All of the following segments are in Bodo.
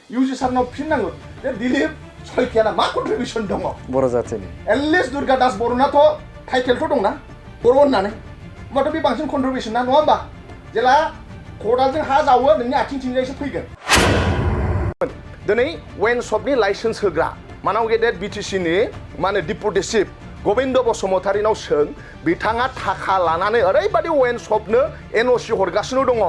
UG सारनाव फिननांगौ जे दिलीप सयखियाना मा कन्ट्रिबिउसन दङ बर' जाथिनि एटलिस्ट दुर्गा दास बर'नाथ' टाइटेलथ' दंना बर' होननानै होमबाथ' बे बांसिन कन्ट्रिबिउसन ना नङा होमबा जेला खदालजों हा जावो नोंनि आथिंथिंजायसो फैगोन दिनै वेन शपनि लाइसेन्स होग्रा मानाव गेदेर बिटिसिनि मा होनो डिपुटि चिफ गोविन्द बसुमतारीनाव सों बिथाङा थाखा लानानै ओरैबादि वेन शपनो एनअसि हरगासिनो दङ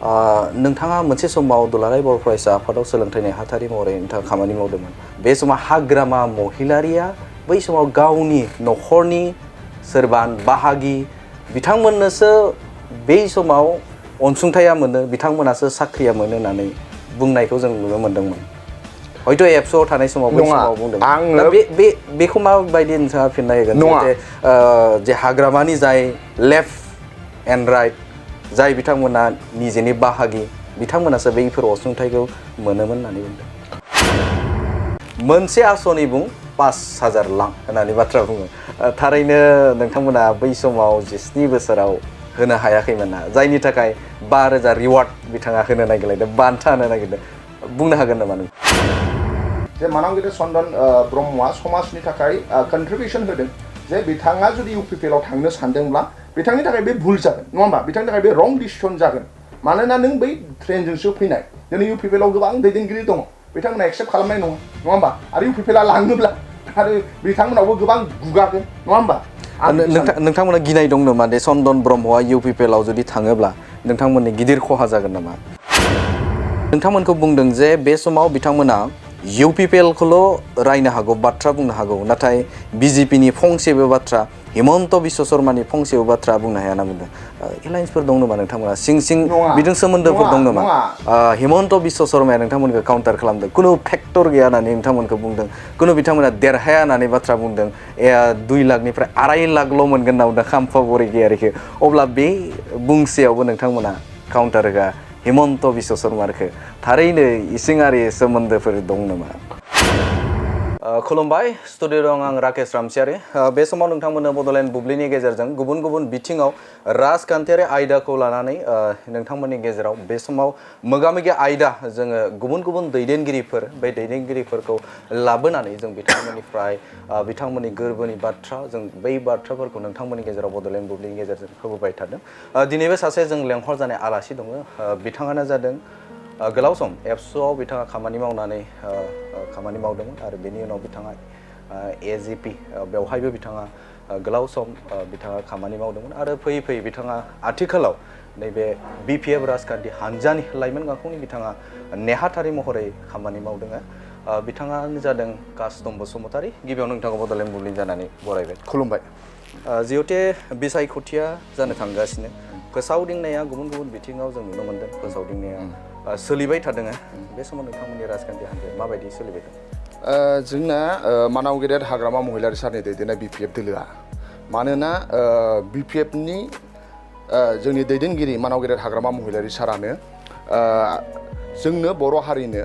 नोंथाङा मोनसे समाव दुलाराय बर' फरायसा आफादाव सोलोंथाइ नेहाथारि महरै नोंथाङा खामानि मावदोंमोन बे समाव हाग्रामा महिलारिया बै समाव गावनि न'खरनि सोरबा बाहागि बिथांमोननोसो बै समाव अनसुंथाइया मोनो बिथांमोनासो साख्रिया मोनो होननानै बुंनायखौ जों नुनो मोन्दोंमोन हयथ' एपसआव थानाय समाव बै समाव बुंदों दा बेखौ माबायदि नोंथाङा फिननाय होगोन जे हाग्रामानि जाय लेफ्ट एन्ड राइट जाय बिथांमोना निजेनि बाहागि बिथांमोनासो बैफोर अनसुंथाइखौ मोनोमोन होननानै बुंदों मोनसे आसनि बुं 5,000 लाख होननानै बाथ्रा बुङो थारैनो नोंथांमोना बै समाव 17 बोसोराव होनो हायाखैमोन ना जायनि थाखाय 5,000 रिवार्ड बिथाङा होनो नागिरदों बान्था होनो नागिरदों बुंनो हागोन नामा नों जे मानावगिरि चन्दन ब्रह्मआ समाजनि थाखाय कन्ट्रिबिउसन होदों जे बिथाङा जुदि इउपिपिएलआव थांनो सानदोंब्ला बिथांनि थाखाय बे भुल जागोन नङा होमबा बिथांनि थाखाय बे रं डिसिसन जागोन मानोना नों बै ट्रेनजोंसो फैनाय दिनै इउपिपिएलआव गोबां दैदेनगिरि दङ बिथांमोना एक्सेप्ट खालामनाय नङा नङा होमबा आरो इउपिपिएलआ लाङोब्ला आरो बिथांमोनावबो गोबां गुगागोन नङा होमबा नोंथांमोना गिनाय दं नामा दे चन्दन ब्रह्मआ इउपिपिएलआव जुदि थाङोब्ला नोंथांमोननि गिदिर खहा जागोन नामा नोंथांमोनखौ बुंदों जे बे समाव बिथांमोना इउपिपिएलखौल' रायनो हागौ बाथ्रा बुंनो हागौ नाथाय बिजेपिनि फंसेबो बाथ्रा हिमन्त बिश्व शर्मानि फंसेबो बाथ्रा बुंनो हाया होनना बुंदों एलायन्सफोर दं नामा नोंथांमोना सिं बिजों सोमोन्दोफोर दं नामा हिमन्त बिश्व शर्माया नोंथांमोनखौ काउन्टार खालामदों खुनु फेक्टर गैया होननानै नोंथांमोनखौ बुंदों खुनु बिथांमोना देरहाया होननानै बाथ्रा बुंदों 2 लाखनिफ्राय 2.5 लाखल' मोनगोन होनना बुंदों खाम्फा बरिगियारिखौ अब्ला बे बुंसेयावबो नोंथांमोना काउन्टार होगा हिमन्त बिश्व शर्माखौ थारैनो इसिङारि सोमोन्दोफोर दं नामा खुलुमबाय स्टुडिअ दं आं राकेश रामसियारि बे समाव नोंथांमोननो बड'लेण्ड बुब्लिनि गेजेरजों गुबुन गुबुन बिथिङाव राजखान्थियारि आयदाखौ लानानै नोंथांमोननि गेजेराव बे समाव मोगा-मोगि आयदा जोङो गुबुन गुबुन दैदेनगिरिफोर बे दैदेनगिरिफोरखौ लाबोनानै जों बिथांमोननिफ्राय बिथांमोननि गोरबोनि बाथ्रा जों बै बाथ्राफोरखौ नोंथांमोननि गेजेराव बड'लेण्ड बुब्लिनि गेजेरजों होबोबाय थादों दिनैबो सासे जों लेंहर जानाय आलासि दङ बिथाङानो जादों गोलाव सम एपसुआव बिथाङा खामानि मावनानै खामानि मावदोंमोन आरो बेनि उनाव बिथाङा एजिपि बेवहायबो बिथाङा गोलाव सम बिथाङा खामानि मावदोंमोन आरो फैयै फैयै बिथाङा आथिखालाव नैबे बिपिएफ राजखान्थि हानजानि लाइमोन गांखंनि बिथाङा नेहाथारि महरै खामानि मावदों बिथाङानो जादों कास्तम बसुमतारी गिबियावनो नोंथांखौ बड'लेण्ड बुब्लिनि जानानै बरायबाय खुलुमबाय जिहेते बिसायख'थिया जानो थांगासिनो फोसावदिंनाया गुबुन गुबुन बिथिङाव जों नुनो मोन्दों फोसावदिंनाया सोलिबाय थादों बे समाव नोंथांमोननि राजखान्थि हान्जाया माबायदि सोलिबाय दं जोंना मानाव गेदेर हाग्रामा महिलारि सारनि दैदेननाय बिपिएफ दोलोआ मानोना बिपिएफनि जोंनि दैदेनगिरि मानाव गेदेर हाग्रामा महिलारि सारानो जोंनो बर' हारिनो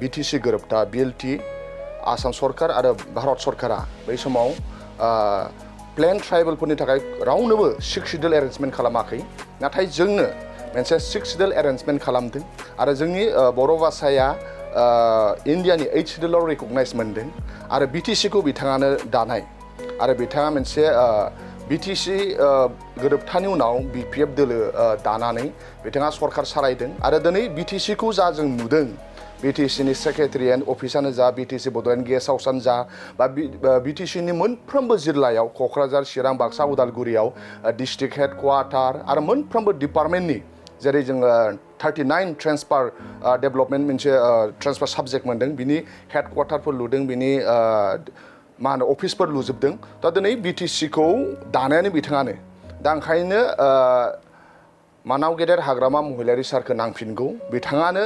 बिटिसि गोरोबथा बिएलटि आसाम सरकार आरो भारत सरकारा बै समाव प्लेन ट्राइबेलफोरनि थाखाय रावनोबो 6 सिडिउल एरेन्जमेन्ट खालामाखै नाथाय जोंनो मोनसे 6 सिडिउल एरेन्जमेन्ट खालामदों आरो जोंनि बर' भाषाया इन्डियानि 8 सिडिउलाव रिकगनाइज मोनदों आरो बिटिसिखौ बिथाङानो दानाय आरो बिथाङा मोनसे बिटिसि गोरोबथानि उनाव बिपिएफ दोलो दानानै बिथाङा सरकार सालायदों आरो दिनै बिटिसिखौ जा जों नुदों बिटिसिनि सेक्रेटारियेट अफिसानो जा बिटिसि बड'लेण्ड गेस्ट हाउसआनो जा बा बिटिसिनि मोनफ्रोमबो जिल्लायाव क'क्राझार चिरां बाक्सा उदालगुरियाव डिस्ट्रिक्ट हेडक्वार्टार आरो मोनफ्रोमबो डिपार्टमेन्टनि जेरै जोङो 39 ट्रेन्सफार डेभेलपमेन्ट मोनसे ट्रेन्सफार साबजेक्ट मोन्दों बिनि हेडक्वार्टारफोर लुदों बिनि मा होनो अफिसफोर लुजोबदों दा दिनै बिटिसिखौ दानायानो बिथाङानो दा ओंखायनो मानाव गेदेर हाग्रामा महिलारि सारखौ नांफिनगौ बिथाङानो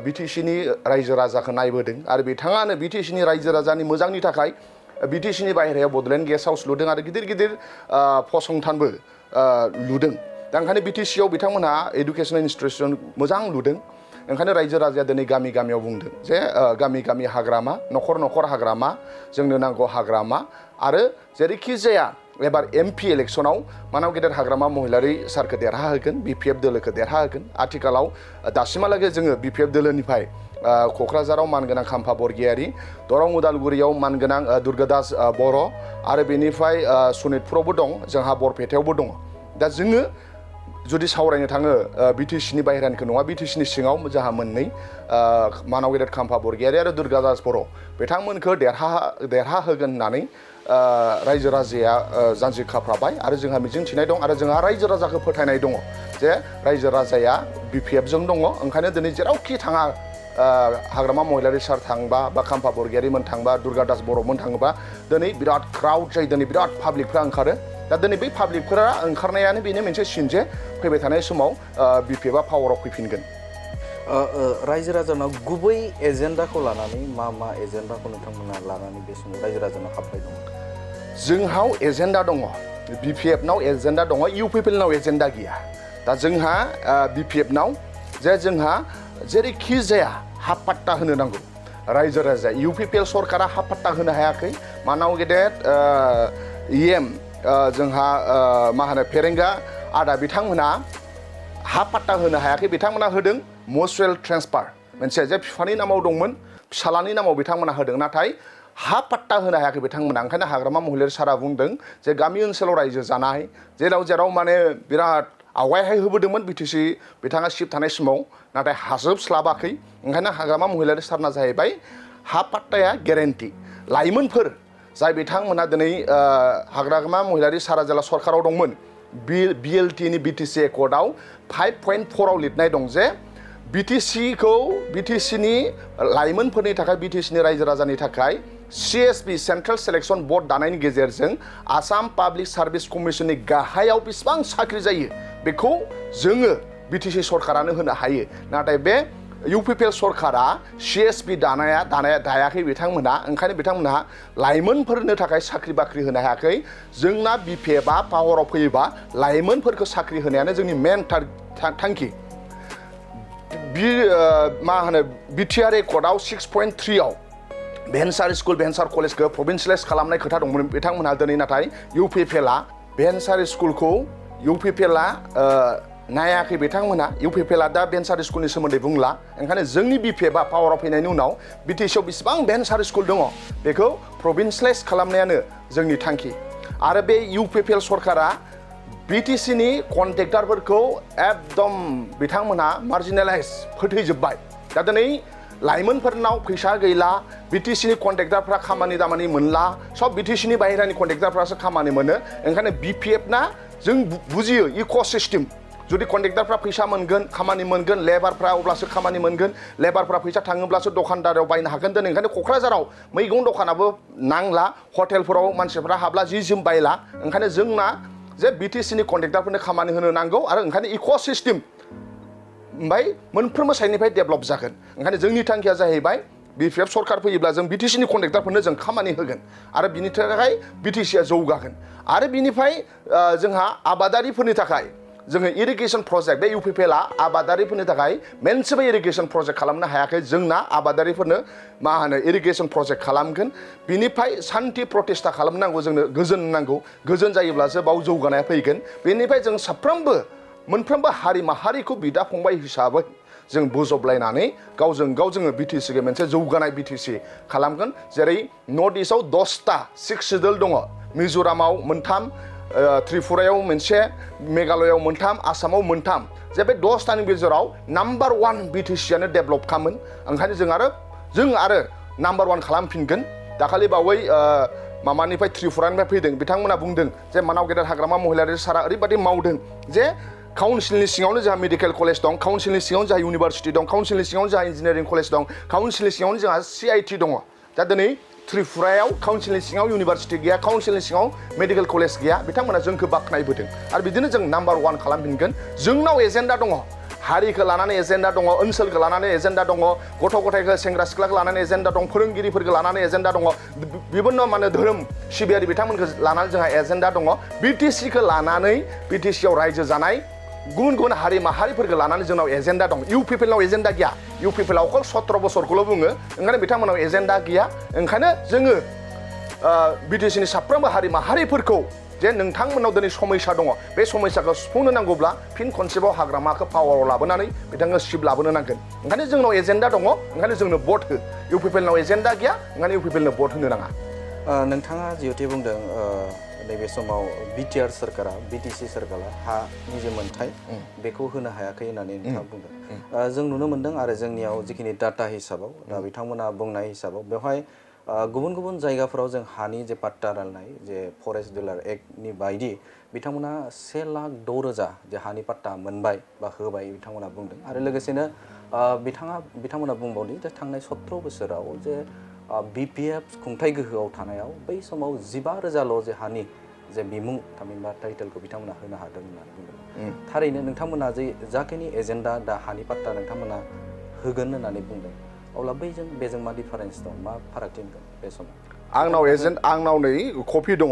बिटिसिनि रायजो राजाखौ नायबोदों आरो बिथाङानो बिटिसिनि रायजो राजानि मोजांनि थाखाय बिटिसिनि बाहेरायाव बड'लेण्ड गेस्ट हाउस लुदों आरो गिदिर गिदिर फसंथानबो लुदों दा ओंखायनो बिटिसियाव बिथांमोनहा एडुकेसन इनस्टिटिउसन मोजां लुदों ओंखायनो रायजो राजाया दिनै गामि गामियाव बुंदों जे गामि गामि हाग्रामा न'खर न'खर हाग्रामा जोंनो नांगौ हाग्रामा आरो जेरैखि जाया एबार MP इलेक्शनाव मानाव गेदेर हाग्रामा महिलारि सारखौ देरहा होगोन BPF दोलोखौ देरहा होगोन आथिखालाव दासिमहालागै जोङो BPF दोलोनिफ्राय क'क्राझाराव मानगोनां खाम्फा बरगयारि दरं उदालगुरियाव मानगोनां दुर्गादास बर' आरो बेनिफ्राय सनितपुरावबो दं जोंहा बरपेटायावबो दङ दा जोङो जुदि सावरायनो थाङो BTCनि बाहेरानिखौ नङा BTCनि सिङाव जोंहा मोननै मानाव गेदेर खाम्फा बरगयारि आरो दुर्गादास बर' बिथांमोनखौ देरहा होगोन होननानै रायजो राजाया जानजि खाफ्राबाय आरो जोंहा मिजिंथिनाय दं आरो जोंहा रायजो राजाखौ फोथायनाय दङ जे रायजो राजाया BPF जों दङ ओंखायनो दिनै जेरावखि थाङा हाग्रामा महिलारि सार थांबा बा खाम्फा बरगयारिमोन थांबा दुर्गादास बर'मोन थाङोबा दिनै बिराद क्राउड जायो दिनै बिराद पाब्लिकफ्रा ओंखारो दा दिनै बै पाब्लिकफोरा ओंखारनायानो बेनो मोनसे सिन जे फैबाय थानाय समाव BPFआ पावाराव फैफिनगोन रायजो राजानाव गुबै एजेन्डाखौ लानानै मा एजेन्डाखौ नोंथांमोना लानानै बे समाव रायजो राजानाव हाबबाय दङ जोंहाव एजेन्डा दङ BPFनाव एजेन्डा दङ UPPLनाव एजेन्डा गैया दा जोंहा BPFनाव जे जोंहा जेरैखि जाया हाफ पाट्टा होनो नांगौ रायजो राजा UPPL सरकारा हाफ पाट्टा होनो हायाखै मानाव गेदेर EM जोंहा मा होनो फेरेंगा आदा बिथांमोना हाफ पाट्टा होनो हायाखै बिथांमोना होदों म्युचुवेल ट्रेन्सफार मोनसे जे बिफानि नामाव दंमोन फिसालानि नामाव बिथांमोना होदों नाथाय हाफ पाट्टा होनो हायाखै बिथांमोना ओंखायनो हाग्रामा महिलारि सारा बुंदों जे गामि ओनसोलाव रायजो जानाय जेराव माने बिराद आवगायहाय होबोदोंमोन BTC बिथाङा सिप थानाय समाव नाथाय हाजोबस्लाबाखै ओंखायनो हाग्रामा महिलारि सारना जाहैबाय हाफ पाट्टाया गेरेन्टि लाइमोनफोर जाय बिथांमोना दिनै हाग्रामा महिलारि सारा जेला सरकाराव दंमोन BLTनि BTC एकर्डआव 5.4आव लिरनाय दं जे BTCनि लाइमोनफोरनि थाखाय BTCनि रायजो राजानि थाखाय CSB सेन्ट्रेल सेलेक्सन बर्ड दानायनि गेजेरजों आसाम पाब्लिक सार्भिस कमिसननि गाहायाव बेसेबां साख्रि जायो बेखौ जोङो BTC सरकारानो होनो हायो नाथाय बे UPPL सरकारा CSB दायाखै बिथांमोना ओंखायनो बिथांमोनहा लाइमोनफोरनो थाखाय साख्रि बाख्रि होनो हायाखै जोंना BPFआ पावाराव फैयोबा लाइमोनफोरखौ साख्रि होनायानो जोंनि मेन थांखि मा होनो BTR एकर्डआव 6.3आव भेन्सार स्कुल भेन्सार कलेजखौ प्रभिन्सियेलाइज खालामनाय खोथा दंमोन बिथांमोनहा दिनै नाथाय UPPLआ भेन्सार स्कुलखौ UPPLआ नायाखै बिथांमोना UPPLआ दा भेन्सार स्कुलनि सोमोन्दै बुंला ओंखायनो जोंनि BPFआ पावाराव फैनायनि उनाव BTCआव बेसेबां भेन्सार स्कुल दङ बेखौ प्रभिन्सियेलाइज खालामनायानो जोंनि थांखि आरो बे UPPL सरकारा BTCनि कन्ट्रेक्टरफोरखौ एकदम बिथांमोनहा मार्जिनेलाइज फोथैजोब्बाय दा दिनै लाइमोनफोरनाव फैसा गैला BTCनि कन्ट्रेक्टरफ्रा खामानि दामानि मोनला सब BTCनि बाहेरानि कन्ट्रेक्टरफ्रासो खामानि मोनो ओंखायनो BPFना जों बुजियो इक'सिस्टेम जुदि कन्ट्रेक्टरफ्रा फैसा मोनगोन खामानि मोनगोन लेबारफ्रा अब्लासो खामानि मोनगोन लेबारफ्रा फैसा थाङोब्लासो दखानदाराव बायनो हागोन दिनै ओंखायनो क'क्राझाराव मैगं दखानाबो नांला हटेलफोराव मानसिफ्रा हाबला जि जोम बायला ओंखायनो जोंना जे BTCनि कन्ट्रेक्टरफोरनो खामानि होनो नांगौ आरो ओंखायनो इक'सिस्टेम ओमफ्राय मोनफ्रोमबो साइडनिफ्राय डेभेलप जागोन ओंखायनो जोंनि थांखिया जाहैबाय BPF सरकार फैयोब्ला जों BTCनि कन्ट्रेक्टरफोरनो जों खामानि होगोन आरो बिनि थाखाय BTCआ जौगागोन आरो बिनिफ्राय जोंहा आबादारिफोरनि थाखाय जोङो इरिगेसन प्रजेक्ट बे UPPLआ आबादारिफोरनि थाखाय मोनसेबो इरिगेसन प्रजेक्ट खालामनो हायाखै जोंना आबादारिफोरनो मा होनो इरिगेसन प्रजेक्ट खालामगोन बिनिफ्राय सान्ति प्रतिष्ठा खालामनांगौ जोंनो गोजोन नांगौ गोजोन जायोब्लासो बाव जौगानाया फैगोन बेनिफ्राय जों साफ्रोमबो मोनफ्रोमबो हारि माहारिखौ बिदा फंबाय हिसाबै जों बोजबलायनानै गावजों गाव जोङो BTCखौ मोनसे जौगानाय BTC खालामगोन जेरै नर्थ इस्टआव 10टा 6 सिडुल दङ मिज'रामाव 3 त्रिपुरायाव मोनसे मेघालयआव 3 आसामाव 3 जे बे 10टानि गेजेराव नाम्बार 1 BTCआनो डेभेलप खामोन ओंखायनो जों आरो नाम्बार 1 खालामफिनगोन दाखालि बावै मामानिफ्राय त्रिपुरानिफ्राय फैदों बिथांमोना बुंदों जे मानाव गेदेर हाग्रामा महिलारि सारा ओरैबायदि मावदों जे काउन्सिलनि सिङावनो जोंहा मेडिकेल कलेज दं काउन्सिलनि सिङावनो जोंहा इउनिभारसिटि दं काउन्सिलनि सिङावनो जोंहा इन्जिनियारिं कलेज दं काउन्सिलनि सिङावनो जोंहा CIT दङ दा दिनै त्रिपुरायाव काउन्सिलनि सिङाव इउनिभारसिटि गैया काउन्सिलनि सिङाव मेडिकेल कलेज गैया बिथांमोना जोंखौ बाख्नायबोदों आरो बिदिनो जों नाम्बार 1 खालामफिनगोन जोंनाव एजेन्डा दङ हारिखौ लानानै एजेन्डा दङ ओनसोलखौ लानानै एजेन्डा दङ गथ' गथायखौ सेंग्रा सिख्लाखौ लानानै एजेन्डा दं फोरोंगिरिफोरखौ लानानै एजेन्डा दङ बिभिन्न माने धोरोम सिबियारि बिथांमोनखौ लानानै जोंहा एजेन्डा दङ BTCखौ लानानै BTCआव रायजो जानाय गुबुन हारि माहारिफोरखौ लानानै जोंनाव एजेन्डा दं UPPLनाव एजेन्डा गैया UPPLआ अकल 17 बोसोरखौल' बुङो ओंखायनो बिथांमोनाव एजेन्डा गैया ओंखायनो जोङो BTCनि साफ्रोमबो हारि माहारिफोरखौ जे नोंथांमोनाव दिनै समस्या दङ बे समस्याखौ सुफुंनो नांगौब्ला फिन खनसेबाव हाग्रामाखौ पावाराव लाबोनानै बिथाङा सिप लाबोनो नांगोन ओंखायनो जोंनाव एजेन्डा दङ ओंखायनो जोंनो भट हो इउपिपिएलनाव एजेन्डा गैया ओंखायनो इउपिपिएलनो भट होनो नाङा नोंथाङा जिहेतु बुंदों नैबे समाव बिटिआर सोरखारा बिटिसि सोरखारा हानि जे मोन्थाय बेखौ होनो हायाखै होननानै नोंथाङा बुंदों जों नुनो मोन्दों आरो जोंनियाव जिखिनि डाटा हिसाबाव दा बिथांमोना बुंनाय हिसाबाव बेवहाय गुबुन गुबुन जायगाफोराव जों हानि जे पाट्टा राननाय जे फरेस्ट डिलार एक्टनि बायदि बिथांमोना 1,06,000 जे हानि पाट्टा मोनबाय बा होबाय बिथांमोना बुंदों आरो लोगोसेनो बिथांमोना बुंबावदों जे थांनाय 17 बोसोराव जे बिपिएफ खुंथाय गोहोआव थानायाव बै समाव 15,000ल' जे हानि जे बिमुं थामहिनबा टाइटेलखौ बिथांमोना होनो हादों होननानै बुंदों थारैनो नोंथांमोना जे जाखिनि एजेन्डा दा हानि पाट्टा नोंथांमोना होगोन होननानै बुंदों अब्ला बैजों बेजों मा डिफारेन्स दं मा फारागथि नुदों बे समाव आंनाव नै कपि दङ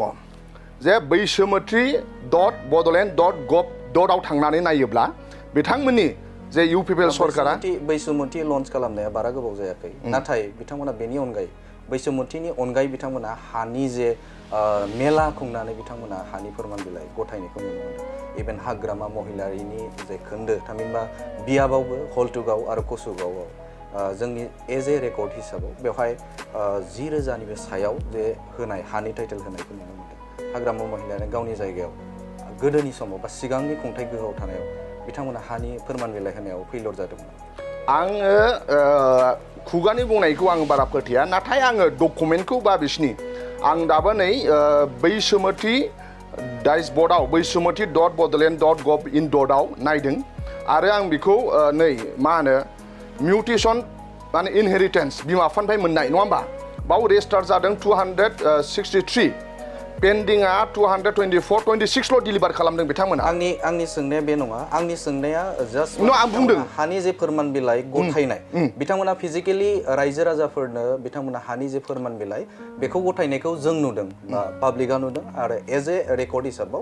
जे बैसोमुथि.bodoland.gov आव थांनानै नायोब्ला बिथांमोननि जे इउपिपिएल सरकारा बैसोमुथि लन्च खालामनाया बारा गोबाव जायाखै नाथाय बिथांमोना बेनि अनगायै बैसोमुथिनि अनगायै बिथांमोना हानि जे मेला खुंनानै बिथांमोना हानि फोरमान बिलाइ गथायनायखौ नुनो मोनदों इभेन हाग्रामा महिलारिनि जे खोन्दो थामहिनबा बियाबावबो हल्टुगाव आरो कसुगावआव जोंनि एज ए रेकर्ड हिसाबाव बेवहाय 10,000नि बे सायाव जे होनाय हानि टाइटेल होनायखौ नुनो मोनदों हाग्रामा महिलायानो गावनि जायगायाव गोदोनि समाव बा सिगांनि खुंथाय गोहोआव थानायाव बिथांमोना हानि फोरमान बिलाइ होनायाव फेइलर जादोंमोन आङो खुगानि बुंनायखौ आं बारा फोथाया नाथाय आङो डकुमेन्टखौ बा बिसिनि आं दाबो नै बैसोमुथि डैशबर्डआव बैसोमुथि.bodoland.gov.in आव नायदों आरो आं बेखौ नै मा होनो मिउटेसन माने इनहेरिटेन्स बिमा बिफानिफ्राय मोननाय नङा होमबा बाव रेजिस्टार जादों 263 पेन्डिंआ 224-26ल' डिलिभार खालामदों बिथांमोना आंनि सोंनाया बे नङा आंनि सोंनाया जास्ट आं बुंदों हानि जे फोरमान बिलाइ गथायनाय बिथांमोना फिजिकेलि रायजो राजाफोरनो बिथांमोना हानि जे फोरमान बिलाइ बेखौ गथायनायखौ जों नुदों बा पाब्लिकआ नुदों आरो एज ए रेकर्ड हिसाबाव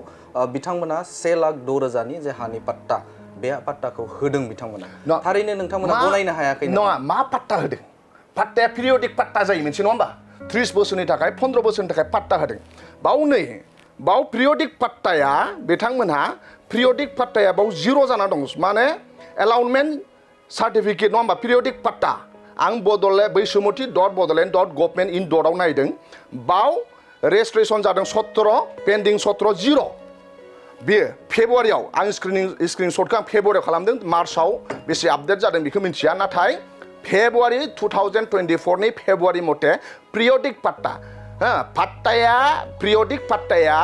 बिथांमोना 1,06,000नि जे हानि पाट्टा बे पाट्टाखौ होदों बिथांमोना थारैनो नोंथांमोना गनायनो हायाखै नङा मा पाट्टा होदों पाट्टाया पिरियडिक पाट्टा जायो मोनसे नङा होमबा 30 बोसोरनि थाखाय 15 बोसोरनि थाखाय पाट्टा होदों बाव पिरियडिक पाट्टाया बिथांमोनहा पिरियडिक पाट्टाया बाव 0 जाना दं माने एलाउनमेन्ट सार्टिफिकेट नङा होमबा पिरियडिक पाट्टा आं बैसोमुथि.bodoland.gov.in आव नायदों बाव रेजिस्ट्रेसन जादों 17 पेन्डिं 17 0 बेयो फेब्रुवारियाव आं स्क्रिनशटखौ आं फेब्रुवारियाव खालामदों मार्चआव बेसे आपडेट जादों बेखौ मिन्थिया नाथाय फेब्रुवारि 2024 फेब्रुवारि मथे पिरियडिक पाट्टा पिरियडिक पाट्टाया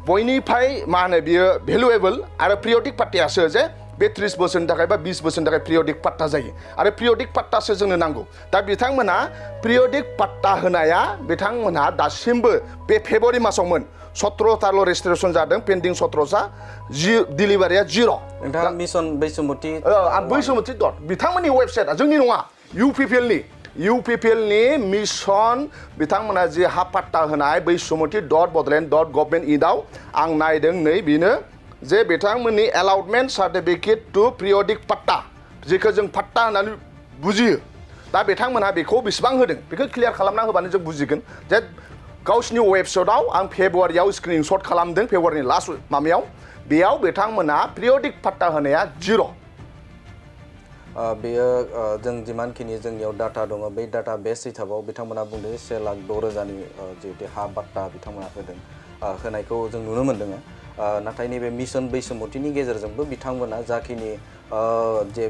बयनिफ्राय मा होनो बियो भेलुएबल आरो पिरियडिक पाट्टायासो जे बे 30 बोसोरनि थाखाय बा 20 बोसोरनि थाखाय पिरियडिक पाट्टा जायो आरो पिरियडिक पाट्टासो जोंनो नांगौ दा बिथांमोना पिरियडिक पाट्टा होनाया बिथांमोनहा दासिमबो बे फेब्रुवारि मासावमोन 17थाल' रेजिस्ट्रेसन जादों पेन्डिं 17सा डिलिभारिया 0 नोंथाङा मिशन बैसोमुथि बैसोमुथि बिथांमोननि वेबसाइटआ जोंनि नङा इउपिपिएलनि मिशन बिथांमोना जे हा पाट्टा होनाय बैसोमुथि.bodoland.gov.in आव आं नायदों नै बेनो जे बिथांमोननि एलाउटमेन्ट सार्टिफिकेट टु पिरियडिक पाट्टा जेखौ जों पाट्टा होननानै बुजियो दा बिथांमोनहा बेखौ बेसेबां होदों बेखौ क्लियार खालामना होबानो जों बुजिगोन जे गावसिनि वेबसाइटआव आं फेब्रुवारियाव स्क्रिनशट खालामदों फेब्रुवारिनि लास्ट माबायाव बेयाव बिथांमोना पिरियडिक पाट्टा होनाया 0 बेयो जों जिमानखिनि जोंनियाव डाटा दङ बै डाटा बेस हिसाबाव बिथांमोना बुंदों 1,06,000नि जिहेतु हा पाट्टा बिथांमोना होदों होनायखौ जों नुनो मोन्दों नाथाय नैबे मिशन बैसोमुथिनि गेजेरजोंबो बिथांमोना जाखिनि जे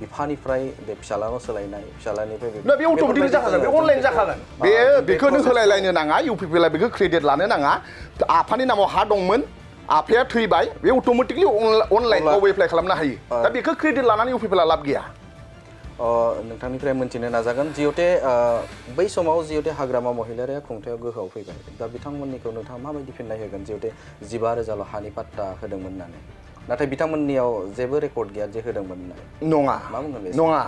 बिफानिफ्राय बे फिसालानाव सोलायनाय फिसालानिफ्राय बे अट'मेटिकलि जाखागोन बे अनलाइन जाखागोन बेखौ नों होलायलायनो नाङा इउपिपिएलआ बेखौ क्रेडिट लानो नाङा आफानि नामाव हा दंमोन आफाया थैबाय बे अट'मेटिकलि अनलाइनाव एप्लाइ खालामनो हायो दा बेखौ क्रेडिट लानानै इउपिपिएलआ लाब गैया नोंथांनिफ्राय मोनथिनो नाजागोन जिहेते बै समाव जिहेते हाग्रामा महिलारिया खुंथायाव गोहोआव फैबाय दा बिथांमोननिखौ नोंथाङा माबायदि फिननाय होगोन जिहेते 15,000ल' हानि पाट्टा होदोंमोन होननानै नाथाय बिथांमोननियाव जेबो रेकर्ड गैया जे होदोंमोन होननानै नङा मा बुंगोन नङा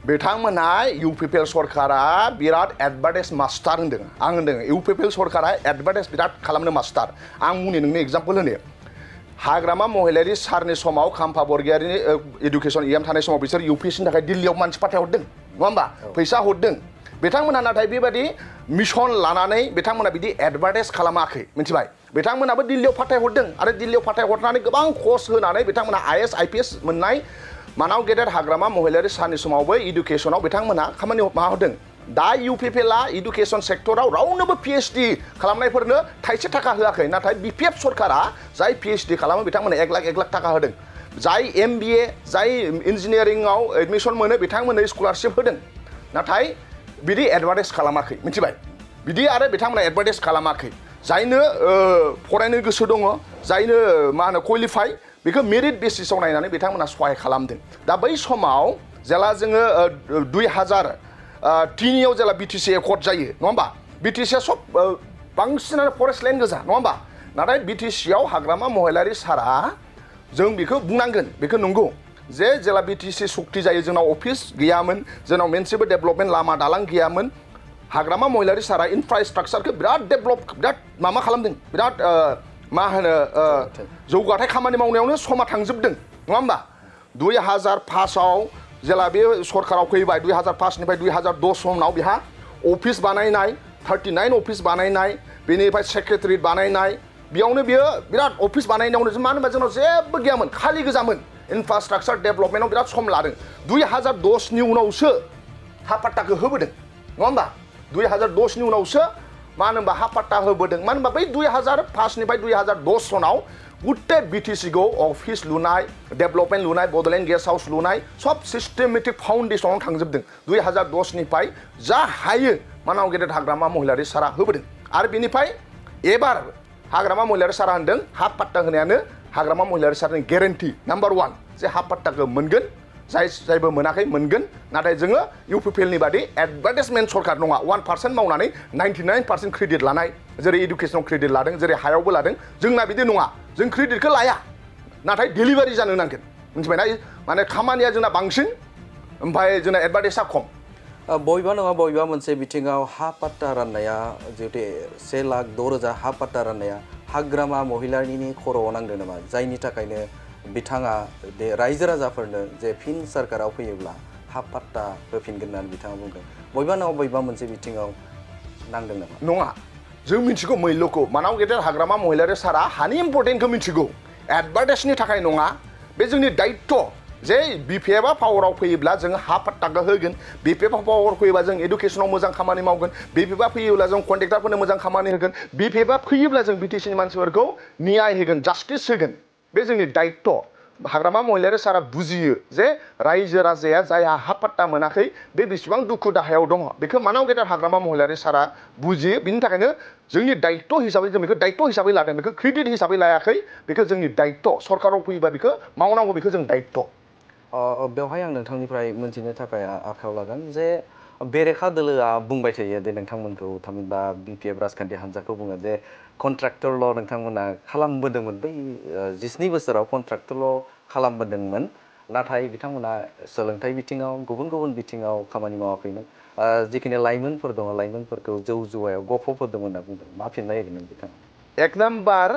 बिथांमोना इउपिपिएल सरकारा बिराद एडभार्टाइज मास्टार होन्दों आं होन्दों इउपिपिएल सरकारा एडभार्टाइज बिराद खालामनो मास्टार आं बुंनि नोंनो एग्जाम्पल होनो हाग्रामा महिलारि सारनि समाव खाम्फा बरगयारिनि एडुकेसन इएम थानाय समाव बिसोर इउपिएससिनि थाखाय दिल्लीयाव मानसि फाथायहरदों नङा होमबा फैसा हरदों बिथांमोना नाथाय बेबायदि मिशन लानानै बिथांमोना बिदि एडभार्टाइज खालामाखै मिथिबाय बिथांमोनाबो दिल्लीयाव फाथायहरदों आरो दिल्लीयाव फाथायहरनानै गोबां खर्स होनानै बिथांमोना IAS IPS मोननाय मानाव गेदेर हाग्रामा महिलारि साननि समावबो इडुकेसनाव बिथांमोना खामानि मावदों दा UPPLआ इडुकेसन सेक्टराव रावनोबो PhD खालामनायफोरनो थाइसे थाखा होआखै नाथाय BPF सरकारा जाय PhD खालामो बिथांमोननो 1 लाख थाखा होदों जाय MBA जाय इन्जिनियारिंआव एडमिसन मोनो बिथांमोननो स्कलारशिप होदों नाथाय बिदि एडभार्टाइज खालामाखै मिथिबाय बिदि आरो बिथांमोना एडभार्टाइज खालामाखै जायनो फरायनो गोसो दङ जायनो मा होनो क्वालिफाइ बेखौ मेरिट बेसिसाव नायनानै बिथांमोना सहाय खालामदों दा बै समाव जेला जोङो 2003 जेला BTC एकर्ड जायो नङा होमबा BTCआ सब बांसिनानो फरेस्ट लेन्ड गोजा नङा होमबा नाथाय BTCआव हाग्रामा महिलारि सारा जों बेखौ बुंनांगोन बेखौ नंगौ जे जेला BTC सुक्ति जायो जोंनाव अफिस गैयामोन जोंनाव मोनसेबो डेभलपमेन्ट लामा दालां गैयामोन हाग्रामा महिलारि सारा इनफ्रास्ट्राक्चारखौ बिराद डेभलप बिराद माबा खालामदों बिराद मा होनो जौगाथाय खामानि मावनायावनो समा थांजोबदों नङा होमबा 2005आव जेला बे सरकाराव फैबाय 2005 निफ्राय 2010 समाव बिहा अफिस बानायनाय 39 अफिस बानायनाय बेनिफ्राय सेक्रेटारियेट बानायनाय बेयावनो बियो बिराद अफिस बानायनायावनो मानो होनबा जोंनाव जेबो गैयामोन खालि गोजामोन इनफ्रास्ट्राक्चार डेभलपमेन्टआव बिराद सम लादों 2010 नि उनावसो हा पाट्टाखौ होबोदों नङा होमबा 2010 नि उनावसो मानो होनबा हा पाट्टा होबोदों मानो होनबा बै 2005 निफ्राय 2010 सनाव गुट्टे BTCखौ अफिस लुनाय डेभलपमेन्ट लुनाय बडलेण्ड गेस्ट हाउस लुनाय सब सिस्टेमेटिक फाउन्डेसनाव थांजोबदों 2010 निफ्राय जा हायो मानाव गेदेर हाग्रामा महिलारि सारा होबोदों आरो बेनिफ्राय एबार हाग्रामा महिलारि सारा होनदों हा पाट्टा होनायानो हाग्रामा महिलारि सारानि गेरेन्टि नाम्बार 1 जे हा पाट्टाखौ मोनगोन जायबो मोनाखै मोनगोन नाथाय जोङो UPPLनि बादि एडभार्टाइजमेन्ट सरकार नङा 1% मावनानै 99% क्रेडिट लानाय जेरै इडुकेसनाव क्रेडिट लादों जेरै हायावबो लादों जोंना बिदि नङा जों क्रेडिटखौ लाया नाथाय डेलिभारि जानो नांगोन मिथिबायना माने खामानिया जोंना बांसिन ओमफ्राय जोंना एडभार्टाइजआ खम बयबा नङा बयबा मोनसे बिथिङाव हा पाट्टा राननाया जिहेतु 1,06,000 हा पाट्टा राननाया हाग्रामा महिलारिनि खर'आव नांदों नामा जायनि थाखायनो बिथाङा बे रायजो राजाफोरनो जे फिन सरकाराव फैयोब्ला हा पाट्टा होफिनगोन होननानै बिथाङा बुंदों बयबा नङा बयबा मोनसे बिथिङाव नांदों नामा नङा जों मिथिगौ मैल्यखौ मानाव गेदेर हाग्रामा महिलारि सारा हानि इम्पर्टेन्टखौ मिथिगौ एडभार्टाइजनि थाखाय नङा बे जोंनि दायित्व जे BPFआ पावाराव फैयोब्ला जों हा पाट्टाखौ होगोन BPFआ पावाराव फैयोब्ला जों इडुकेसनाव मोजां खामानि मावगोन BPFआ फैयोब्ला जों कन्ट्रेक्टरफोरनो मोजां खामानि होगोन BPFआ फैयोब्ला जों BTCनि मानसिफोरखौ न्याय होगोन जास्टिस होगोन बे जोंनि दायित्व हाग्रामा महिलारि सारा बुजियो जे रायजो राजाया जायहा हा पाट्टा मोनाखै बे बेसेबां दुखु दाहायाव दङ बेखौ मानाव गेदेर हाग्रामा महिलारि सारा बुजियो बिनि थाखायनो जोंनि दायित्व हिसाबै जों बेखौ दायित्व हिसाबै लादों बेखौ क्रेडिट हिसाबै लायाखै बेखौ जोंनि दायित्व सरकाराव फैयोबा बेखौ मावनांगौ बेखौ जों दायित्व बेवहाय आं नोंथांनिफ्राय मोनथिनो थाखाय आखायाव लागोन जे बेरेखा दोलोआ बुंबाय थायो जे नोंथांमोनखौ थामहिनबा BPF राजखान्थि हान्जाखौ बुङो जे कन्ट्राक्टरल' नोंथांमोना खालामबोदोंमोन बै 17 बोसोराव कन्ट्राक्टरल' खालामबोदोंमोन नाथाय बिथांमोना सोलोंथाइ बिथिङाव गुबुन गुबुन बिथिङाव खामानि मावाखैमोन जिखिनि लाइमोनफोर दङ लाइमोनफोरखौ जौ जुवायाव गफबहोदोंमोन होनना बुंदों मा फिननाय होगोन बिथाङा 1 नाम्बार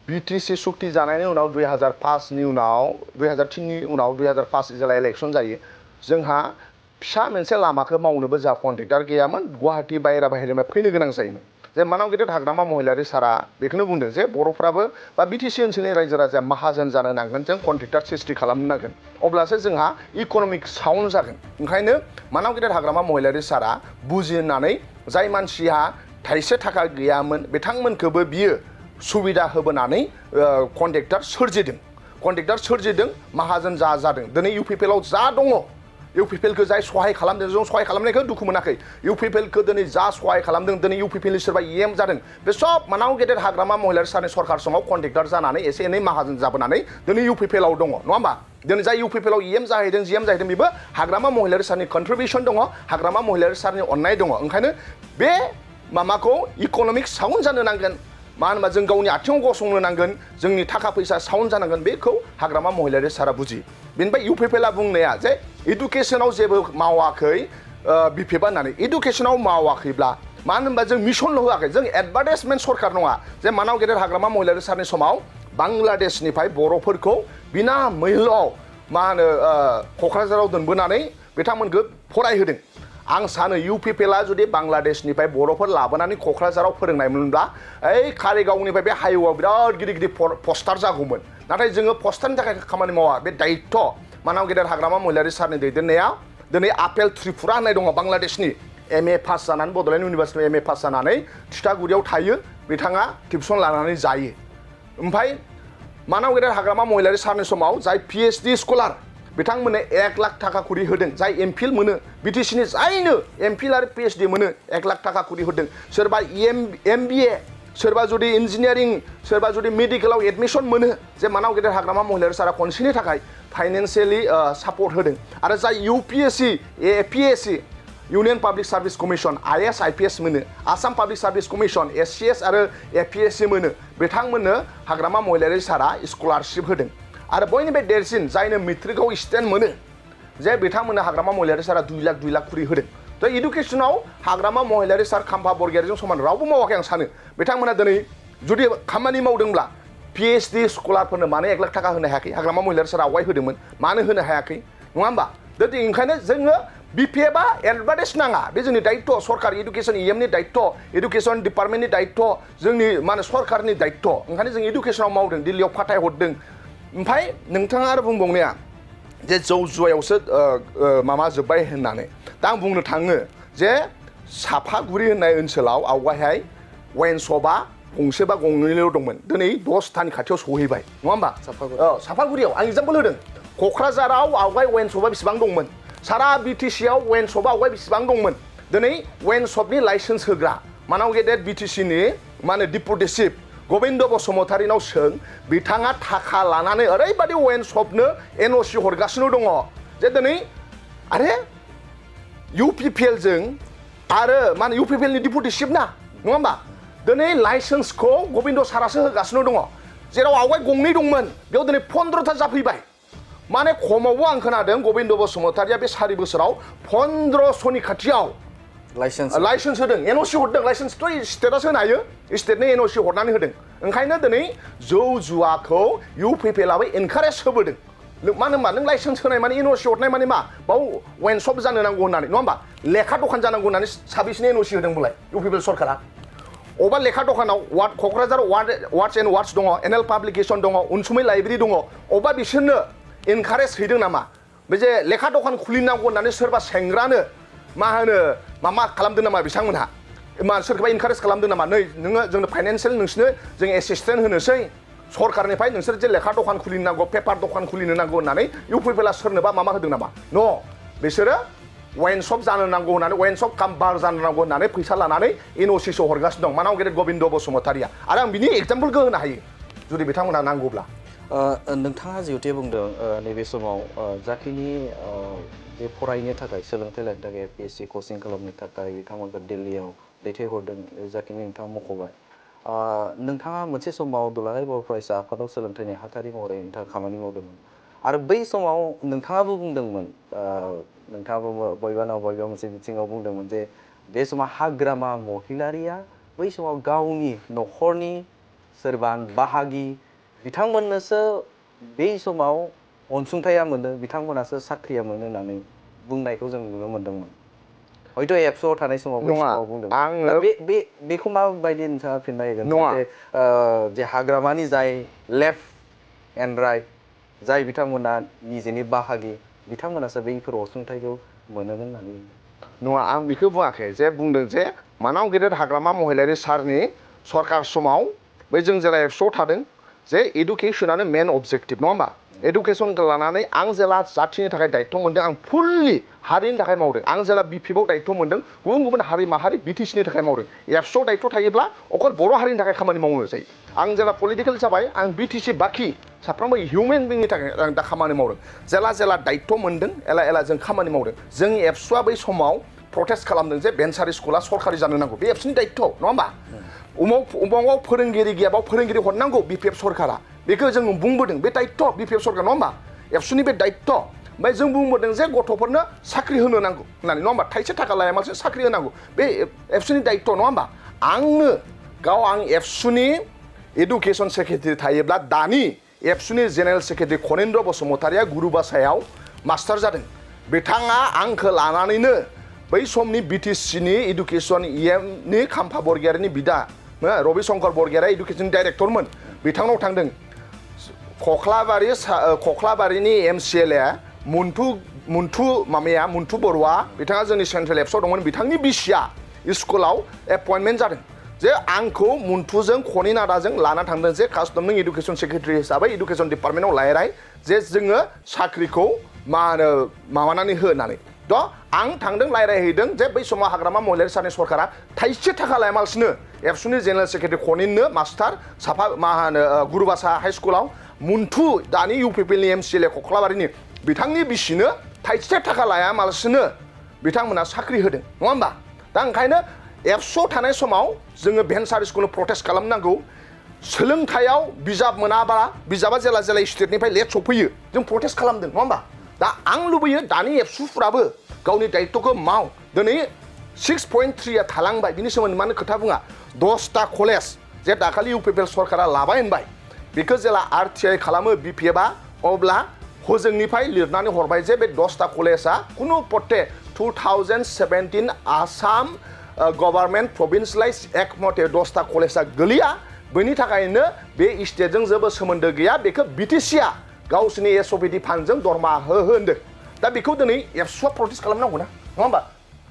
BTC सुक्ति जानायनि उनाव 2005 नि उनाव 2003 नि उनाव 2005 जेला इलेक्सन जायो जोंहा फिसा मोनसे लामाखौ मावनोबो जा कन्ट्रेक्टर गैयामोन गुवाहाटी बाहेरानिफ्राय फैनो गोनां जायोमोन जे मानाव गेदेर हाग्रामा महिलारि सारा बेखौनो बुंदों जे बर'फ्राबो बा BTC ओनसोलनि रायजो राजाया माहाजोन जानो नांगोन जों कन्ट्रेक्टर सृष्टि खालामनो नांगोन अब्लासो जोंहा इक'नमिक साउन्ड जागोन ओंखायनो मानाव गेदेर हाग्रामा महिलारि सारा बुजिनानै जाय मानसिया थाइसे थाखा गैयामोन बिथांमोनखौबो बियो सुबिदा होबोनानै कन्ट्रेक्टर सोरजिदों माहाजोन जादों दिनै UPPLआव जा दङ UPPLखौ जाय सहाय खालामदों जों सहाय खालामनायखौ दुखु मोनाखै UPPLखौ दिनै जा सहाय खालामदों दिनै UPPLनि सोरबा EM जादों बे सब मानाव गेदेर हाग्रामा महिलारि सारनि सरकार समाव कन्ट्रेक्टर जानानै एसे एनै माहाजोन जाबोनानै दिनै UPPLआव दङ नङा होमबा दिनै जाय UPPLआव EM जाहैदों GM जाहैदों बेबो हाग्रामा महिलारि सारनि कन्ट्रिबिउसन दङ हाग्रामा महिलारि सारनि अननाय दङ ओंखायनो बे माबाखौ इक'नमिक साउन्ड जानो नांगोन मानो होनबा जों गावनि आथिङाव गसंनो नांगोन जोंनि थाखा फैसा साउन्ड जानांगोन बेखौ हाग्रामा महिलारि सारा बुजियो बेनिफ्राय UPPLआ बुंनाया जे इडुकेसनाव जेबो मावाखै BPFआ होननानै इडुकेसनाव मावाखैब्ला मानो होनबा जों मिसनल' होआखै जों एडभार्टाइजमेन्ट सरकार नङा जे मानाव गेदेर हाग्रामा महिलारि सारनि समाव बांलादेशनिफ्राय बर'फोरखौ बिना मैल'आव मा होनो क'क्राझाराव दोनबोनानै बिथांमोनखौ फरायहोदों आं सानो इउपिपिएलआ जुदि बांलादेशनिफ्राय बर'फोर लाबोनानै क'क्राझाराव फोरोंनायमोनब्ला ओइ कारिगावनिफ्राय बे हाइवेआव बिराद गिदिर गिदिर पस्टार जागौमोन नाथाय जोङो पस्टारनि थाखाय खामानि मावा बे दायित्व मानाव गेदेर हाग्रामा महिलारि सारनि दैदेननायाव दिनै आपेल त्रिपुरा होननाय दङ बांलादेशनि MA पास जानानै बड'लेण्ड इउनिभार्सिटियाव MA पास जानानै थिथागुरियाव थायो बिथाङा टिउसन लानानै जायो ओमफ्राय मानाव गेदेर हाग्रामा महिलारि सारनि समाव जाय PhD स्कलार बिथांमोननो 1 लाख थाखा कुरि होदों जाय एमफिल मोनो बिटिसिनि जायनो एमफिल आरो PhD मोनो 1 लाख थाखा कुरि होदों सोरबा MBA सोरबा जुदि इन्जिनियारिं सोरबा जुदि मेडिकेलाव एडमिसन मोनो जे मानाव गेदेर हाग्रामा महिलारि सारा खनसेनि थाखाय फाइनेन्सियेलि सापर्ट होदों आरो जाय UPSC APSC union public service commission IAS IPS मोनो Assam public service commission SCS आरो APSC मोनो बिथांमोननो हाग्रामा महिलारि सारा स्कलारशिप होदों आरो बयनिफ्राय देरसिन जायनो मेट्रिकआव स्टेन्ड मोनो जे बिथांमोननो हाग्रामा महिलारि सारा 2 लाख कुरि होदों थ' इडुकेसनाव हाग्रामा महिलारि सार खाम्फा बरगयारिजों समान रावबो मावाखै आं सानो बिथांमोना दिनै जुदि खामानि मावदोंब्ला PhD स्कलारफोरनो मानो 1 लाख थाखा होनो हायाखै हाग्रामा महिलारि सारा आवगाय होदोंमोन मानो होनो हायाखै नङा होमबा दा ओंखायनो जोङो BPFआ एडभार्टाइज नाङा बे जोंनि दायित्व सरकार इडुकेसन EMनि दायित्व इडुकेसन डिपार्टमेन्टनि दायित्व जोंनि मा होनो सरकारनि दायित्व ओंखायनो जों इडुकेसनाव मावदों दिल्लीयाव फाथायहरदों ओमफ्राय नोंथाङा आरो बुंबावनाया जे जौ जुवायावसो माबा जोब्बाय होननानै दा आं बुंनो थाङो जे साफागुरि होननाय ओनसोलाव आवगायहाय वाइन शपआ गंसे बा गंनैल' दंमोन दिनै 10थानि खाथियाव सहैबाय नङा होमबा साफागुरियाव आं एग्जाम्पल होदों क'क्राझाराव आवगाय वाइन शपआ बेसेबां दंमोन सारा BTCआव वाइन शपआ आवगाय बेसेबां दंमोन दिनै वाइन शपनि लाइसेन्स होग्रा मानाव गेदेर BTCनि मा होनो डिपुटि चिफ गबिन्द बसुमतारिनाव सों बिथाङा थाखा लानानै ओरैबादि वाइन शपनो NOC हरगासिनो दङ जे दिनै आरे UPPLजों आरो मा होनो UPPLनि डिपुटि चिफ ना नङा होमबा दिनै लाइसेन्सखौ गबिन्द सारासो होगासिनो दङ जेराव आवगाय गंनै दंमोन बेयाव दिनै 15था जाफैबाय माने खमावबो आं खोनादों गबिन्द बसुमतारिया बे 4 बोसोराव 1500नि खाथियाव लाइसेन्स होदों NOC हरदों लाइसेन्सथ' स्टेटआसो होनो हायो स्टेटनो NOC हरनानै होदों ओंखायनो दिनै जौ जुवाखौ UPPLआबो एनकारेज होबोदों मानो होनबा नों लाइसेन्स होनाय माने NOC हरनाय माने मा बाव वाइन शप जानो नांगौ होननानै नङा होमबा लेखा दखान जानांगौ होननानै साबिसनि NOC होदों बुंलाय UPPL सरकारा अबा लेखा दखानाव क'क्राझार वार्डस एन्ड वार्डस दङ NL पाब्लिकेसन दङ उनसुमै लाइब्रेरि दङ अबा बिसोरनो एनकारेज हैदों नामा बे जे लेखा दखान खुलिनांगौ होननानै सोरबा सेंग्रानो मा होनो मा खालामदों नामा बिथांमोनहा मा सोरखौबा एनकारेज खालामदों नामा नै नोङो जोंनो फाइनान्सियेल नोंसोरनो जों एसिसटेन्ट होनोसै सरकारनिफ्राय नोंसोर जे लेखा दखान खुलिनो नांगौ पेपार दखान खुलिनो नांगौ होननानै UPPLआ सोरनोबा मा होदों नामा न' बिसोरो वाइन शप जानो नांगौ होननानै वाइन शप काम बार जानो नांगौ होननानै फैसा लानानै NOCसो हरगासिनो दं मानाव गेदेर गबिन्द बसुमतारिया आरो आं बिनि एग्जाम्पलखौ होनो हायो जुदि बिथांमोनहा नांगौब्ला नोंथाङा जिहेतु बुंदों नैबे समाव जाखिनि बे फरायनो थाखाय सोलोंथाइ लानो थाखाय PhD कचिं खालामनो थाखाय बिथांमोनखौ दिल्लीयाव दैथायहरदों जाखिनि नोंथाङा मख'बाय नोंथाङा मोनसे समाव दुलाराय बर' फरायसा आफादाव सोलोंथाइ नेहाथारि महरै नोंथाङा खामानि मावदोंमोन आरो बै समाव नोंथाङाबो बुंदोंमोन नोंथाङाबो बबेबा मोनसे बिथिङाव बुंदोंमोन जे बे समाव हाग्रामा महिलारिया बै समाव गावनि न'खरनि सोरबा बाहागि बिथांमोननोसो बै समाव अनसुंथाइया मोनो बिथांमोनासो साख्रिया मोनो होननानै बुंनायखौ जों नुनो मोन्दोंमोन हयथ' एबसुआव थानाय समाव बै समाव बुंदों बेखौ माबायदि नोंथाङा फिननाय होगोन जे हाग्रामानि जाय लेफ्ट एन्ड राइट जाय बिथांमोना निजेनि बाहागि बिथांमोनासो बैफोर अनसुंथाइखौ मोनो होननानै नङा आं बेखौ बुङाखै जे बुंदों जे मानाव गेदेर हाग्रामा महिलारि सारनि सरकार समाव बै जों जेला एबसुआव थादों जे एडुकेसनानो मेन अबजेक्टिभ नङा होमबा एडुकेसनखौ लानानै आं जेला जाथिनि थाखाय दायित्व मोनदों आं फुललि हारिनि थाखाय मावदों आं जेला BPFआव दायित्व मोनदों गुबुन गुबुन हारि माहारि BTCनि थाखाय मावदों एबसुआव दायित्व थायोब्ला अकल बर' हारिनि थाखाय खामानि मावनो जायो आं जेला पलिटिकेल जाबाय आं BTC बाखि साफ्रोमबो हिउमेन बिंनि थाखाय आं दा खामानि मावदों जेला दायित्व मोनदों एला जों खामानि मावदों जोंनि एबसुआ बै समाव प्रटेस्ट खालामदों जे भेन्सारि स्कुला सरकारि जानो नांगौ बे एबसुनि दायित्व नङा होमबा उमुगाव फोरोंगिरि गैयाबाव फोरोंगिरि हरनांगौ BPF सरकारा बेखौ जों बुंबोदों बे दायित्व BPF सरकार नङा होमबा एबसुनि बे दायित्व ओमफ्राय जों बुंबोदों जे गथ'फोरनो साख्रि होनो नांगौ होननानै नङा होमबा थाइसे थाखा लायामासे साख्रि होनांगौ बे एबसुनि दायित्व नङा होमबा आं एबसुनि एडुकेसन सेक्रेटारि थायोब्ला दानि एबसुनि जेनेरेल सेक्रेटारि खनेन्द्र बसुमतारिया गुरुबासायाव मास्टार जादों बिथाङा आंखौ लानानैनो बै समनि BTCनि इडुकेसन EMनि खाम्फा बरगयारिनि बिदा रबि शंकर बरगयारा इडुकेसन डाइरेक्टरमोन बिथांनाव थांदों खख्लाबारिनि MCLA मुन्थु बरुवा बिथाङा जोंनि सेन्ट्रेल एप्सआव दंमोन बिथांनि बिसिया स्कुलाव एपइन्टमेन्ट जादों जे आंखौ मुन्थुजों खनि नादाजों लाना थांदों जे कास्टम नों इडुकेसन सेक्रेटारि हिसाबै इडुकेसन डिपार्टमेन्टआव लायराय जे जोङो साख्रिखौ माबानानै हो होननानै थ' आं थांदों रायज्लायहैदों जे बै समाव हाग्रामा महिलारि सारनि सरकारा थाइसे थाखा लायामालासिनो एबसुनि जेनेरेल सेक्रेटारि खनिनो मास्टार साफा गुरुबासा हाइ स्कुलाव मुन्थु दानि UPPनि MCLA खख्लाबारिनि बिथांनि बिसिनो थाइसे थाखा लायामालासिनो बिथांमोना साख्रि होदों नङा होमबा दा ओंखायनो एबसुआव थानाय समाव जोङो भेन्सार स्कुलनो प्रटेस्ट खालामनांगौ सोलोंथायाव बिजाब मोनाबा बिजाबा जेला स्टेटनिफ्राय लेट सफैयो जों प्रटेस्ट खालामदों नङा होमबा दा आं लुबैयो दानि एबसुफ्राबो गावनि दायित्वखौ माव दिनै 6.3 थालांबाय बिनि सोमोन्दै मानो खोथा बुङा 10टा कलेज जे दाखालि UPPL सरकारा लाबाय होनबाय बेखौ जेला RTI खालामो BPFआ अब्ला हजोंनिफ्राय लिरनानै हरबाय जे बे 10टा कलेजआ कुनु पट्टे 2017 आसाम गभर्नमेन्ट प्रभिन्सियलाइज एक्ट मथे 10टा कलेजआ गोलैया बेनि थाखायनो बे स्टेटजों जेबो सोमोन्दो गैया बेखौ BTCआ गावसोरनि SOPD फान्डजों दरमा होन्दों दा बेखौ दिनै एबसुआ प्रटेस्ट खालामनांगौ ना नङा होमबा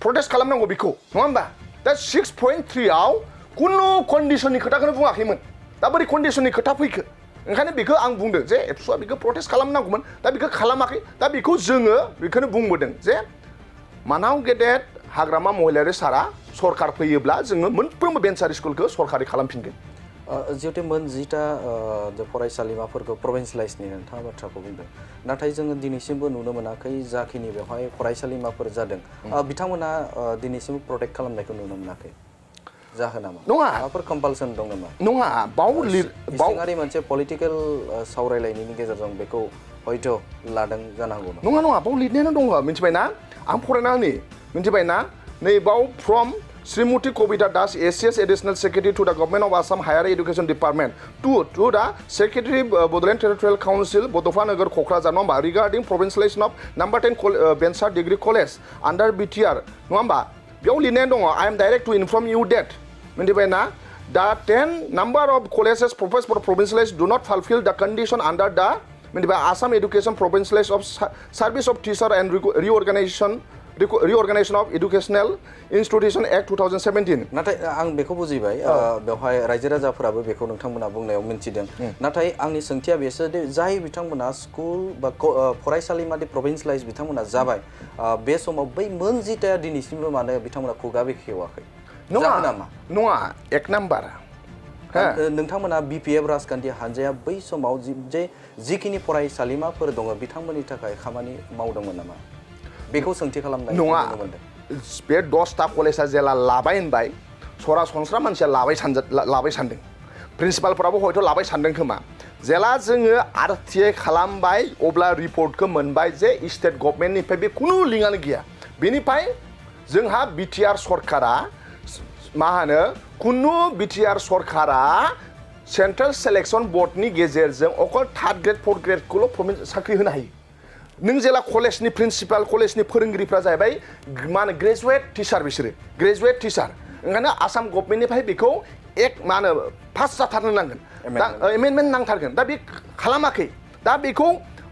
प्रटेस्ट खालामनांगौ बेखौ नङा होमबा दा 6.3 आव कुनु कन्डिसननि खोथाखौनो बुङाखैमोन दा बोरै कन्डिसननि खोथा फैखो ओंखायनो बेखौ आं बुंदों जे एबसुआ बेखौ प्रटेस्ट खालामनांगौमोन दा बेखौ खालामाखै दा बेखौ जोङो बेखौनो बुंबोदों जे मानाव गेदेर हाग्रामा महिलारि सारा सरकार फैयोब्ला जोङो मोनफ्रोमबो भेन्सार स्कुलखौ सरकारि खालामफिनगोन जिहेतु मोन 10टा फरायसालिमाफोरखौ प्रभिन्सियलाइजनि नोंथाङा बाथ्राखौ बुंदों नाथाय जोङो दिनैसिमबो नुनो मोनाखै जाखिनि बेवहाय फरायसालिमाफोर जादों बिथांमोना दिनैसिमबो प्रटेक्ट खालामनायखौ नुनो मोनाखै जाहोना मा नङा माबाफोर कम्पालसन दं नामा नङा इसिङारि मोनसे पलिटिकेल सावरायलायनायनि गेजेरजों बेखौ हयथ' लादों जानो हागौ नङा बाव लिरनायानो दङ मिथिबायना आं फरायना होनि मिथिबायना नै बाव from Srimati Kobita Das, ACS Additional Secretary to the Government of Assam Higher Education Department, to the Secretary Bodoland Territorial Council, Bodofa Nagar Kokrajhar, number regarding provincialization of number 10 Bensar Degree College under BTR, number. I am direct to inform you that, the 10 number of colleges proposed for provincialized do not fulfill the condition under the Assam Education Provincialized of Service of Teacher and Reorganization of Educational Institution Act 2017. नाथाय आं बेखौ बुजिबाय बेवहाय रायजो राजाफोराबो बेखौ नोंथांमोना बुंनायाव मिन्थिदों नाथाय आंनि सोंथिया बेसो दि जाय बिथांमोना स्कुल बा फरायसालिमानि प्रभिन्सियलाइज बिथांमोना जाबाय बे समाव बै मोन 10टाया दिनैसिमबो मानो बिथांमोना खुगा बेखेवाखै नङा एक नाम्बार नोंथांमोना BPF राजखान्थि हानजाया बै समाव जे जिखिनि फरायसालिमाफोर दङ बिथांमोननि थाखाय खामानि मावदोंमोन नामा बेखौ सोंथि खालामनाय नङा बे 10टा कलेजआ जेला लाबाय होनबाय सरासनस्रा मानसिया लाबाय सानदों प्रिन्सिपालफोराबो हयथ' लाबाय सानदों खोमा जेला जोङो RTI खालामबाय अब्ला रिपर्टखौ मोनबाय जे स्टेट गभर्नमेन्टनिफ्राय बे खुनु लिंकआनो गैया बेनिफ्राय जोंहा BTR सरकारा खुनु BTR सरकारा सेन्ट्रेल सेलेक्सन बोर्डनि गेजेरजों अकल 3rd ग्रेड 4th ग्रेडखौल' साख्रि होनो हायो नों जेला कलेजनि प्रिन्सिपाल कलेजनि फोरोंगिरिफ्रा जाहैबाय ग्रेजुवेट टिचार बिसोरो ग्रेजुवेट टिचार ओंखायनो आसाम गभर्नमेन्टनिफ्राय बेखौ पास जाथारनो नांगोन दा एमेन्डमेन्ट नांथारगोन दा बे खालामाखै दा बेखौ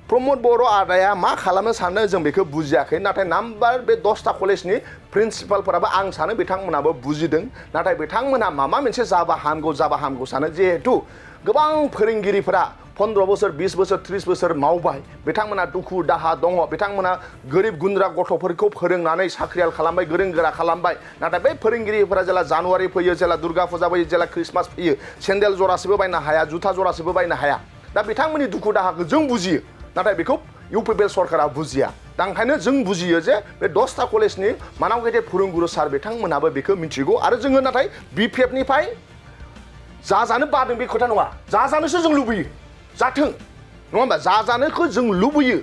प्रमद बर' आदाया मा खालामनो सानो जों बेखौ बुजियाखै नाथाय नाम्बार बे 10टा कलेजनि प्रिन्सिपालफोराबो आं सानो बिथांमोनाबो बुजिदों नाथाय बिथांमोना माबा मोनसे जाबा हामगौ सानो जिहेतु गोबां फोरोंगिरिफोरा 15 बोसोर 20 बोसोर 30 बोसोर मावबाय बिथांमोना दुखु दाहा दङ बिथांमोना गोरिब गुन्द्रा गथ'फोरखौ फोरोंनानै साख्रियाल खालामबाय गोरों गोरा खालामबाय नाथाय बै फोरोंगिरिफोरा जेला जानुवारि फैयो जेला दुर्गा फुजा फैयो जेला क्रिसमास फैयो सेन्देल जरासेबो बायनो हाया जुथा जरासेबो बायनो हाया दा बिथांमोननि दुखु दाहाखौ जों बुजियो नाथाय बेखौ UPPL सरकारा बुजिया दा ओंखायनो जों बुजियो जे बे 10टा कलेजनि मानाव गेदेर फोरोंगुरु सार बिथांमोनाबो बेखौ मिथिगौ आरो जोङो नाथाय BPFनिफ्राय जाजानो बादों बे खोथा नङा जाजानोसो जों लुबैयो जाथों नङा होमबा जाजानोखौ जों लुबैयो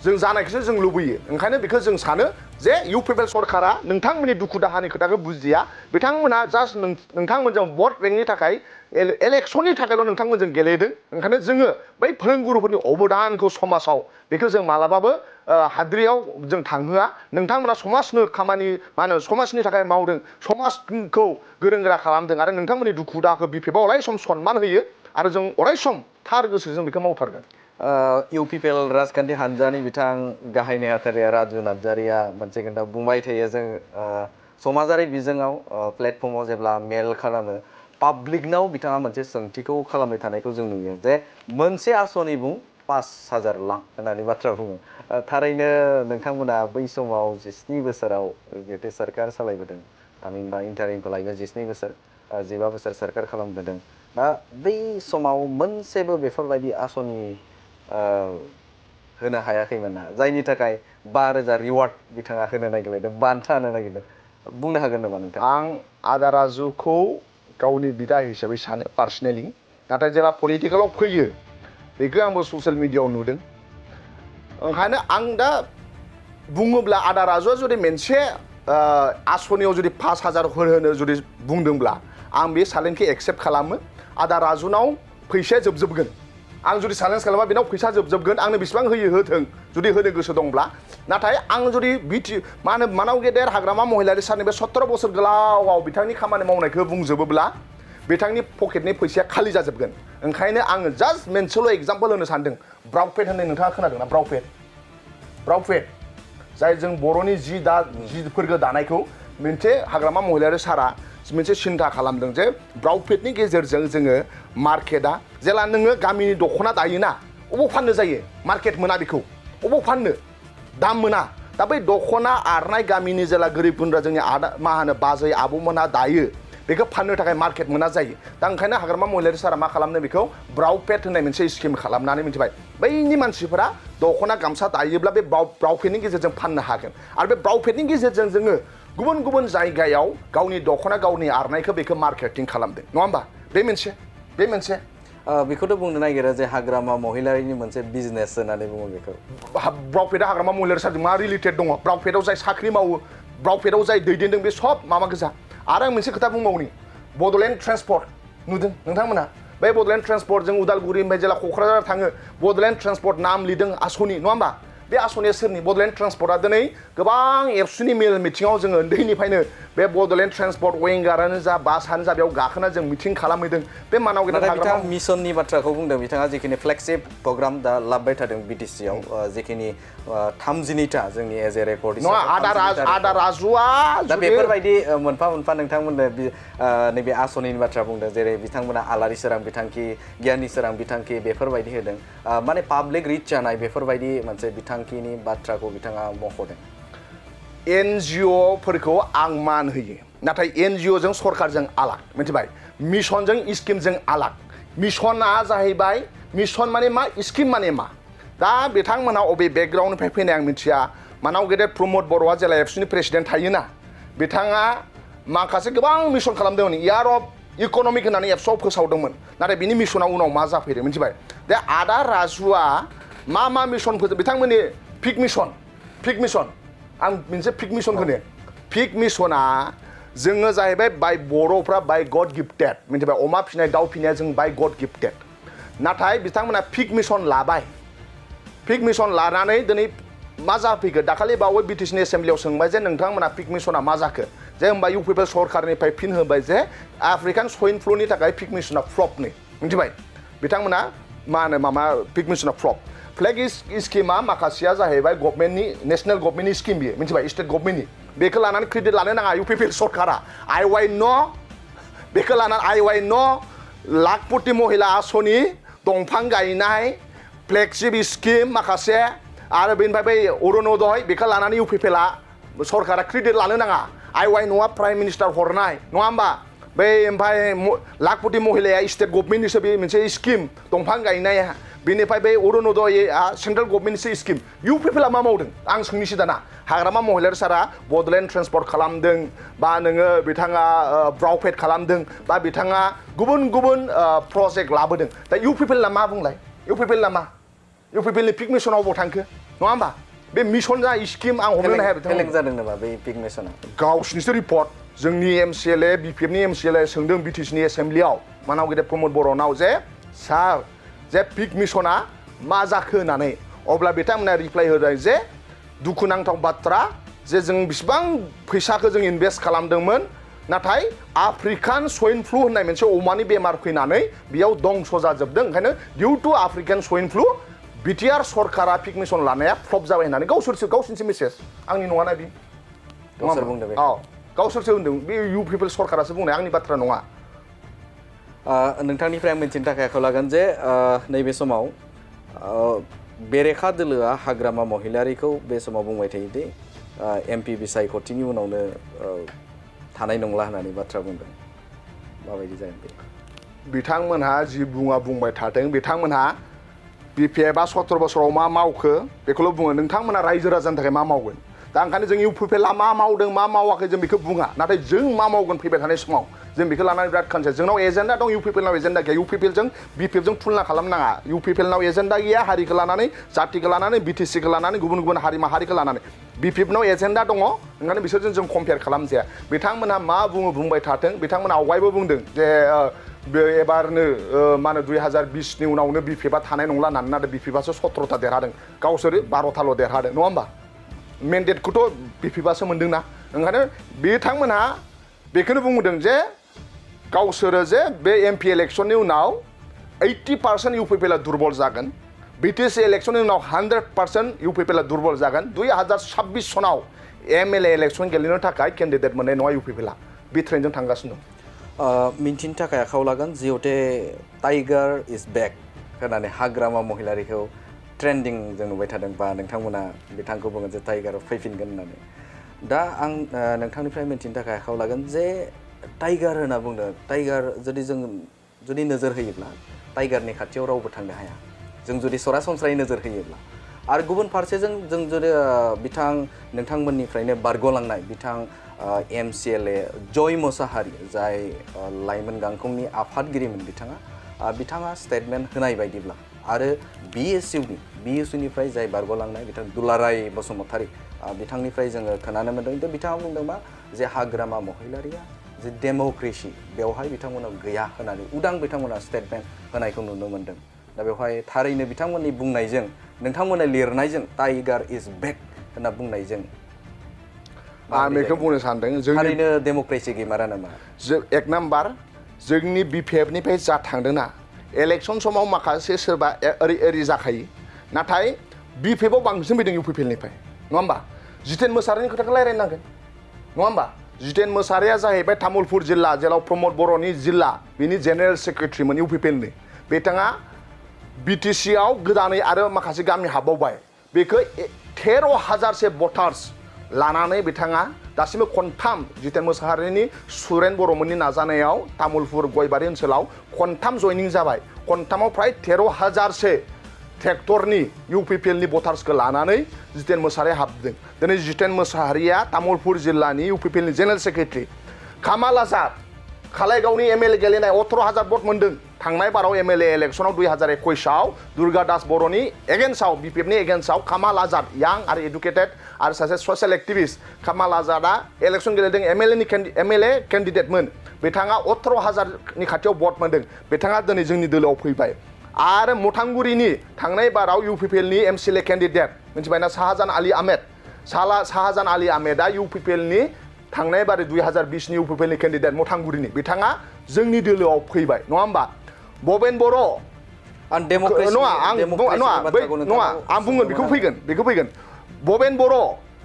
जों जानायखौसो जों लुबैयो ओंखायनो बेखौ जों सानो जे इउ पि पि एल सरकारा नोंथांमोननि दुखु दाहानि खोथाखौ बुजिया बिथांमोना जास्ट नोंथांमोनजों भट बेंकनि थाखाय इलेक्सननि थाखायल' नोंथांमोनजों गेलेदों ओंखायनो जोङो बै फोरोंगुरुफोरनि अबदानखौ समाजाव बेखौ जों मालाबाबो हाद्रियाव जों थांहोआ नोंथांमोना समाजनो खामानि मा होनो समाजनि थाखाय मावदों समाजखौ गोरों गोरा खालामदों आरो नोंथांमोननि दुखु दाहाखौ बिपिएफआव अराय सम सनमान होयो आरो जों अराय सम थार गोसोजों बेखौ मावथारगोन इउ पि पि एल राजखान्थि हान्जानि बिथां गाहाय नेहाथारि राजु नार्जारिया मोनसे खोथा बुंबाय थायो जों समाजारि बिजोङाव प्लेटफर्माव जेब्ला मेल खालामो पाब्लिकनाव बिथाङा मोनसे सोंथिखौ खालामबाय थानायखौ जों नुयो जे मोनसे आसनि बुं 5,000 लाख होननानै बाथ्रा बुङो थारैनो नोंथांमोना बै समाव 17 बोसोराव जिहेतु सोरखार सालायबोदों थामहिनबा इन्टारिमखौ लायोबा 17 बोसोर 15 बोसोर सोरखार खालामबोदों दा बै समाव मोनसेबो बेफोरबायदि आसनि होनो हायाखैमोन ना जायनि थाखाय 5,000 रिवार्ड बिथाङा होनो नागिरदों बान्था होनो नागिरदों बुंनो हागोन नामा नोंथां आं आदा राजुखौ गावनि बिदा हिसाबै सानो पार्सनेलि नाथाय जेब्ला पलिटिकेलाव फैयो बेखौ आंबो ससियेल मिडियायाव नुदों ओंखायनो आं दा बुङोब्ला आदा राजुआ जुदि मोनसे आसनियाव जुदि 5,000 होनो जुदि बुंदोंब्ला आं बे चेलेन्जखौ एक्सेप्ट खालामो आदा राजुनाव फैसाया जोबजोबगोन आं जुदि चेलेन्ज खालामा बेनाव फैसा जोबजोबगोन आंनो बेसेबां होयो होथों जुदि होनो गोसो दंब्ला नाथाय आं जुदि मा होनो मानाव गेदेर हाग्रामा महिलारि सारनि बे 17 बोसोर गोलावाव बिथांनि खामानि मावनायखौ बुंजोबोब्ला बिथांनि पकेटनि फैसाया खालि जाजोबगोन ओंखायनो आङो जास्ट मोनसेल' एग्जाम्पल होनो सानदों ब्राउपेट होननाय नोंथाङा खोनादोंना ब्राउपेट जाय जों बर'नि जिफोरखौ दानायखौ मोनसे हाग्रामा महिलारि सारा मोनसे सिन्था खालामदों जे ब्राउपेटनि गेजेरजों जोङो मार्केटआ जेला नोङो गामिनि दख'ना दायोना अबाव फाननो जायो मार्केट मोना बेखौ अबाव फाननो दाम मोना दा बै दख'ना आरनाय गामिनि जेला गोरिब गुन्द्रा जोंनि मा होनो बाजै आबौमोनहा दायो बेखौ फाननो थाखाय मार्केट मोना जायो दा ओंखायनो हाग्रामा महिलारि सारा मा खालामनो बेखौ ब्राउपेट होननाय मोनसे स्किम खालामनानै मिथिबाय बैनि मानसिफोरा दख'ना गामसा दायोब्ला बे ब्राउपेटनि गेजेरजों फाननो हागोन आरो बे ब्राउपेटनि गेजेरजों जोङो गुबुन गुबुन जायगायाव गावनि दख'ना गावनि आरनायखौ बेखौ मार्केटिं खालामदों नङा होमबा बे मोनसे बेखौथ' बुंनो नागिरो जे हाग्रामा महिलारिनि मोनसे बिजनेस होननानै बुङो बेखौ ब्राउपेटआ हाग्रामा महिलारि सारजों मा रिलेटेड दङ ब्राउपेटआव जाय साख्रि मावो ब्राउपेटआव जाय दैदेनदों बे सब माबा गोजा आरो आं मोनसे खोथा बुंबावनि बड'लेण्ड ट्रेन्सपर्ट नुदों नोंथांमोना बे बड'लेण्ड ट्रेन्सपर्ट जों उदालगुरिनिफ्राय जेला क'क्राझार थाङो बड'लेण्ड ट्रेन्सपर्ट नाम लिरदों आसनि नङा होमबा बे आसनिया सोरनि बड'लेण्ड ट्रेन्सपर्टआ दिनै गोबां एबसुनि मेल मिटिङाव जोङो उन्दैनिफ्रायनो बे बड'लेण्ड ट्रेन्सपर्ट विंगारानो जा बासआनो जा बेयाव गाखोना जों मिटिं खालामहैदों बे मानाव गेदेर बिथाङा मिशननि बाथ्राखौ बुंदों बिथाङा जिखिनि फ्लेगशिप प्रग्राम दा लाबोबाय थादों बिटिसिआव जिखिनि 32टा जोंनि एज ए रेकर्ड नङा आदा राजुआ दा बेफोरबायदि मोनफा मोनफा नोंथांमोननो नैबे आसनिनि बाथ्रा बुंदों जेरै बिथांमोना आलारि सोरां बिथांखि गियाननि सोरां बिथांखि बेफोरबायदि होदों माने पाब्लिक रिच जानाय बेफोरबायदि मोनसे बिथांखिनि बाथ्राखौ बिथाङा मख'दों NGOफोरखौ आं मान होयो नाथाय NGOजों सरकारजों आलाग मिथिबाय मिशनजों स्किमजों आलाग मिशना जाहैबाय मिशन माने मा स्किम माने मा दा बिथांमोना अबे बेकग्राउन्डनिफ्राय फैनाय आं मिथिया मानाव गेदेर प्रमद बर'आ जेला एबसुनि प्रेसिडेन्ट थायोना बिथाङा माखासे गोबां मिशन खालामदोंमोन इयार अफ इक'नमिक होननानै एबसुआव फोसावदोंमोन नाथाय बिनि मिशना उनाव मा जाफैदों मिथिबाय दा आदा राजुआ मा मिशन फोजोब बिथांमोननि पिक मिशन आं मोनसे पिक मिशन होनो पिक मिशना जोङो जाहैबाय बाय बर'फ्रा बाय गड गिफ्टेड मिथिबाय अमा फिनाय दाउ फिनाया जों बाय गड गिफ्टेड नाथाय बिथांमोना पिक मिशन लाबाय पिक मिशन लानानै दिनै मा जाफैखो दाखालि बावै बिटिसिनि एसेम्ब्लियाव सोंबाय जे नोंथांमोना पिक मिशना मा जाखो जे होमबा इउ पि पि एल सरकारनिफ्राय फिन होबाय जे आफ्रिकान स्वाइन फ्लुनि थाखाय पिक मिशना फ्लपनो मिथिबाय बिथांमोना मा होनो माबा पिक मिशना फ्लप फ्लेग स्किमा माखासेया जाहैबाय गभर्नमेन्टनि नेशनेल गभर्नमेन्टनि स्किम बियो मिथिबाय स्टेट गभर्नमेन्टनि बेखौ लानानै क्रेडिट लानो नाङा इउ पि पि एल सरकारा बेखौ लानानै लाखपति महिला आसनि दंफां गायनाय फ्लेगशिप स्किम माखासे आरो बेनिफ्राय बै अरुणोदय बेखौ लानानै इउ पि पि एलआ सरकारा क्रेडिट लानो नाङा न'आ प्राइम मिनिस्टार हरनाय नङा होमबा बै ओमफ्राय लाखपति महिलाया स्टेट गभर्नमेन्टनिसो बे मोनसे स्किम दंफां गायनाया बेनिफ्राय बे अरुणोदयआ सेन्ट्रेल गभर्नमेन्टनिसो स्किम इउ पि पि एलआ मा मावदों आं सोंनिसै दाना हाग्रामा महिलारि सारा बड'लेण्ड ट्रेन्सपर्ट खालामदों बा नोङो बिथाङा ब्राउपेट खालामदों बा बिथाङा गुबुन गुबुन प्रजेक्ट लाबोदों दा इउ पि पि एलआ मा बुंलाय इउ पि पि एलआ मा UPPL नि पिक मिशनाव बबाव थांखो नङा होमबा बे मिशन जा स्किम आं हमनो हाया फेलें जादों नामा बे पिक मिशना गावसिनिसो रिपर्ट जोंनि MCLA BPF नि MCLA सोंदों BTC नि एसेम्ब्लियाव मानाव गेदेर प्रमद बर'नाव जे सार जे पिक मिशना मा जाखो होननानै अब्ला बिथांमोना रिप्लाइ होदों जे दुखुनांथाव बाथ्रा जे जों बिसिबां फैसाखौ जों इनभेस्ट खालामदोंमोन नाथाय आफ्रिकान स्वाइन फ्लु होननाय मोनसे अमानि बेमार फैनानै बेयाव दंस जाजोबदों ओंखायनो due to African swine flu BTR सरकारा पिक मिशन लानाया फ्लप जाबाय होननानै गावसोरसो मेसेज आंनि नङाना बि गावसोर बुंदों बे गावसोरसो होनदों बे UPPL सरकारासो बुंनाय आंनि बाथ्रा नङा नोंथांनिफ्राय आं मिथिनो थाखाय आखायाव लागोन जे नैबे समाव बेरेखा दोलोआ हाग्रामा महिलारिखौ बे समाव बुंबाय थायो दि MP बिसायख'थिनि उनावनो थानाय नंला होननानै बाथ्रा बुंदों माबायदि जागोन बे बिथांमोनहा जि बुंबाय थादों बिथांमोनहा BPFआ 17 बोसोराव मा मावखो बेखौल' बुङो नोंथांमोना रायजो राजानि थाखाय मा मावगोन दा ओंखायनो जों UPPLआ मा मावदों मा मावाखै जों बेखौ बुङा नाथाय जों मा मावगोन फैबाय थानाय समाव जों बेखौ लानानै बिराद कनसियास जोंनाव एजेन्डा दं UPPLनाव एजेन्डा गैया UPPLजों BPFजों तुलना खालामनाङा UPPLनाव एजेन्डा गैया हारिखौ लानानै जातिखौ लानानै BTCखौ लानानै गुबुन गुबुन हारि माहारिखौ लानानै BPFनाव एजेन्डा दङ ओंखायनो बिसोरजों जों कम्पेयार खालामजाया बिथांमोनहा मा बुंबाय थाथों बिथांमोना आवगायबो बुंदों जे एबारनो मा होनो 2020नि उनावनो BPFआ थानाय नंला होननानै नाथाय BPFआसो 17ता देरहादों गावसोरो 12ताल' देरहादों नङा होमबा मेन्डेटखौथ' BPFआसो मोनदोंना ओंखायनो बिथांमोनहा बेखौनो बुंदों जे गावसोरो जे बे MP इलेक्शननि उनाव 80% UPPLआ दुर्बल जागोन BTC इलेक्शननि उनाव 100% UPPLआ दुर्बल जागोन 2026 सनाव MLA इलेक्शन गेलेनो थाखाय केन्डिडेट मोननाय नङा UPPLआ बे ट्रेन्डजों थांगासिनो दं मिन्थिनो थाखाय आखायाव लागोन जिहेते टाइगार इज बेक होननानै हाग्रामा महिलारिखौ ट्रेन्डिं जों नुबाय थादों बा नोंथांमोना बिथांखौ बुङो जे टाइगार फैफिनगोन होननानै दा आं नोंथांनिफ्राय मिन्थिनो थाखाय आखायाव लागोन जे टाइगार होनना बुंदों टाइगार जुदि नोजोर होयोब्ला टाइगारनि खाथियाव रावबो थांनो हाया जों जुदि सरासनस्रायै नोजोर होयोब्ला आरो गुबुन फारसेजों जों जुदि नोंथांमोननिफ्रायनो बारग'लांनाय बिथां MCLA जय मोसाहारि जाय लाइमोन गांखंनि आफादगिरिमोन बिथाङा स्टेटमेन्ट होनाय बायदिब्ला आरो BSUनिफ्राय जाय बारग'लांनाय बिथां दुलाराय बसुमतारी बिथांनिफ्राय जोङो खोनानो मोन्दों दा बिथाङा बुंदों मा जे हाग्रामा महिलारिया जे डेम'क्रेसि बेवहाय बिथांमोना गैया होननानै उदां बिथांमोना स्टेटमेन्ट होनायखौ नुनो मोन्दों दा बेवहाय थारैनो बिथांमोननि बुंनायजों नोंथांमोननि लिरनायजों टाइगार इज बेक होनना बुंनायजों आं बेखौ बुंनो सानदों थारैनो डेम'क्रेसि गैमारा नामा एक नाम्बार जोंनि BPFनिफ्राय जा थांदोंना इलेक्शन समाव माखासे सोरबा ओरै जाखायो नाथाय BPFआव बांसिन फैदों UPPLनिफ्राय नङा होमबा जितेन मोसाहारिनि खोथाखौ रायलायनांगोन नङा होमबा जितेन मोसाहारिया जाहैबाय तामुलपुर जिल्ला जेराव प्रमद बर'नि जिल्ला बिनि जेनेरेल सेक्रेटारिमोन UPPLनि बिथाङा BTCआव गोदानै आरो माखासे गामि हाबबावबाय बेखौ 13,000से भटार्स लानानै बिथाङा दासिमबो खनथाम जितेन मोसाहारिनि सुरेन बर'मोननि नाजानायाव तामुलपुर गयबारि ओनसोलाव खनथाम जयनिं जाबाय खनथामाव फ्राय 13,000से ट्रेक्टरनि UPPLनि भटार्सखौ लानानै जितेन मोसाहारिया हाबदों दिनै जितेन मोसाहारिया तामुलपुर जिल्लानि UPPLनि जेनेरेल सेक्रेटारि कामाल आजाद खालायगावनि MLA गेलेनाय 18,000 भट मोन्दों थांनाय बाराव MLA इलेक्शनाव 2021आव दुर्गा दास बर'नि एगेन्स्टआव BPFनि एगेन्स्टआव कामाल आजाद यां आरो एडुकेटेड आरो सासे ससियेल एक्टिभिस्ट कामाल आजादआ इलेक्शन गेलेदों MLA केन्डिडेटमोन बिथाङा 18,000नि खाथियाव भट मोन्दों बिथाङा दिनै जोंनि दोलोआव फैबाय आरो मथांगुरिनि थांनाय बाराव UPPLनि MCLA केन्डिडेट मिथिबायना शाहजान आली आहमेदा UPPLनि थांनाय बारै 2020नि UPPLनि केन्डिडेट मथांगुरिनि बिथाङा जोंनि दोलोआव फैबाय नङा होमबा बबेन बर' आं बुंगोन बेखौ फैगोन बबेन बर'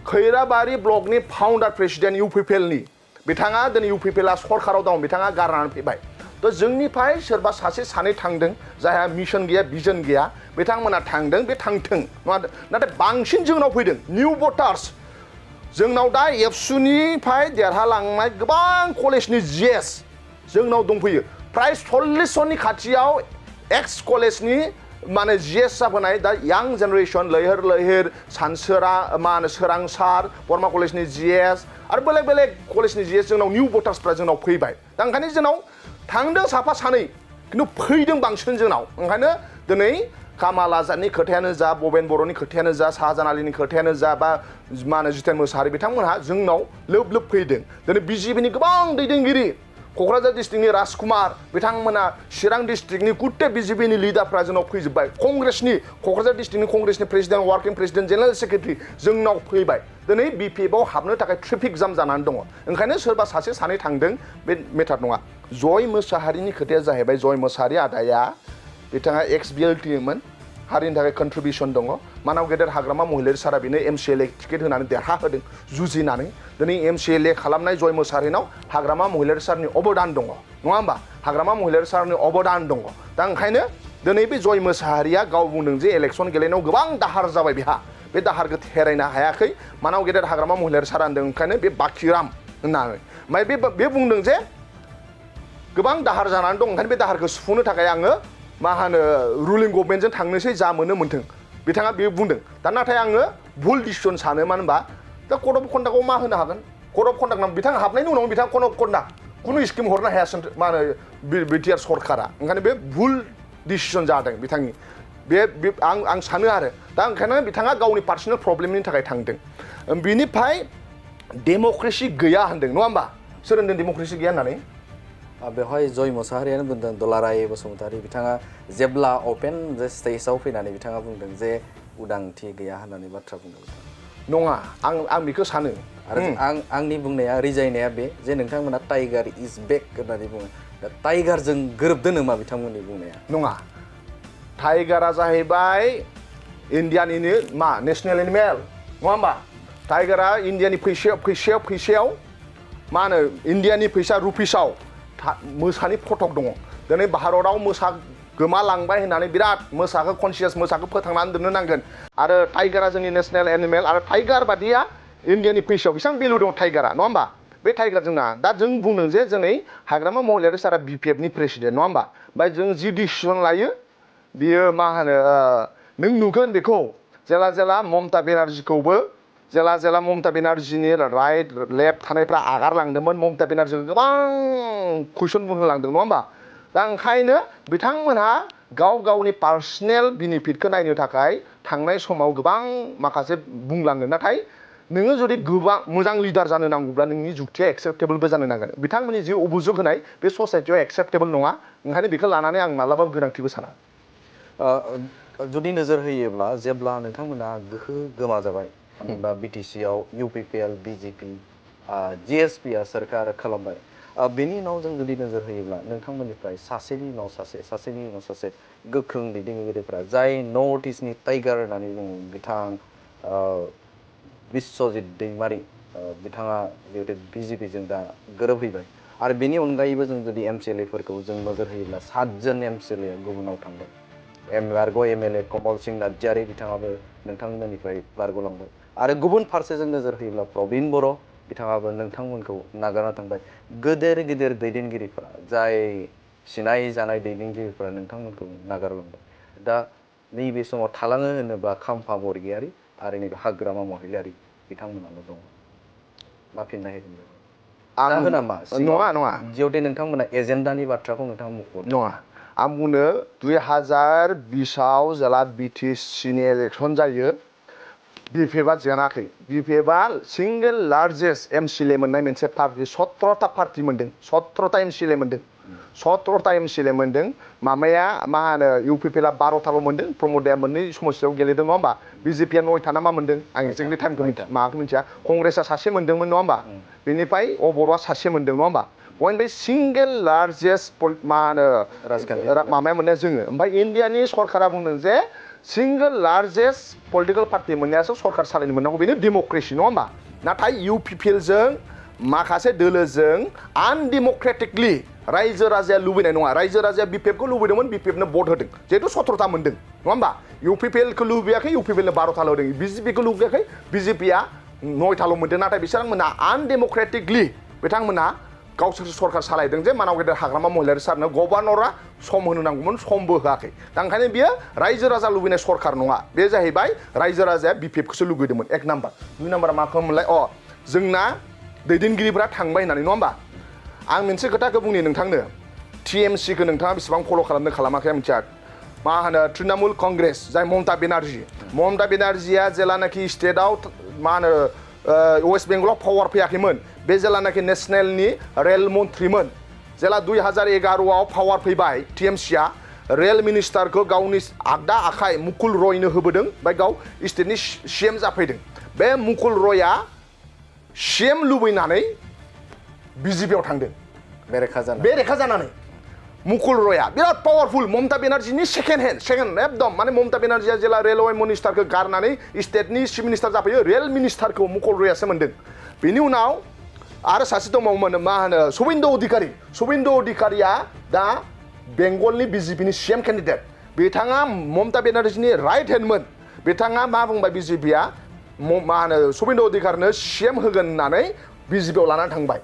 खैराबारि ब्लकनि फाउन्डार प्रेसिडेन्ट UPPLनि बिथाङा दिनै UPPLआ सरकाराव दं बिथाङा गारनानै फैबाय थ' जोंनिफ्राय सोरबा सासे सानै थांदों जायहा मिशन गैया भिजन गैया बिथांमोना थांदों बे थांथों नाथाय बांसिन जोंनाव फैदों निउ भटार्स जोंनाव दा एबसुनिफ्राय देरहालांनाय गोबां कलेजनि GS जोंनाव दंफैयो फ्राय 40 जननि खाथियाव एक्स कलेजनि माने GS जाबोनाय दा यां जेनेरेसन लैहोर सानसोरा मा होनो सोरांसार बर्मा कलेजनि GS आरो बेलेग कलेजनि GS जोंनाव निउ भटार्सफ्रा जोंनाव फैबाय दा ओंखायनो जोंनाव थांदों साफा सानै खिन्थु फैदों बांसिन जोंनाव ओंखायनो दिनै कामाल आजादनि खोथायानो जा बबेन बर'नि खोथायानो जा शाहजाहान आलीनि खोथायानो जा बा मा होनो जितेन मोसाहारि बिथांमोनहा जोंनाव लोब लोब फैदों दिनै बिजेपिनि गोबां दैदेनगिरि क'क्राझार डिस्ट्रिक्टनि राजकुमार बिथांमोना चिरां डिस्ट्रिक्टनि गुट्टे बिजेपिनि लिडारफ्रा जोंनाव फैजोब्बाय कंग्रेसनि क'क्राझार डिस्ट्रिक्टनि कंग्रेसनि president working president general secretary जोंनाव फैबाय दिनै बिपिएफआव हाबनो थाखाय ट्रेफिक जाम जानानै दङ ओंखायनो सोरबा सासे सानै थांदों बे मेटार नङा जय मोसाहारिनि खोथाया जाहैबाय जय मोसाहारि आदाया बिथाङा एक्स बिएलटिमोन हारिनि थाखाय कन्ट्रिबिउसन दङ मानाव गेदेर हाग्रामा महिलारि सारा बेनो एमसिएलए टिकेट होनानै देरहाहोदों जुजिनानै दिनै एमसिएलए खालामनाय जय मोसाहारिनाव हाग्रामा महिलारि सारनि अबदान दङ नङा होमबा हाग्रामा महिलारि सारनि अबदान दङ दा ओंखायनो दिनै बे जय मोसाहारिया गाव बुंदों जे इलेक्सन गेलेनायाव गोबां दाहार जाबाय बेहा बे दाहारखौ थेरायनो हायाखै मानाव गेदेर हाग्रामा महिलारि सारा होनदों ओंखायनो बे बाखिराम होननानै ओमफ्राय बे बुंदों जे गोबां दाहार जानानै दं ओंखायनो बे दाहारखौ सुफुंनो थाखाय आङो मा होनो रुलिं गभर्नमेन्टजों थांनोसै जा मोनथों बिथाङा बे बुंदों दा नाथाय आङो भुल डिसिसन सानो मानो होनबा दा कड अफ कन्डाक्टआव मा होनो हागोन कड अफ कन्डाक्ट बिथाङा हाबनायनि उनाव बिथाङा कड अफ कन्डाक्ट कुनु स्किम हरनो हायासै मा होनो बिटिआर सरकारा ओंखायनो बे भुल डिसिसन जादों बिथांनि बे आं सानो आरो दा ओंखायनो बिथाङा गावनि पार्सनेल प्रब्लेमनि थाखाय थांदों बिनिफ्राय डेम'क्रेसि गैया होनदों नङा होमबा सोर होनदों डेम'क्रेसि गैया होननानै बेवहाय जय मुसाहारियानो बुंदों दुलाराय बसुमतारी बिथाङा जेब्ला अपेन स्टेजआव फैनानै बिथाङा बुंदों जे उदांथि गैया होननानै बाथ्रा बुंदों नङा आं बेखौ सानो आरो आंनि बुंनाया रिजायनाया बे जे नोंथांमोना टाइगार इज बेक होननानै बुङो दा टाइगारजों गोरोबदों नामा बिथांमोननि बुंनाया नङा टाइगारा जाहैबाय इन्डियानिनो मा नेसनेल एनिमेल नङा होमबा टाइगारा इन्डियानि फैसायाव मा होनो इन्डियानि फैसा रुपिसाव मोसानि फटक दङ दिनै भारतआव मोसा गोमालांबाय होननानै बिराद मोसाखौ कनसियास मोसाखौ फोथांनानै दोननो नांगोन आरो टाइगारा जोंनि नेसनेल एनिमेल आरो टाइगार बादिया इन्डियानि फैसायाव बेसेबां भेलु दं टाइगारा नङा होमबा बे टाइगार जोंना दा जों बुंदों जे जोंनि हाग्रामा महिलारि सारा बिपिएफनि प्रेसिडेन्ट नङा होमबा ओमफ्राय जों जि डिसिसन लायो बियो मा होनो नों नुगोन बेखौ जेला ममता बेनार्जीखौबो जेला ममता बेनार्जीनि राइट लेफ्ट थानायफ्रा आगारलांदोंमोन ममता बेनार्जीखौ गोबां कुइसन बुंहोलांदों नङा होमबा दा ओंखायनो बिथांमोनहा गावनि पार्सनेल बेनिफिटखौ नायनो थाखाय थांनाय समाव गोबां माखासे बुंलाङो नाथाय नोङो जुदि गोबां मोजां लिडार जानो नांगौब्ला नोंनि जुक्तिया एक्सेप्टेबलबो जानो नांगोन बिथांमोननि जि अभियोग होनाय बे ससाइटियाव एक्सेप्टेबल नङा ओंखायनो बेखौ लानानै आं मालाबाबो गोनांथिबो साना जुदि नोजोर होयोब्ला जेब्ला नोंथांमोना गोहो गोमा जाबाय बा बिटिसिआव इउपिपिएल बिजेपि जिएसपिआ सोरखार खालामबाय बेनि उनाव जों जुदि नोजोर होयोब्ला नोंथांमोननिफ्राय सासेनि उनाव सासे गोख्रों दैदेनगिरिफोरा जाय नर्थ इस्टनि टाइगार होननानै बुङो बिथां बिश्वजित दैमारि बिथाङा जिहेतु बिजेपिजों दा गोरोबहैबाय आरो बेनि अनगायैबो जों जुदि एमसिएलएफोरखौ जों नोजोर होयोब्ला 7 जन एमसिएलए गुबुनाव थांबाय बारग' एमएलए कमल सिंह नार्जारि बिथाङाबो नोंथांमोननिफ्राय बारग'लांबाय आरो गुबुन फारसेजों नोजोर होयोब्ला प्रबिन बर' बिथाङाबो नोंथांमोनखौ नागारना थांबाय गेदेर दैदेनगिरिफोरा जाय सिनाय जानाय दैदेनगिरिफोरा नोंथांमोनखौ नागारलांबाय दा नैबे समाव थालाङो होनोब्ला खाम्फा बरगयारि आरो नैबे हाग्रामा महिलारि बिथांमोनाल' दङ मा फिननाय होगोन नामा नङा जिहेतु नोंथांमोना एजेन्डानि बाथ्राखौ नोंथाङा मुख'दों नङा आं बुंनो 2020आव जेला बिटिसिनि इलेक्सन जायो बिपिएफआ जेनाखै बिपिएफआ सिंगेल लार्जेस्ट एमसिएलए मोननाय मोनसे पार्टि 17टा पार्टि मोनदों 17टा एमसिएलए मोनदों 17टा एमसिएलए मोनदों मामाया मा होनो इउपिपिएलआ 12टाल' मोनदों प्रम'दया मोननै समस्यायाव गेलेदों नङा होमबा बिजेपिया 9टा ना मा मोनदों आं एक्जेक्टलि टाइमखौ माबाखौ मिथिया कंग्रेसआ सासे मोनदोंमोन नङा होमबा बेनिफ्राय बर'आ सासे मोनदों नङा होमबा बयनिफ्राय सिंगेल लार्जेस्ट मा होनो माबाया मोननाया जोङो ओमफ्राय इन्डियानि सरकारा बुंदों जे सिंगेल लार्जेस्ट पलिटिकेल पार्टि मोननायासो सरकार सालायनो मोननांगौ बेनो डेम'क्रेसि नङा होमबा नाथाय इउपिपिएलजों माखासे दोलोजों आनडेम'क्रेटिकलि रायजो राजाया लुबैनाय नङा रायजो राजाया बिपिएफखौ लुबैदोंमोन बिपिएफनो भट होदों जिहेतु 17टा मोनदों नङा होमबा इउपिपिएलखौ लुबैयाखै इउपिपिएलनो 12टाल' होदों बिजेपिखौ लुबैयाखै बिजेपिया 9टाल' मोनदों नाथाय बिथांमोना आनडेम'क्रेटिकलि बिथांमोना गावसोर सरकार सालायदों जे मानाव गेदेर हाग्रामा महिलारि सारनो गभर्नरा सम होनो नांगौमोन समबो होआखै दा ओंखायनो बियो रायजो राजा लुबैनाय सरकार नङा बे जाहैबाय रायजो राजाया बिपिएफखौसो लुबैदोंमोन 1 नाम्बार 2 नाम्बारा माखौमोनलाय जोंना दैदेनगिरिफ्रा थांबाय होननानै नङा होमबा आं मोनसे खोथाखौ बुंनि नोंथांनो टिएमसिखौ नोंथाङा बेसेबां फल' खालामदों खालामाखै आं मिथिया मा होनो तृणमूल कंग्रेस जाय ममता बेनार्जिया जेलानाखि स्टेटआव मा होनो वेस्ट बेंगलाव पावार फैयाखैमोन बे जेलानाखि नेशनेलनि रेल मन्थ्रिमोन जेला 2011आव पावार फैबाय टीएमसीआ रेल मिनिस्टारखौ गावनि आगदा आखाइ मुकुल रयनो होबोदों ओमफ्राय गाव स्टेटनि सीएम जाफैदों बे मुकुल रयआ सीएम लुबैनानै बीजेपीआव थांदों बेरेखा जानानै मुकुल रयआ बिराद पावारफुल ममता बेनार्जिनि सेकेन्ड एकदम माने ममता बेनार्जिया जेला रेलवे मिनिस्टारखौ गारनानै स्टेटनि चिफ मिनिस्टार जाफैयो रेल मिनिस्टारखौ मुकुल रयआसो मोनदों बेनि उनाव आरो सासे दंबावोमोन मा होनो शुभेन्दु अधिकारिया दा बेंगलनि बीजेपीनि सीएम केन्डिडेट बिथाङा ममता बेनार्जिनि राइट हेन्डमोन बिथाङा मा बुंबाय बीजेपीआ मा होनो शुभेन्दु अधिकारिनो सीएम होगोन होननानै बीजेपीआव लानानै थांबाय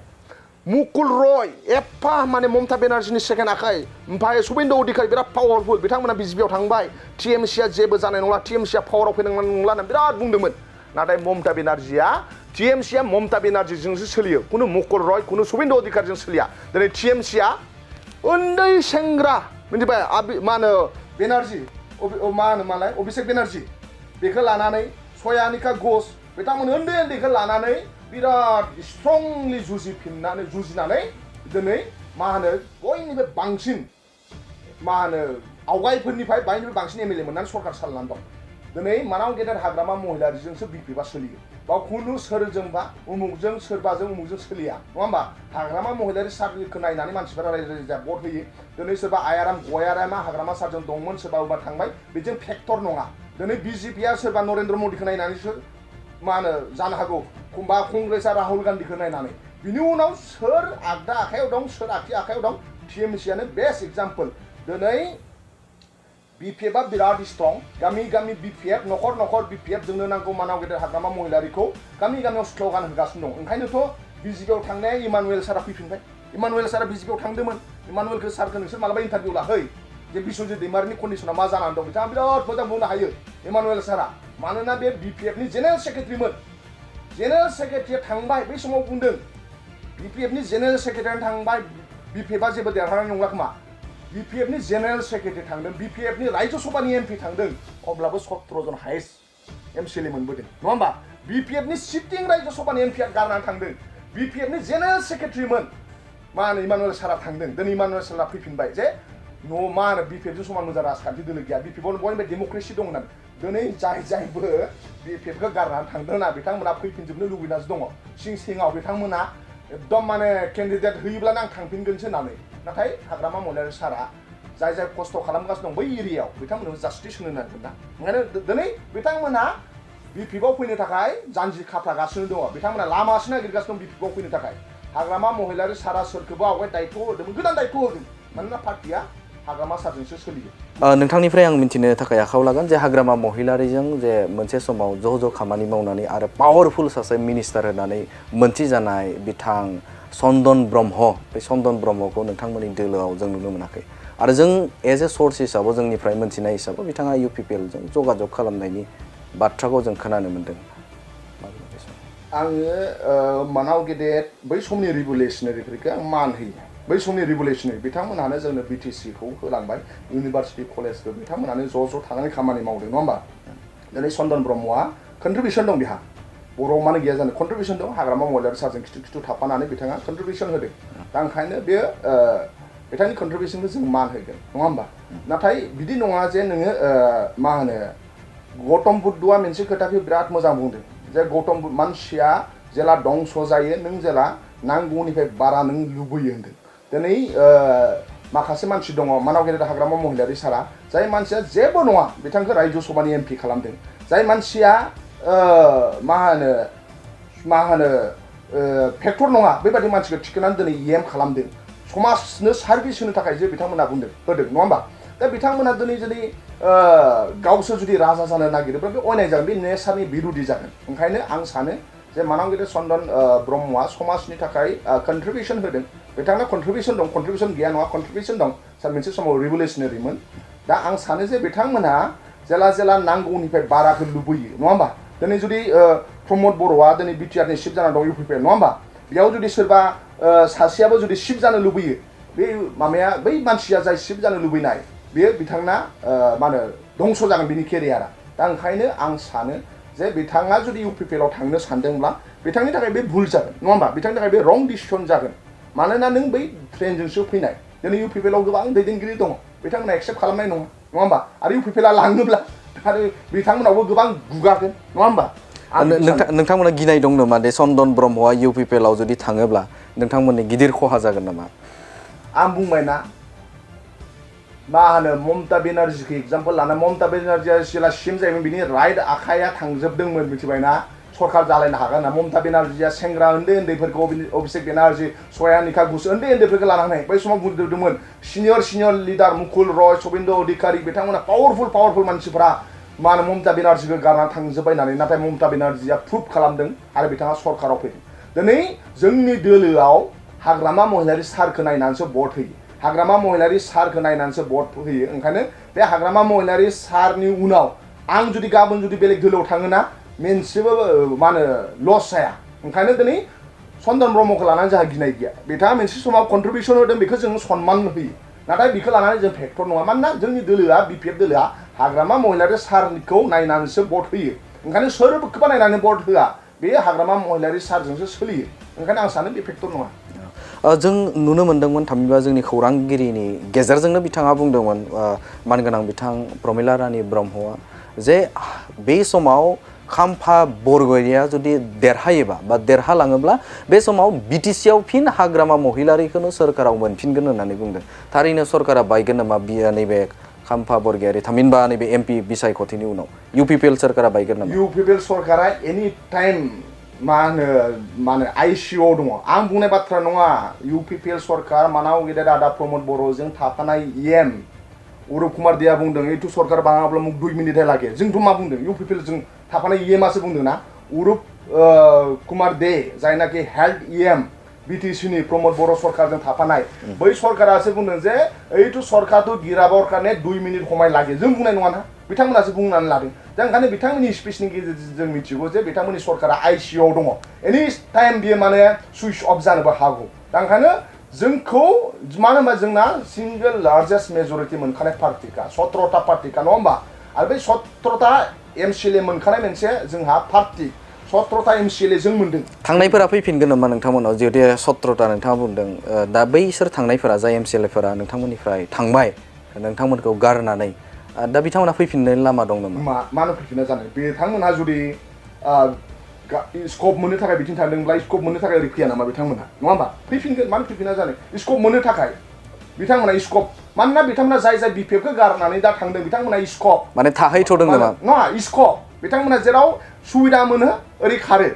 मुकुल रय एफा माने ममता बेनार्जिनि सेकेन्ड आखाइ ओमफ्राय शुभेन्दु अधिकारी बिराद पावारफुल बिथांमोना बीजेपीआव थांबाय टीएमसीआ जेबो जानाय नंला टीएमसीआ पावाराव फैनाय नंला होनना बिराद बुंदोंमोन नाथाय ममता बेनार्जिया टीएमसीआ ममता बेनार्जिजोंसो सोलियो कुनु मुकुल रय कुनु शुभेन्दु अधिकारीजों सोलिया दिनै टीएमसीआ उन्दै सेंग्रा मिथिबाय मा होनो बेनार्जि मा होनो मालाय अभिषेक बेनार्जि बेखौ लानानै सयानिका घोष बिथांमोन उन्दैखौ लानानै बिराद स्ट्रंलि जुजिनानै दिनै मा होनो बयनिबो बांसिन मा होनो आवगायफोरनिफ्राय बयनिबो बांसिन एमएलए मोननानै सरकार सालायनानै दं दिनै मानाव गेदेर हाग्रामा महिलारिजोंसो बिपिएफआ सोलियो बाव खुनु सोरजोंबा उमुकजों सोरबाजों उमुकजों सोलिया नङा होमबा हाग्रामा महिलारि सार्टिफिकेटखौ नायनानै मानसिफोरा रायजो भट होयो दिनै सोरबा आयाराम गयारामा हाग्रामा सारजों दंमोन सोरबा थांबाय बेजों फेक्टर नङा दिनै बीजेपीआ सोरबा नरेन्द्र मदिखौ नायनानैसो मा होनो जानो हागौ बा कंग्रेसआ राहुल गान्धीखौ नायनानै बिनि उनाव सोर आगदा आखायाव दं सोर आगसि आखायाव दं टीएमसीआनो बेस्ट एग्जाम्पल दिनै बिपिएफआ बिराद स्ट्रं गामि बिपिएफ न'खर बिपिएफ जोंनो नांगौ मानाव गेदेर हाग्रामा महिलारिखौ गामियाव स्ल'गान होगासिनो दं ओंखायनोथ' बीजेपीआव थांनाया इमानुएल सारा फैफिनबाय इमानुएल सारा बीजेपीआव थांदोंमोन इमानुएलखौ सारखौ नोंसोर मालाबा इन्टारभिउ लाहै जे बिश्वजित दैमारिनि कन्डिसना मा जानानै दं बिथाङा बिराद मोजां बुंनो हायो इमानुएल सारा मानोना बे बिपिएफनि जेनेरेल सेक्रेटारिमोन जेनेरेल सेक्रेटारिया थांबाय बै समाव बुंदों बिपिएफनि जेनेरेल सेक्रेटारिया थांबाय बिपिएफआ जेबो देरहानाय नंला खोमा बिपिएफनि जेनेरेल सेक्रेटारि थांदों बिपिएफनि राज्य सभानि एमपि थांदों अब्लाबो 17 जन हाइस्ट एमसिएलए मोनबोदों नङा होमबा बिपिएफनि सिटिं राज्य सभानि एमपिआ गारनानै थांदों बिपिएफनि जेनेरेल सेक्रेटारिमोन मा होनो इमानुएल सारा थांदों दिनै इमानुएल सारा फैफिनबाय जे मा होनो बिपिएफजों समान मोजां राजखान्थि दोलो गैया बिपिएफआव बयनिफ्राय डेम'क्रेसि दं होननानै दिनै जायबो बिपिएफखौ गारनानै थांदोंना बिथांमोना फैफिनजोबनो लुबैनासो दङ सिङाव बिथांमोना एकदम माने केन्डिडेट होयोब्लानो आं थांफिनगोनसो होननानै नाथाय हाग्रामा महिलारि सारा जाय खस्थ' खालामगासिनो दं बै एरियायाव बिथांमोननो जास्टिस होनो नांगोन ना ओंखायनो दिनै बिथांमोना बिपिएफआव फैनो थाखाय जानजि खाफ्रागासिनो दङ बिथांमोना लामासो नागिरगासिनो दं बिपिएफआव फैनो थाखाय हाग्रामा महिलारि सारा सोरखौबा आवगाय दायित्व होदोंमोन गोदान दायित्व होदों मानोना पार्टिया हाग्रामा सारजोंसो सोलियो नोंथांनिफ्राय आं मिथिनो थाखाय आखायाव लागोन जे हाग्रामा महिलारिजों जे मोनसे समाव ज' खामानि मावनानै आरो पावारफुल सासे मिनिस्टार होनानै मोनथिजानाय बिथां चन्दन ब्रह्म बे चन्दन ब्रह्मखौ नोंथांमोननि दोलोआव जों नुनो मोनाखै आरो जों एज ए सर्स हिसाबै जोंनिफ्राय मोनथिनाय हिसाबै बिथाङा इउपिपिएलजों जगाजग खालामनायनि बाथ्राखौ जों खोनानो मोन्दों आङो मानाव गेदेर बै समनि रिभुलेसनारिफोरखौ आं मान होयो बै समनि रिभुलेसनारि बिथांमोनहानो जोंनो बिटिसिखौ होलांबाय इउनिभार्सिटि कलेजखौ बिथांमोनहानो ज' थानानै खामानि मावदों नङा होमबा दिनै चन्दन ब्रह्मआ कन्ट्रिबिउसन दं बिहा बर'आव मानो गैया जानो कन्ट्रिबिउसन दं हाग्रामा महिलारि सारजों खिथु थाफानानै बिथाङा कन्ट्रिबिउसन होदों दा ओंखायनो बेयो बिथांनि कन्ट्रिबिउसनखौ जों मान होगोन नङा होमबा नाथाय बिदि नङा जे नोङो मा होनो गौतम बुद्धआ मोनसे खोथाखौ बिराद मोजां बुंदों जे गौतम मानसिया जेला दंस जायो नों जेला नांगौनिफ्राय बारा नों लुबैयो होनदों दिनै माखासे मानसि दङ मानाव गेदेर हाग्रामा महिलारि सारा जाय मानसिया जेबो नङा बिथांखौ राज्य सभानि एमपि खालामदों जाय मानसिया मा होनो फेक्टर नङा बेबादि मानसिखौ थिखोनानै दिनै इएम खालामदों समाजनो सार्भिस होनो थाखाय जे बिथांमोना होदों नङा होमबा दा बिथांमोना दिनै गावसोर जुदि राजा जानो नागिरोब्ला बे अयनाय जागोन बे नेचारनि बिरुदि जागोन ओंखायनो आं सानो जे मानाव गेदेर चन्दन ब्रह्मआ समाजनि थाखाय कन्ट्रिबिउसन होदों बिथांना कन्ट्रिबिउसन दं कन्ट्रिबिउसन गैया नङा कन्ट्रिबिउसन दं सार मोनसे समाव रिभुलेसनारिमोन दा आं सानो जे बिथांमोनहा जेला नांगौनिफ्राय बाराखौ लुबैयो नङा होमबा दिनै जुदि प्रमद बर'आ दिनै बिटिआरनि चिफ जाना दं इउपिपिएल नङा होमबा बेयाव जुदि सोरबा सासेयाबो जुदि चिफ जानो लुबैयो बे माबाया बै मानसिया जाय चिफ जानो लुबैनाय बेयो बिथांना मा होनो दंस' जागोन बिनि केरियारा दा ओंखायनो आं सानो जे बिथाङा जुदि इउपिपिएलआव थांनो सानदोंब्ला बिथांनि थाखाय बे भुल जागोन नङा होमबा बिथांनि थाखाय बे रं डिसिसन जागोन मानोना नों बै ट्रेनजोंसो फैनाय दिनै इउपिपिएलआव गोबां दैदेनगिरि दङ बिथांमोना एक्सेप्ट खालामनाय नङा नङा होमबा आरो इउपिपिएलआ लाङोब्ला आरो बिथांमोनावबो गोबां गुगागोन नङा होमबा नोंथांमोना गिनाय दं नामा दे चन्दन ब्रह्मआ इउपिपिएलआव जुदि थाङोब्ला नोंथांमोननि गिदिर खहा जागोन नामा आं बुंबायना मा होनो ममता बेनार्जीखौ एग्जाम्पल लाना ममता बेनार्जीया जेला सिएम जायोमोन बिनि राइट आखाइया थांजोबदोंमोन मिथिबायना सरकार जालायनो हागोन ना ममता बेनार्जीया सेंग्रा उन्दै उन्दैफोरखौ अभिषेक बेनार्जी सयानिका घोष उन्दै उन्दैफोरखौ लानानै बै समाव बुंदोंमोन सिनियर लिडार मुकुल रय सबिन्द्र अधिकारी बिथांमोना पावारफुल मानसिफोरा मा होनो ममता बेनार्जीखौ गारना थांजोब्बाय होननानै नाथाय ममता बेनार्जीया प्रुभ खालामदों आरो बिथाङा सरकाराव फैदों दिनै जोंनि दोलोआव हाग्रामा महिलारि सारखौ नायनानैसो भट होयो हाग्रामा महिलारि सारखौ नायनानैसो भट होयो ओंखायनो बे हाग्रामा महिलारि सारनि उनाव आं जुदि गाबोन जुदि बेलेग दोलोआव थाङोना मोनसेबो मा होनो लस जाया ओंखायनो दिनै चन्दन ब्रह्मखौ लानानै जोंहा गिनाय गैया बिथाङा मोनसे समाव कन्ट्रिबिउसन होदों बेखौ जों सनमान होयो नाथाय बेखौ लानानै जों फेक्टर नङा मानोना जोंनि दोलोआ बिपिएफ दोलोआ हाग्रामा महिलारि सारखौ नायनानैसो भट होयो ओंखायनो सोरखौबा नायनानै भट होआ बे हाग्रामा महिलारि सारजोंसो सोलियो ओंखायनो आं सानो बे फेक्टर नङा जों नुनो मोन्दोंमोन थामहिनबा जोंनि खौरांगिरिनि गेजेरजोंनो बिथाङा बुंदोंमोन मानगोनां बिथां प्रमिला रानी ब्रह्मआ जे बे समाव खाम्फा बरग'यारिया जुदि देरहायोबा बा देरहालाङोब्ला बे समाव बिटिसिआव फिन हाग्रामा महिलारिखौनो सरकाराव मोनफिनगोन होननानै बुंदों थारैनो सरकारा बायगोन नामा नैबे खाम्फा बरग'यारि थामहिनबा नैबे एमपि बिसायख'थिनि उनाव इउपिपिएल सरकारा बायगोन नामा इउपिपिएल सरकारा एनि टाइम मा होनो आइसिइउआव दङ आं बुंनाय बाथ्रा नङा इउपिपिएल सरकार मानाव गेदेर आदा प्रमद बर'जों थाफानाय एम उरुप कुमार देआ बुंदों एथु सरकार बाङाब्ला मुख 2 मिनिट लागे जोंथ' मा बुंदों इउपिपिएल जों थाफानाय एमआसो बुंदों ना उरुप कुमार दे जायनाखि हेल्थ एम बिटिसिनि प्रमद बर' सरकारजों थाफानाय बै सरकारासो बुंदों जे एथु सरकारथ' गिराबर कारने 2 मिनिट समय लागे जों बुंनाय नङाना बिथांमोनासो बुंनानै लादों दा ओंखायनो बिथांमोननि स्पिचनि गेजेरजों जों मिथिगौ जे बिथांमोननि सरकारा आइसिइउआव दङ एनि टाइम बियो माने सुइच अफ जानोबो हागौ दा ओंखायनो जोंखौ मानो होनबा जोंना सिंगल लार्जेस्ट मेजरिटि मोनखानाय पार्टिका 17टा पार्टिका नङा होमबा आरो बै 17टा एमसिएलए मोनखानाय मोनसे जोंहा पार्टि 17टा एमसिएलए जों मोनदों थांनायफोरा फैफिनगोन नामा नोंथांमोनाव जिहेतु 17टा नोंथाङा बुंदों दा बैसोर थांनायफोरा जाय एमसिएलएफोरा नोंथांमोननिफ्राय थांबाय नोंथांमोनखौ गारनानै दा बिथांमोना फैफिननायनि लामा दं नामा मानो फैफिनना जानो बिथांमोनहा जुदि स्कप मोननो थाखाय बिथिं थांदोंब्ला स्कप मोननो थाखाय ओरै फैया नामा बिथांमोनहा नङा होमबा फैफिनगोन मानो फैफिना जानो स्कप मोननो थाखाय बिथांमोना स्कप मानोना बिथांमोना जाय बिपिएफखौ गारनानै दा थांदों बिथांमोना स्कप माने थाहैथ'दों नामा नङा स्कप बिथांमोना जेराव सुबिदा मोनो ओरै खारो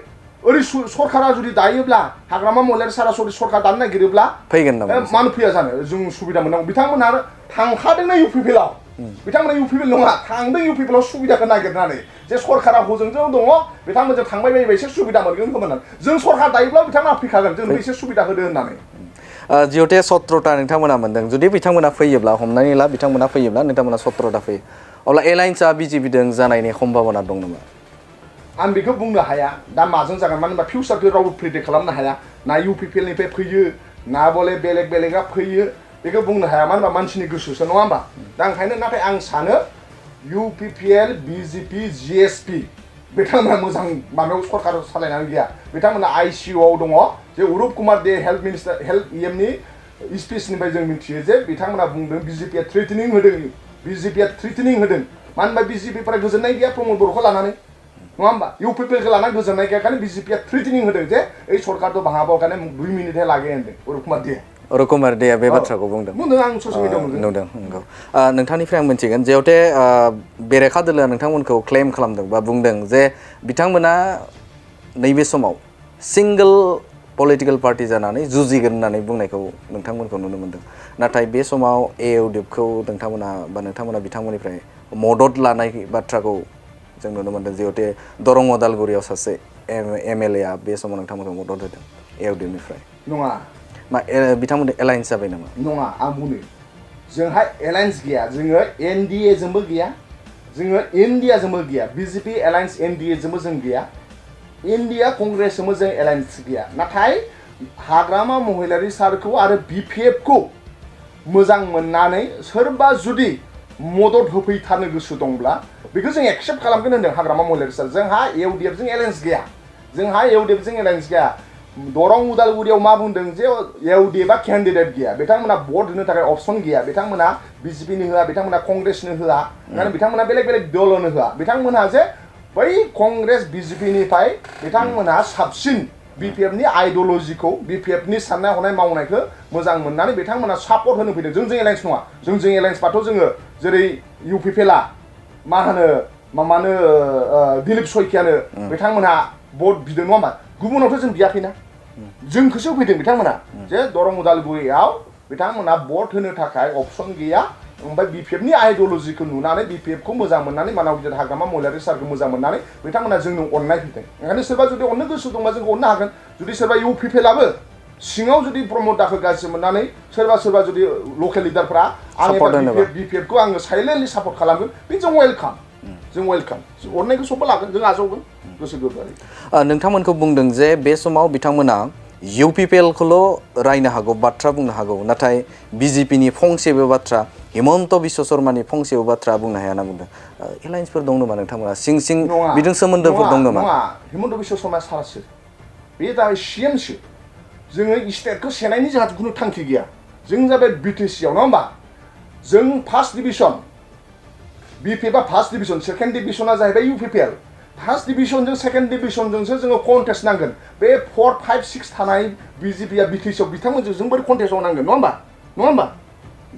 ओरै सरकारा जुदि दायोब्ला हाग्रामा महिलारि सारा सरकार दानो नागिरोब्ला फैगोन नामा मानो फैया जानो जों सुबिदा मोननांगौ बिथांमोना थांखादोंना इउपिपिएलआव बिथांमोना इउपिपिएल नङा थांदों इउपिपिएलआव सुबिदाखौ नागिरनानै जे सरकारा हजोंजों दङ बिथांमोनजों थांबाय बायोबा एसे सुबिदा मोनगोन होननानै जों सरकार दायोब्ला बिथांमोना फैखागोन जों एसे सुबिदा होदो होननानै जिहेतु 17टा नोंथांमोना मोनदों जुदि बिथांमोना फैयोब्ला हमनानै ला बिथांमोना फैयोब्ला नोंथांमोना 17टा फैयो अब्ला एलायन्सआ बिजेपिजों जानायनि सम्भाबना दं नामा आं बेखौ बुंनो हाया दा माजों जागोन मानो होनबा फिउचारखौ रावबो प्रिडिक्ट खालामनो हाया ना इउपिपिएलनिफ्राय फैयो ना बले बेलेगा फैयो बेखौ बुंनो हाया मानो होनबा मानसिनि गोसोसो नङा होमबा दा ओंखायनो नाथाय आं सानो इउपिपिएल बिजेपि जिएसपि बिथांमोना मोजां माबायाव सरकार सालायनानै गैया बिथांमोना आइसिइउआव दङ जे उरुप कुमार दे हेल्थ एमनि स्पिचनिफ्राय जों मिथियो जे बिथांमोना बुंदों बिजेपिया थ्रेटेनिं होदों मानो होनबा बिजेपिफोरा गोजोननाय गैया प्रमद बर'खौ लानानै नङा होमबा इउपिपिएलखौ लानानै गोजोननाय गैया खालि बिजेपिया थ्रेटेनिं होदों जे ओइ सरकारथ' बाङाबाव खाने 2 मिनिट लागे होनदों उरुप कुमार देआ बे बाथ्राखौ बुंदों आं ससियेल मिडियाआव नुदों नंगौ नोंथांनिफ्राय आं मिथिगोन जिहेतु बेरेखा दोलोआ नोंथांमोनखौ क्लेम खालामदों बा बुंदों जे बिथांमोना नैबे समाव सिंगल पलिटिकेल पार्टि जानानै जुजिगोन होननानै बुंनायखौ नोंथांमोनखौ नुनो मोनदों नाथाय बे समाव एएवडिएफखौ नोंथांमोना बिथांमोननिफ्राय मदद लानाय बाथ्राखौ जों नुनो मोनदों जिहेतु दरं अदालगुरियाव सासे एमएलएआ बे समाव नोंथांमोनखौ मदद होदों एएवडिएफनिफ्राय नङा मा बिथांमोननि एलायन्स जाबाय नामा नङा आं बुंनो जोंहा एलायन्स गैया जोङो एनडिए जोंबो गैया जोङो इन्डियाजोंबो गैया बिजेपि एलायन्स एनडिए जोंबो जों गैया इन्डिया कंग्रेसजोंबो जों एलायन्स गैया नाथाय हाग्रामा महिलारि सारखौ आरो बिपिएफखौ मोजां मोननानै सोरबा जुदि मदद होफैथारनो गोसो दंब्ला बेखौ जों एक्सेप्ट खालामगोन होनदों हाग्रामा महिलारि सार जोंहा इउडिएफजों एलायन्स गैया जोंहा इउडिएफजों एलायन्स गैया दरं उदालगुरियाव मा बुंदों जे इउडिएफआ केन्डिडेट गैया बिथांमोना भट होनो थाखाय अपसन गैया बिथांमोना बिजेपिनो होआ बिथांमोना कंग्रेसनो होआ ओंखायनो बिथांमोना बेलेग बेलेग दलनो होआ बिथांमोनहा जे बै कंग्रेस बिजेपिनिफ्राय बिथांमोनहा साबसिन बिपिएफनि आइडियोलजिखौ बिपिएफनि साननाय हनाय मावनायखौ मोजां मोननानै बिथांमोना सापर्ट होनो फैदों जोंजों एलायन्स नङा जोंजों एलायन्सबाथ' जोङो जेरै इउपिपिएलआ मा होनो मानो दिलीप सयकियानो बिथांमोनहा भट बिदों नङा होमबा गुबुनावथ' जों बियाखैना जोंखौसो फैदों बिथांमोना जे दरं उदालगुरियाव बिथांमोना भट होनो थाखाय अपसन गैया ओमफ्राय बिपिएफनि आइडियोलजिखौ नुनानै बिपिएफखौ मोजां मोननानै मानाव गिदिर हाग्रामा महिलारि सारखौ मोजां मोननानै बिथांमोना जोंनो अननाय फैदों ओंखायनो सोरबा जुदि अननो गोसो दंबा जोंखौ अननो हागोन जुदि सोरबा इउपिपिएलआबो सिङाव जुदि प्रमद दाखो गाज्रि मोननानै सोरबा जुदि लकेल लिडारफ्रा आं बिपिएफखौ आङो साइलेन्टलि सापर्ट खालामगोन बे जों वेलकाम अननायखौ सबबो लागोन जों आजावगोन गोसो गोरबोआरि नोंथांमोनखौ बुंदों जे बे समाव बिथांमोना इउपिपिएलखौल' रायनो हागौ बाथ्रा बुंनो हागौ नाथाय बिजेपिनि फंसेबो बाथ्रा हिमन्त बिश्व शर्मानि फंसेबो बाथ्रा बुंनो हाया होनना बुंदों एलायन्सफोर दं नामा नोंथांमोना सिं बिजों सोमोन्दोफोर दं नामा हिमन्त बिश्व शर्माया सारासो बे जाबाय सिएमसो जोङो स्टेटखौ सेनायनि जोंहा खुनु थांखि गैया जों जाबाय बिटिसिआव नङा होमबा जों फार्स्ट डिभिजन बिपिएफआ फार्स्ट डिभिजन सेकेन्ड डिभिजना जाहैबाय इउपिपिएल फार्स्ट डिभिजनजों सेकेन्ड डिभिजनजोंसो जोङो कन्टेस्ट नांगोन बे 4, 5, 6 थानाय बिजेपिआ बिटिसिआव बिथांमोनजों जों बोरै कन्टेस्टआव नांगोन नङा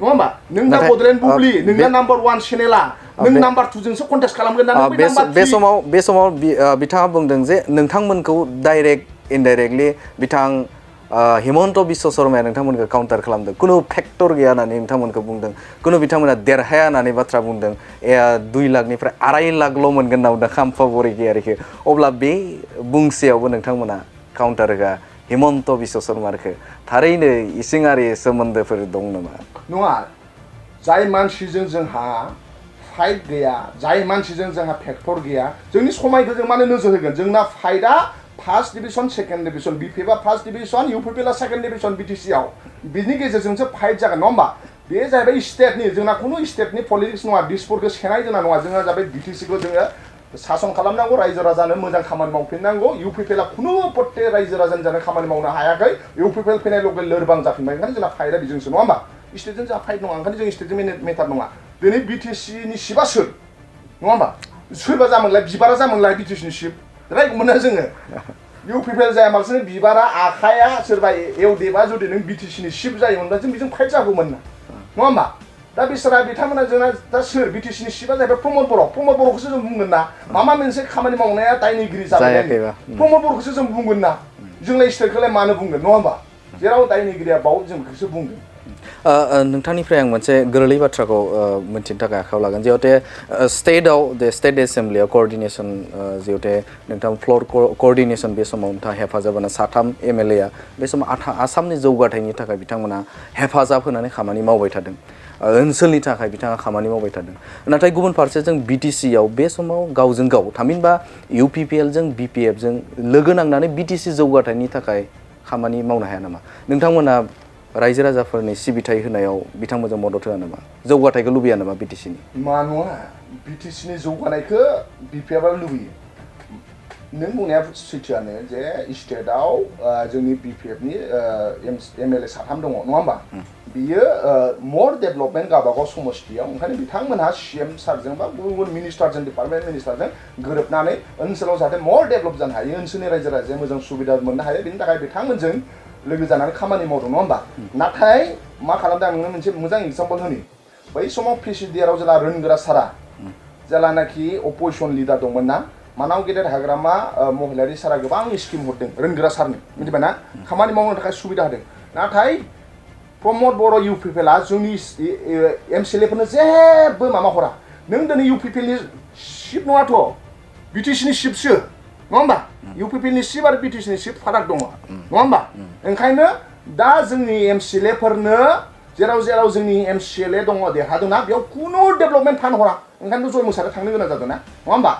होमबा नों दा बडलेण्ड बुब्लि नोंना नाम्बार 1 चेनेला नों नाम्बार 2 जोंसो कन्टेस्ट खालामगोन ना बे समाव बिथाङा बुंदों जे नोंथांमोनखौ डाइरेक्ट इनडाइरेक्टलि बिथां हिमन्त बिश्व शर्माया नोंथांमोनखौ काउन्टार खालामदों कुनु फेक्टर गैया होननानै नोंथांमोनखौ बुंदों कुनु बिथांमोना देरहाया होननानै बाथ्रा बुंदों 2 लाखनिफ्राय 2.5 लाखल' मोनगोन होनना बुंदों खाम्फा बरिगियारिखौ अब्ला बे बुंसेयावबो नोंथांमोना काउन्टार होआ हिमन्त बिश्व शर्माखौ थारैनो इसिङारि सोमोन्दोफोर दं नामा नङा जाय मानसिजों जोंहा फाइट गैया जाय मानसिजों जोंहा फेक्टर गैया जोंनि समायखौ जों मानो नोजोर होगोन जोंना फाइटआ फार्स्ट डिभिजन सेकेन्ड डिभिजन बिपिएफआ फार्स्ट डिभिजन इउपिपिएलआ सेकेन्ड डिभिजन बिटिसिआव बिनि गेजेरजोंसो फाइट जागोन नङा होमबा बे जाहैबाय स्टेटनि जोंना खुनु स्टेटनि पलिटिक्स नङा दिसपुरखौ सेनाय जोंना नङा जोंहा जाबाय बिटिसिखौ जोङो सासन खालामनांगौ रायजो राजानो मोजां खामानि मावफिननांगौ इउपिपिएलआ खुनु पट्टे रायजो राजानि जानो खामानि मावनो हायाखै इउपिपिएल फैनाय लगे लोरबां जाफिनबाय ओंखायनो जोंना फाइटआ बेजोंसो नङा होमबा स्टेटजों जोंहा फाइट नङा ओंखायनो जों स्टेटजों मेटार नङा दिनै बिटिसिनि सिपआ सोर नङा होमबा सोरबा जामोनलाय बिबारा जामोनलाय बिटिसिनि सिप रायगौमोन ना जोङो इउपिपिएल जायामालासिनो बिबारा आखाया सोरबा इउडिएफआ जुदि नों बिटिसिनि सिप जायोमोनब्ला जों बेजों फाइट जागौमोन ना नङा होमबा दा बिसोरा बिथांमोना जोंना दा सोर बिटिसिनि सिपआ जाहैबाय प्रमद बर'खौसो जों बुंगोन ना माबा मोनसे खामानि मावनाया दायनिगिरि जाबाय प्रमद बर'खौसो जों बुंगोन ना जोंलाय स्टेटखौलाय मानो बुंगोन नङा होमबा जेराव दायनिगिरिया बाव जों बेखौसो बुंगोन नोंथांनिफ्राय आं मोनसे गोरलै बाथ्राखौ मिथिनो थाखाय आखायाव लागोन जिहेतु स्टेटआव स्टेट एसेम्ब्लियाव कअर्डिनेसन जिहेतु नोंथां फ्लर कअर्डिनेसन बे समाव नोंथाङा हेफाजाब होना 3 एमएलएआ बे समाव आसामनि जौगाथायनि थाखाय बिथांमोना हेफाजाब होनानै खामानि मावबाय थादों ओनसोलनि थाखाय बिथाङा खामानि मावबाय थादों नाथाय गुबुन फारसेजों बिटिसिआव बे समाव गावजों गाव थामहिनबा इउपिपिएलजों बिपिएफजों लोगो नांनानै बिटिसि जौगाथायनि थाखाय खामानि मावनो हाया नामा नोंथांमोना रायजो राजाफोरनि सिबिथाय होनायाव बिथांमोनजों मदद होआ नामा जौगाथायखौ लुबैया नामा बिटिसिनि मा नङा बिटिसिनि जौगानायखौ बिपिएफआ लुबैयो नों बुंनाया सैथोआनो जे स्टेटआव जोंनि बिपिएफनि एमएलए 3 दङ नङा होमबा बियो मर डेभेलपमेन्ट गावबागाव समस्थियाव ओंखायनो बिथांमोनहा सीएम सारजों बा गुबुन मिनिस्टारजों डिपार्टमेन्ट मिनिस्टारजों गोरोबनानै ओनसोलाव जाहाथे मर डेभेलप जानो हायो ओनसोलनि रायजो राजाया मोजां सुबिदा मोननो हायो बेनि थाखाय बिथांमोनजों लोगो जानानै खामानि मावदों नङा होमबा नाथाय मा खालामदों आं नोंनो मोनसे मोजां एग्जाम्पल होनि बै समाव प्रेसिडियाराव जेला रोनगोरा सारा जेलानाखि अपोजिसन लिडार दंमोन ना मानाव गेदेर हाग्रामा महिलारि सारा गोबां स्किम हरदों रोनगोरा सारनो मिथिबाय ना खामानि मावनो थाखाय सुबिदा होदों नाथाय प्रमद बर' इउपिपिएलआ जोंनि एमसिएलएफोरनो जेबो माबा हरा नों दिनै इउपिपिएलनि सिप नङाथ' बिटिसिनि सिपसो नङा होमबा इउपिपिएलनि सिप आरो बिटिसिनि सिप फाराग दङ नङा होमबा ओंखायनो दा जोंनि एमसिएलएफोरनो जेराव जोंनि एमसिएलए दङ देरहादोंना बेयाव खुनु डेभेलपमेन्ट फान्ड हरा ओंखायनो जय मोसानो थांनो गोनां जादों ना नङा होमबा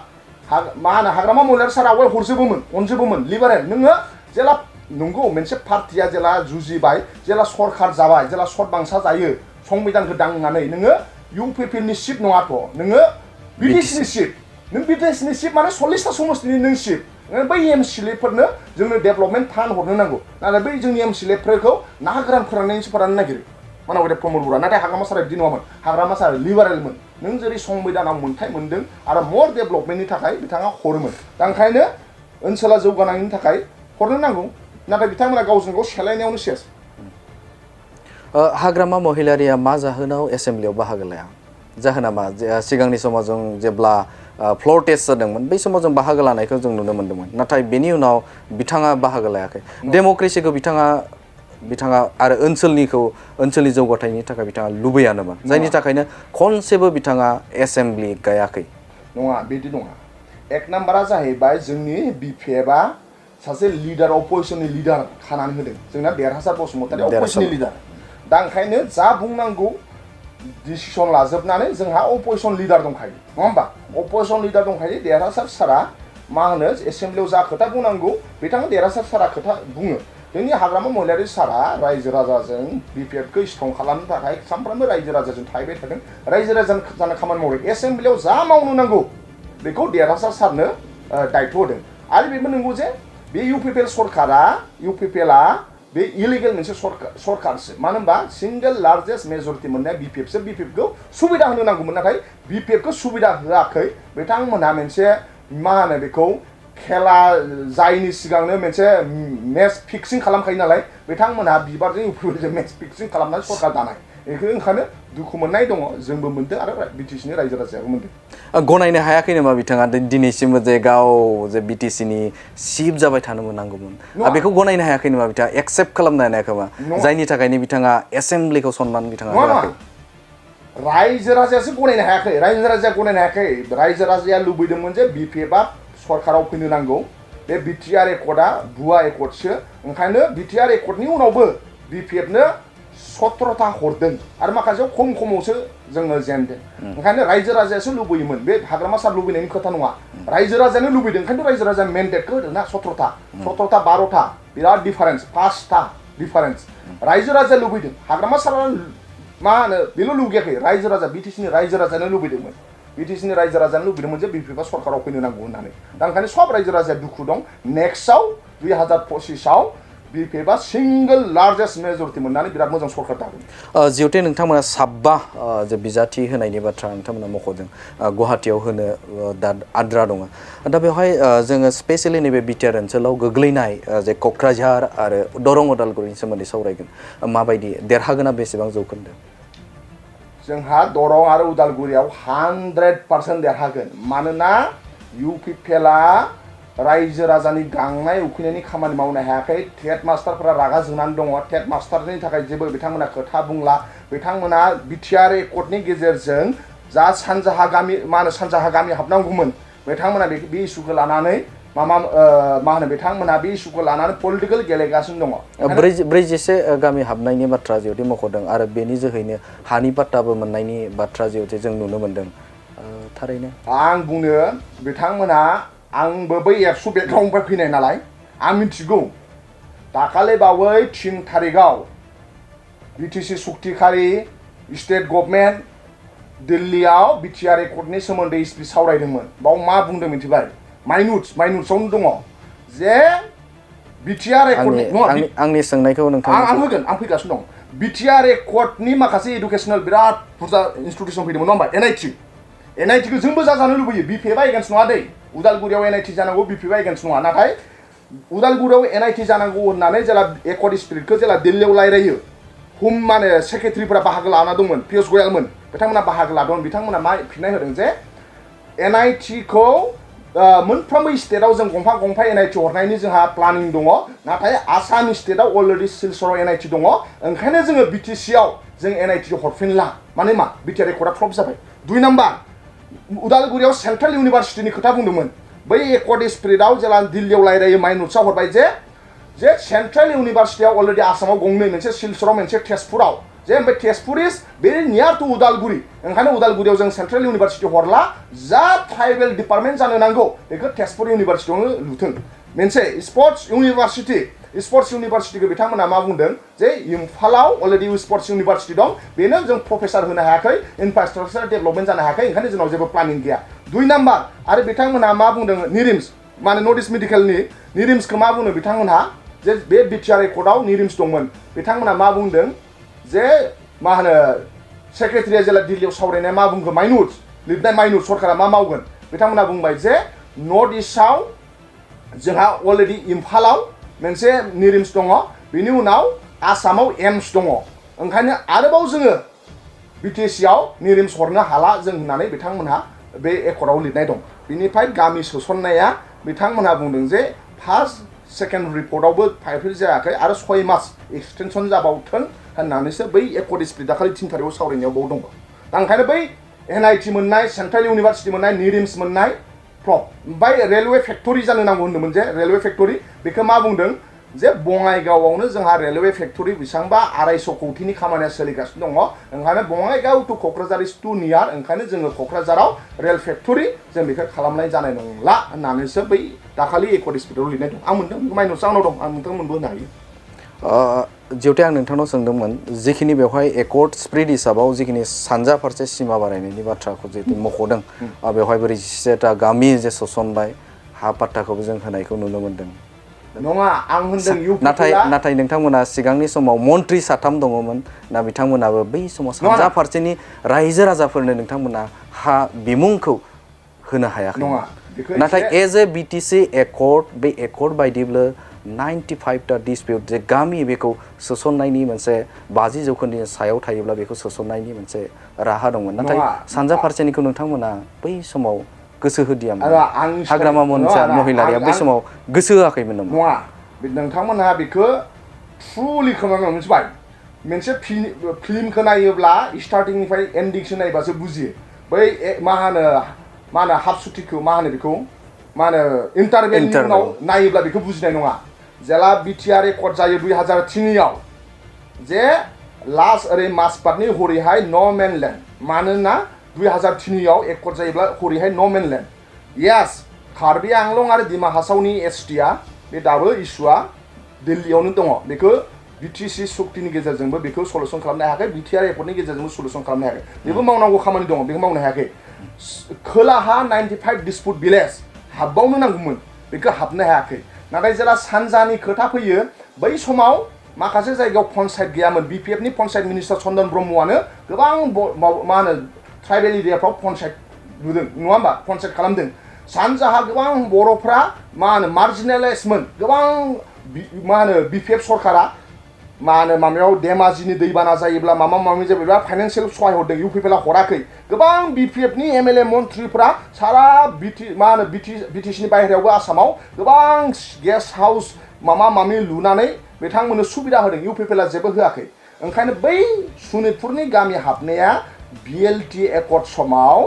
मा होनो हाग्रामा महिलारि सारा आवगाय अनजोबोमोन लिबारेल नोङो जेला नंगौ मोनसे पार्टिया जेला जुजिबाय जेला सरकार जाबाय जेला सत बांसा जायो संबिधानखौ दांनानै नोङो इउपिपिएलनि सिट नङाथ' नोङो बिटिसिनि सिट नों बिटिसिनि सिट माने 40टा समस्तिनि नों सिट बै एमसिएलएफोरनो जोंनो डेभेलपमेन्ट फान्ड हरनो नांगौ नाथाय बै जोंनि एमसिएलएफोरखौ ना गोरान फोराननायनिसो फोराननो नागिरो मानाव गेदेर प्रमद बर'आ नाथाय हाग्रामा सारा बिदि नङामोन हाग्रामा सारा लिबारेलमोन नों जेरै संबिधानाव मोन्थाय मोन्दों आरो मर डेभेलपमेन्टनि थाखाय बिथाङा हरोमोन दा ओंखायनो ओनसोला जौगानायनि थाखाय हरनो नांगौ नाथाय बिथांमोना गावजों गाव सेलायनायावनो सेस हाग्रामा महिलारिया मा जाहोनाव एसेम्ब्लियाव बाहागो लाया जाहोना मा सिगांनि समाव जों जेब्ला फ्ल'र टेस्ट जादोंमोन बै समाव जों बाहागो लानायखौ जों नुनो मोन्दोंमोन नाथाय बेनि उनाव बिथाङा बाहागो लायाखै डेम'क्रेसिखौ बिथाङा आरो ओनसोलनि जौगाथायनि थाखाय बिथाङा लुबैयानोमोन जायनि थाखायनो खनसेबो बिथाङा एसेम्ब्लि गायाखै नङा बिदि नङा एक नाम्बारा जाहैबाय जोंनि बिपिएफआ सासे लिडार अपोजिसननि लिडार खानानै होदों जोंना देरहासार बसुमतारी अपोजिसननि लिडार दा ओंखायनो जा बुंनांगौ डिसिसन लाजोबनानै जोंहा अपोजिसन लिडार दंखायो नङा होमबा अपोजिसन लिडार दंखायो देरहासार सारा मा होनो एसेम्ब्लियाव जा खोथा बुंनांगौ बिथाङा देरहासार सारा खोथा बुङो जोंनि हाग्रामा महिलारि सारा रायजो राजाजों बिपिएफखौ स्ट्रं खालामनो थाखाय सानफ्रामबो रायजो राजाजों थाहैबाय थादों रायजो राजानो खामानि मावदों एसेम्ब्लियाव जा मावनो नांगौ बेखौ देरहासार सारनो दायथ' होदों आरो बेबो नंगौ जे बे इउपिपिएल सरकारा इउपिपिएलआ बे इलिगेल मोनसे सरकारसो मानो होनबा सिंगेल लार्जेस्ट मेजरिटि मोननाया बिपिएफसो बिपिएफखौ सुबिदा होनो नांगौमोन नाथाय बिपिएफखौ सुबिदा होआखै बिथांमोनहा मोनसे मा होनो बेखौ खेला जायनि सिगांनो मोनसे मेच फिक्सिं खालामखायो नालाय बिथांमोनहा बिबारजों इउपिपिएलजों मेच फिक्सिं खालामनानै सरकार दानाय बेखौ ओंखायनो दुखु मोननाय दङ जोंबो मोनदों आरो बिटिसिनि रायजो राजायाबो मोनदों गनायनो हायाखै नामा बिथाङा दिनैसिमबो जे गाव जे बिटिसिनि चिफ जाबाय थानो मोननांगौमोन बेखौ गनायनो हायाखै नामा बिथाङा एक्सेप्ट खालामनो हायाखै नामा जायनि थाखायनो बिथाङा एसेम्ब्लिखौ सनमान बिथाङा होआखै रायजो राजायासो गनायनो हायाखै रायजो राजाया गनायनो हायाखै रायजो राजाया लुबैदोंमोन जे बिपिएफआ सरकाराव फैनो नांगौ बे बिटिआर एकर्डआ भुवा एकर्डसो ओंखायनो बिटिआर एकर्डनि उनावबो बिपिएफनो 17टा हरदों आरो माखासेयाव खमावसो जोङो जेनदों ओंखायनो रायजो राजायासो लुबैयोमोन बे हाग्रामा सार लुबैनायनि खोथा नङा रायजो राजायानो लुबैदों ओंखायनोथ' रायजो राजाया मेन्डेटखौ होदों ना 17टा 12टा बिराद डिफारेन्स 5टा डिफारेन्स रायजो राजाया लुबैदों हाग्रामा सारा मा होनो बेल' लुगैयाखै रायजो राजा बिटिसिनि रायजो राजायानो लुबैदोंमोन बिटिसिनि रायजो राजायानो लुबैदोंमोन जे बिपिएफआ सरकाराव फैनो नांगौ होननानै दा ओंखायनो सब रायजो राजाया दुखु दं नेक्स्टआव 2025आव बिपिएफआ सिंगल लार्जेस्ट मेजरिटि मोननानै बिराद मोजां सरकार दागोन जिहेतु नोंथांमोना साबा जे बिजाथि होनायनि बाथ्रा नोंथांमोना मख'दों गुवाहाटियाव होनो दा आद्रा दङ दा बेवहाय जोङो स्पेसियेलि नैबे बिटिआर ओनसोलाव गोग्लैनाय जे क'क्राझार आरो दरं उदालगुरिनि सोमोन्दै सावरायगोन माबायदि देरहागोना बेसेबां जौखोन्दो जोंहा दरं आरो उदालगुरियाव 100% देरहागोन मानोना इउपिपिएलआ रायजो राजानि गांनाय उखैनायनि खामानि मावनो हायाखै टेट मास्टारफोरा रागा जोंनानै दङ टेट मास्टारनि थाखाय जेबो बिथांमोना खोथा बुंला बिथांमोना बिटिआर एकर्डनि गेजेरजों जा सानजाहा गामि हाबनांगौमोन बिथांमोना बे इस्युखौ लानानै मा होनो बिथांमोना बे इस्युखौ लानानै पलिटिकेल गेलेगासिनो दङ 47 गामि हाबनायनि बाथ्रा जिहेतु मख'दों आरो बेनि जोहैनो हानि पाट्टाबो मोननायनि बाथ्रा जिहेतु जों नुनो मोन्दों थारैनो आं बुंनो बिथांमोना आंबो बै एबसु बेकग्राउन्डनिफ्राय फैनाय नालाय आं मिथिगौ दाखालि बावै 3 तारिखआव बिटिसि सक्तिखारि स्टेट गभर्नमेन्ट दिल्लीयाव बिटिआर एकर्डनि सोमोन्दै स्पिच सावरायदोंमोन बाव मा बुंदों मिथिबाय माइनुट्सआवनो दङ जे बिटिआर एकर्डनि आंनि सोंनायखौ नोंथां आं होगोन आं फैगासिनो दं बिटिआर एकर्डनि माखासे इडुकेसनेल बिराद बुरजा इनस्टिट्युसन फैदोंमोन नङा होमबा एनआइटिखौ जोंबो जानो लुबैयो बिपिएफआ एगेन्स्ट नङा दै उदालगुरियाव एनआइटि जानांगौ बिपिएफआ एगेन्स्ट नङा नाथाय उदालगुरियाव एनआइटि जानांगौ होननानै जेला एकर्ड स्पिरिटखौ जेला दिल्लीयाव रायलायो माने सेक्रेटारिफोरा बाहागो लाना दंमोन पियुष गयालमोन बिथांमोना बाहागो लादोंमोन बिथांमोना मा फिननाय होदों जे एनआइटिखौ मोनफ्रोमबो स्टेटआव जों गंफा एनआइटि हरनायनि जोंहा प्लानिं दङ नाथाय आसाम स्टेटआव अलरेडि सिलचराव एनआइटि दङ ओंखायनो जोङो बिटिसिआव जों एनआइटि हरफिनला माने मा बिटिआर एकर्डआ फ्लप जाबाय 2 नाम्बार उदालगुरियाव सेन्ट्रेल इउनिभारसिटिनि खोथा बुंदोंमोन बै एकर्ड स्पिरिटआव जेला दिल्लीयाव रायलायो माइनुट्सआव हरबाय जे सेन्ट्रेल इउनिभारसिटियाव अलरेडि आसामाव गंनै मोनसे सिलचराव मोनसे तेजपुराव जे ओमफ्राय तेजपुर इज भेरि नियार टु उदालगुरि ओंखायनो उदालगुरियाव जों सेन्ट्रेल इउनिभारसिटि हरला जा ट्राइबेल डिपार्टमेन्ट जानो नांगौ बेखौ तेजपुर इउनिभारसिटियावनो लुथों मोनसे स्पर्ट्स इउनिभारसिटि स्पर्ट्स इउनिभारसिटिखौ बिथांमोना मा बुंदों जे इम्फालाव अलरेडि स्पर्ट्स इउनिभारसिटि दं बेनो जों प्रफेसार होनो हायाखै इनफ्रास्ट्राक्चार डेभेलपमेन्ट जानो हायाखै ओंखायनो जोंनाव जेबो प्लानिं गैया 2 नाम्बार आरो बिथांमोना मा बुंदों निरिम्स माने नर्थ इस्ट मेडिकेलनि निरिम्सखौ मा बुंदों बिथांमोनहा जे बे बिटिआर रेकर्डआव निरिम्स दंमोन बिथांमोना मा बुंदों जे मा होनो सेक्रेटारिया जेला दिल्लीयाव सावरायनाया मा बुंखो माइनुट्स लिरनाय माइनुट्स सरकारा मा मावगोन बिथांमोना बुंबाय जे नर्थ इस्टआव जोंहा अलरेडि इम्फालाव मोनसे निरिम्स दङ बिनि उनाव आसामाव एम्स दङ ओंखायनो आरोबाव जोङो बिटिसिआव निरिम्स हरनो हाला जों होननानै बिथांमोनहा बे एकर्डआव लिरनाय दं बिनिफ्राय गामि सोसननाया बिथांमोनहा बुंदों जे फार्स्ट सेकेन्ड रिपर्टआवबो फाइलफिल जायाखै आरो 6 मास एक्सटेनसन जाबावथों होननानैसो बै एकर्ड स्प्रिट दाखालि 3 थारिखआव सावरायनायाव बाव दङ दा ओंखायनो बै एनआइटि मोननाय सेन्ट्रेल इउनिभारसिटि मोननाय निरिम्स मोननाय ओमफ्राय रेलवे फेक्टरि जानो नांगौ होनदोंमोन जे रेलवे फेक्टरि बेखौ मा बुंदों जे बङाइगावआवनो जोंहा रेलवे फेक्टरि बेसेबांबा 250 कौटिनि खामानिया सोलिगासिनो दङ ओंखायनो बङाइगाव टु क'क्राझार इज टु नियार ओंखायनो जोङो क'क्राझाराव रेल फेक्टरि जों बेखौ खालामनाय जानाय नंला होननानैसो बै दाखालि एकर्ड स्प्रिटआव लिरनाय दं आं मोनदों माइनस आंनाव दं आं नोंथांमोनबो होनो हायो जिहेतु आं नोंथांनाव सोंदोंमोन जिखिनि बेवहाय एकर्ड स्प्रिट हिसाबाव जिखिनि सानजा फारसे सिमा बारायनायनि बाथ्राखौ जिहेतु मख'दों बेवहायबो 27टा गामि जे सोसनबाय हा पाट्टाखौबो जों होनायखौ नुनो मोन्दों नङा आं होनदों नाथाय नोंथांमोना सिगांनि समाव मन्त्रि 3 दङमोन ना बिथांमोनाबो बै समाव सानजा फारसेनि रायजो राजाफोरनो नोंथांमोना हा बिमुंखौ होनो हायाखै नाथाय एज ए बिटिसि एकर्ड बे एकर्ड बायदिब्ला 95टा डिसपिउट जे गामि बेखौ सोसननायनि मोनसे 50 जौखोन्दोनि सायाव थायोब्ला बेखौ सोसननायनि मोनसे राहा दंमोन नाथाय सानजा फारसेनिखौ नोंथांमोना बै समाव गोसो होदियामोन हाग्रामा महिलारिया बै समाव गोसो होआखैमोन नामा नङा नोंथांमोनहा बेखौ ट्रुलि खोनानांगौ मिथिबाय मोनसे फिल्मखौ नायोब्ला स्टार्टिंनिफ्राय एन्डिंसिम नायबासो बुजियो बै मा होनो हाफ सुटिखौ मा होनो बेखौ मा होनो इन्टारभेलनि उनाव नायोब्ला बेखौ बुजिनाय नङा जेला बिटिआर रेकर्ड जायो 2003आव जे लास्ट ओरै माजबाटनि हरैहाय न' मेनलेण्ड मानोना 2003आव एकर्ड जायोब्ला हरैहाय न' मेनलेण्ड येस कार्बि आंलं आरो डिमा हासावनि एसटिआ बे दाबो इस्युआ दिल्लीयावनो दङ बेखौ बिटिसि सुक्तिनि गेजेरजोंबो बेखौ सलुसन खालामनो हायाखै बिटिआर एकर्डनि गेजेरजोंबो सलुसन खालामनो हायाखै बेबो मावनांगौ खामानि दङ बेखौ मावनो हायाखै खोलाहा 95 डिसपुट भिलेज हाबबावनो नांगौमोन बेखौ हाबनो हायाखै नाथाय जेला सानजानि खोथा फैयो बै समाव माखासे जायगायाव पन्सायत गैयामोन बिपिएफनि पन्सायत मिनिस्टार चन्दन ब्रह्मआनो गोबां मा होनो ट्राइबेल एरियाफ्राव पन्सायत लुदों नङा होमबा पन्सायत खालामदों सानजाहा गोबां बर'फ्रा मा होनो मार्जिनेलाइजमोन गोबां मा होनो बिपिएफ सरकारा मा होनो माबायाव धेमाजिनि दैबाना जायोब्ला माबा माबि जायोब्ला फाइनान्सियेल सहाय हरदों इउपिपिएलआ हराखै गोबां बिपिएफनि एमएलए मन्थ्रिफ्रा सारा बिटिसिनि बाहेरायावबो आसामाव गोबां गेस्ट हाउस माबा माबि लुनानै बिथांमोननो सुबिदा होदों इउपिपिएलआ जेबो होआखै ओंखायनो बै सनितपुरनि गामि हाबनाया बिएलटि एकर्ड समाव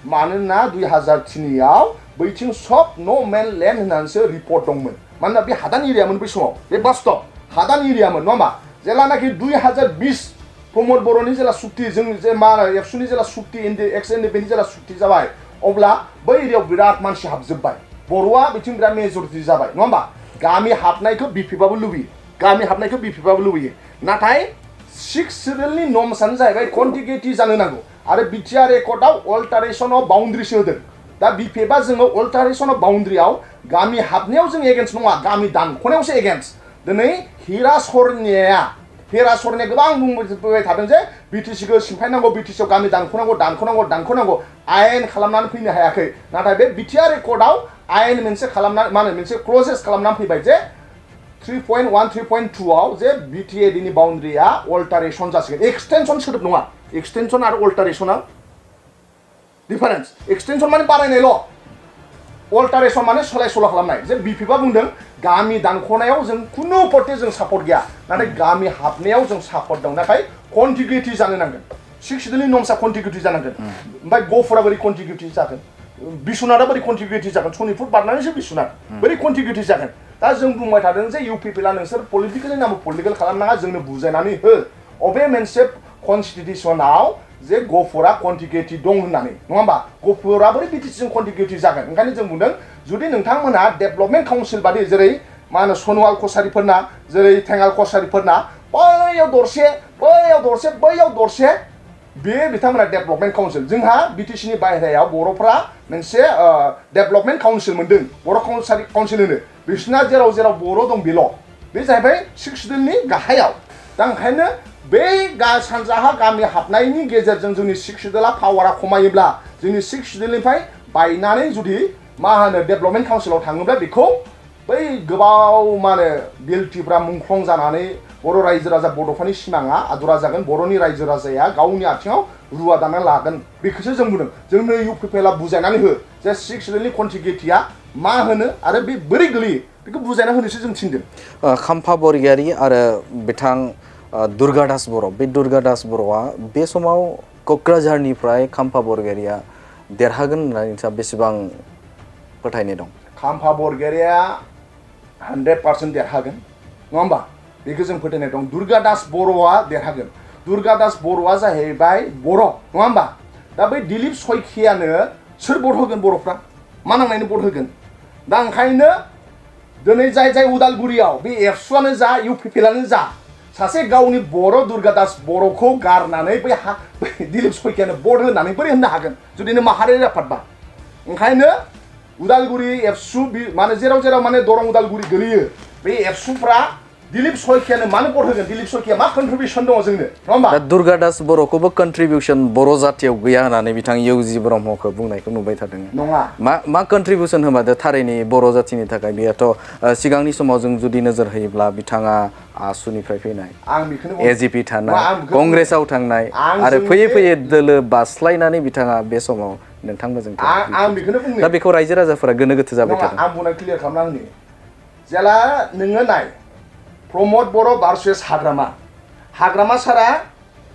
मानोना 2003आव बैथिं सब न' मेन लेन्ड होननानैसो रिपर्ट दंमोन मानोना बे हादान एरियामोन बै समाव बे बास्तब हादान एरियामोन नङा होमबा जेलानाखि 2020 प्रमद बर'नि जेला सुक्ति जों जे मा एबसुनि जेला सुक्ति एक्स एनडिपिनि जेला सुक्ति जाबाय अब्ला बै एरियायाव बिराद मानसि हाबजोब्बाय बर'आ बिथिं बिराद मेजरिटि जाबाय नङा होमबा गामि हाबनायखौ बिपिएफआबो लुबैयो गामि हाबनायखौ बिपिएफआबो लुबैयो नाथाय 6 सिरियेलनि नर्म्सआनो जाहैबाय कन्टिगिउटि जानो नांगौ आरो बिटिआर रेकर्डआव अल्टारेसन अफ बाउन्ड्रिसो होदों दा बिपिएफआ जोङो अल्टारेसन अफ बाउन्ड्रियाव गामि हाबनायाव जों एगेन्स्ट नङा गामि दानख'नायावसो एगेन्स्ट दिनै हिरा सरनिया गोबां बुंबाय थादों जे बिटिसिखौ सिमफायनांगौ बिटिसिआव गामि दानख'नांगौ आयेन खालामनानै फैनो हायाखै नाथाय बे बिटिआर रेकर्डआव आयेन मोनसे खालामनानै मा होनो मोनसे क्लजेस खालामनानै फैबाय जे 3.1 3.2 आव जे बिटिएडिनि बाउन्ड्रिया अल्टारेसन जासिगोन एक्सटेनसन सोदोब नङा एक्सटेनसन आरो अल्टारेसना डिफारेन्स एक्सटेनसन माने बारायनायल' अल्टारेसन माने सोलाय सोल' खालामनाय जे बिपिएफआ बुंदों गामि दानख'नायाव जों खुनु पटे जों सापर्ट गैया नाथाय गामि हाबनायाव जों सापर्ट दं नाथाय कन्टिगिउटि जानो नांगोन 6 सिरियेलनि नर्म्सआ कन्टिगिउटि जानांगोन ओमफ्राय गफुरा बोरै कन्टिगिउटि जागोन बिश्वनाथआ बोरै कन्टिगिउटि जागोन सनितपुर बारनानैसो बिश्वनाथ बोरै कन्टिगिउटि जागोन दा जों बुंबाय थादों जे इउपिपिएलआ नोंसोर पलिटिकेलनि नामाव पलिटिकेल खालामनाङा जोंनो बुजायनानै हो अबे मोनसे कनस्टिटिउसनाव जे गफुरा कन्टिगिउटि दं होननानै नङा होमबा गफुरा बोरै बिटिसिजों कन्टिगिउटि जागोन ओंखायनो जों बुंदों जुदि नोंथांमोनहा डेभेलपमेन्ट काउन्सिल बादि जेरै मा होनो सनवाल कसारिफोरना जेरै थेंगाल कसारिफोरना बैयाव दरसे बैयाव दरसे बैयाव दरसे बे बिथांमोना डेभलपमेन्ट काउन्सिल जोंहा बिटिसिनि बाहेरायाव बर'फ्रा मोनसे डेभलपमेन्ट काउन्सिल मोनदों बर' काउन्सिल होनो बिसोरना जेराव जेराव बर' दं बेल' बे जाहैबाय 6 सिडिउलनि गाहायाव दा ओंखायनो बे सानजाहा गामि हाबनायनि गेजेरजों जोंनि 6 सिडिउला पावारा खमायोब्ला जोंनि 6 सिडिउलनिफ्राय बायनानै जुदि मा होनो डेभलपमेन्ट काउन्सिलाव थाङोब्ला बेखौ बै गोबाव मा होनो बिएलटिफ्रा मुंख्लं जानानै बर' रायजो राजा बड'फानि सिमाङा आदुरा जागोन बर'नि रायजो राजाया गावनि आथिङाव रुवा दाना लागोन बेखौसो जों बुंदों जोंनो इउपिपिएलआ बुजायनानै हो जे 6 सिडिउलनि कन्टिगिउटिया मा होनो आरो बे बोरै गोलैयो बेखौ बुजायना होनोसो जों थिनदों खाम्फा बरगयारि आरो बिथां दुर्गादास बर' बे दुर्गादास बर'आ बे समाव क'क्राझारनिफ्राय खाम्फा बरगयारिया देरहागोन होननानै नोंथाङा बेसेबां फोथायनाय दं खाम्फा बरगयारिया 100% देरहागोन नङा होमबा बेखौ जों फोथायनाय दं दुर्गादास बर'आ देरहागोन दुर्गादास बर'आ जाहैबाय बर' नङा होमबा दा बै दिलीप सयखियानो सोर भट होगोन बर'फ्रा मा नांनायनि भट होगोन दा ओंखायनो दिनै जाय जाय उदालगुरियाव बे एबसुआनो जा इउपिपिएलआनो जा सासे गावनि बर' दुर्गादास बर'खौ गारनानै बै दिलीप सयखियानो भट होनानै बोरै होननो हागोन जुदि नों माहारियारि आफादबा ओंखायनो उदालगुरि एबसु माने जेराव जेराव माने दरं उदालगुरि गोलैयो बे एबसुफ्रा दिलीप सयखियानो मानो भट होगोन दिलीप सयखिया मा कन्ट्रिबिउसन दङ जोंनो नङा होमबा दा दुर्गादास बर'खौबो कन्ट्रिबिउसन बर' जातियाव गैया होननानै बिथां इउजि ब्रह्मखौ बुंनायखौ नुबाय थादों नङा मा कन्ट्रिबिउसन होमादो थारैनो बर' जातिनि थाखाय बेयाथ' सिगांनि समाव जों जुदि नोजोर होयोब्ला बिथाङा आसुनिफ्राय फैनाय आं बेखौनो एजिपि थानाय कंग्रेसाव थांनाय आरो फैयै फैयै दोलो बास्लायनानै बिथाङा बे समाव नोंथांमोनजों आं बेखौनो बुंनो दा बेखौ रायजो राजाफोरा गोनो गोथो जाबाय थादों आं बुंनाय क्लियार खालामना होनि जेला नोङो नाय प्रमद बर' भार्सेस हाग्रामा सारा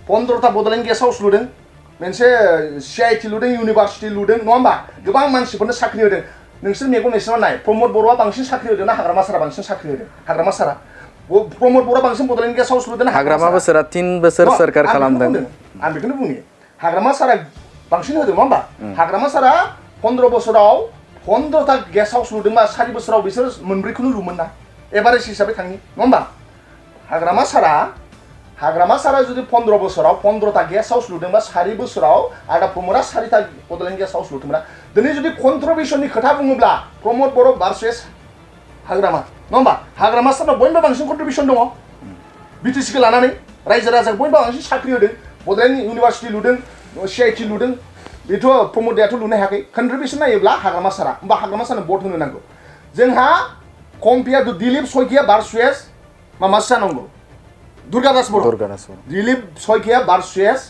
15टा बड'लेण्ड गेस्ट हाउस लुदों मोनसे CIT लुदों इउनिभार्सिटि लुदों नङा होमबा गोबां मानसिफोरनो साख्रि होदों नोंसोर मेगन नोंसोर नाय प्रमद बर'आ बांसिन साख्रि होदों ना हाग्रामा सारा बांसिन साख्रि होदों हाग्रामा सारा प्रमद बर'आ बांसिन बड'लेण्ड गेस्ट हाउस लुदों हाग्रामा बोसोरा 3 बोसोर सोरखार खालामदों आं बेखौनो बुङो हाग्रामा सारा बांसिन होदों नङा होमबा हाग्रामा सारा 15 बोसोराव 15टा गेस्ट हाउस लुदोंबा 4 बोसोराव बिसोर मोनब्रैखौनो लुमोन ना एभारेज हिसाबै थांनि नङा होमबा हाग्रामा सारा जुदि 15 बोसोराव 15टा गेस्ट हाउस लुदोंबा 4 बोसोराव आदा प्रमदआ 4टा बड'लेण्ड गेस्ट हाउस लुदोंब्ला दिनै जुदि कन्ट्रिबिउसननि खोथा बुङोब्ला प्रमद बर' भार्सेस हाग्रामा नङा होमबा हाग्रामा साराव बयनिबो बांसिन कन्ट्रिबिउसन दङ बिटिसिखौ लानानै रायजो राजाखौ बयनिबो बांसिन साख्रि होदों बड'लेण्ड इउनिभार्सिटि लुदों CIT लुदों बेथ' प्रमदयाथ' लुनो हायाखै कन्ट्रिबिउसन नायोब्ला हाग्रामा सारा होमबा हाग्रामा सारानो भट होनो नांगौ जोंहा compare two Dilip Saikia versus मासो जानांगौ दुर्गादास बर' दिलीप सयखिया भार्सेस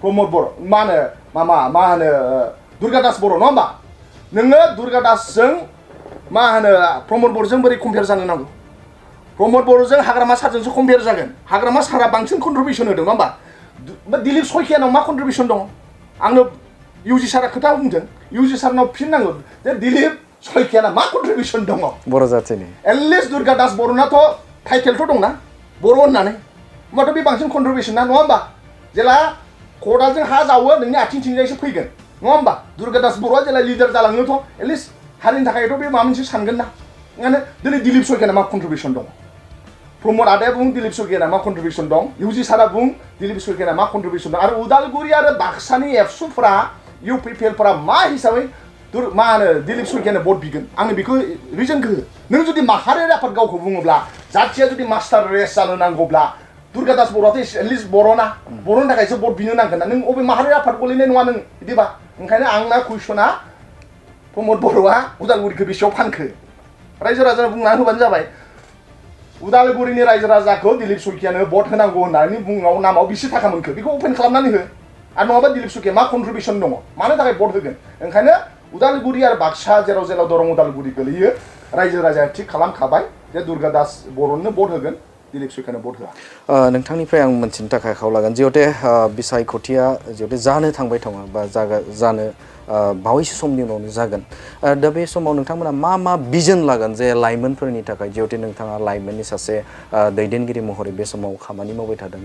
प्रमद बर' मा होनो दुर्गादास बर' नङा होमबा नोङो दुर्गादासजों मा होनो प्रमद बर'जों बोरै कम्पेयार जानो नांगौ प्रमद बर'जों हाग्रामा सारजोंसो कम्पेयार जागोन हाग्रामा सारा बांसिन कन्ट्रिबिउसन होदों नङा होमबा दिलीप सयखियानाव मा कन्ट्रिबिउसन दङ आंनो इउजि सारा खोथा बुंदों इउजि सारनाव फिन नांगौ जे दिलीप सयखियाना मा कन्ट्रिबिउसन दङ बर' जातिनि एटलिस्ट दुर्गादास बर'नाथ' टाइटेलथ' दंना बर' होननानै होमबाथ' बे बांसिन कन्ट्रिबिउसन ना नङा होमबा जेला खदालजों हा जावो नोंनि आथिंथिंजायसो फैगोन नङा होमबा दुर्गादास बर'आ जेला लिडार जालाङोथ' एटलिस्ट हारिनि थाखायथ' बे माबा मोनसे सानगोन ना ओंखायनो दिनै दिलीप सयखियाना मा कन्ट्रिबिउसन दङ प्रमद आदाया बुं दिलीप सयखियाना मा कन्ट्रिबिउसन दं इउजि सारा बुं दिलीप सयखियाना मा कन्ट्रिबिउसन दं आरो उदालगुरि आरो बाक्सानि एबसुफोरा इउपिपिएलफोरा मा हिसाबै मा होनो दिलीप सयखियानो भट बिगोन आंनो बेखौ रिजनखौ हो नों जुदि माहारियारि आफाद गावखौ बुङोब्ला जाथिया जुदि मास्टार रेस जानो नांगौब्ला दुर्गादास बर'आथ' एटलिस्ट बर'ना बर'नि थाखायसो भट बिनो नांगोन ना नों अबे माहारियारि आफाद गोलैनाय नङा नों बिदिबा ओंखायनो आंना कुइसना प्रमद बर'आ उदालगुरिखौ बेसेयाव फानखो रायजो राजानो बुंनानै होबानो जाबाय उदालगुरिनि रायजो राजाखौ दिलीप सयखियानो भट होनांगौ होननानै बुङाव नामाव बेसे थाखा मोनखो बेखौ अपेन खालामनानै हो आरो नङाबा दिलीप सयखिया मा कन्ट्रिबिउसन दङ मानो थाखाय भट होगोन ओंखायनो उदालगुरि आरो बाक्सा जेराव जेराव दरं उदालगुरि गोलैयो रायजो राजाया थिग खालामखाबाय जे दुर्गादास बर'नो भट होगोन दिलीप सयखानो भट होआ। नोंथांनिफ्राय आं मोनथिनो थाखाय आखायाव लागोन जिहेते बिसायख'थिया जिहेते जानो थांबाय दङ बा जानो बावैसो समनि उनावनो जागोन दा बे समाव नोंथांमोना मा भिजन लागोन जे लाइमोनफोरनि थाखाय जिहेते नोंथाङा लाइमोननि सासे दैदेनगिरि महरै बे समाव खामानि मावबाय थादों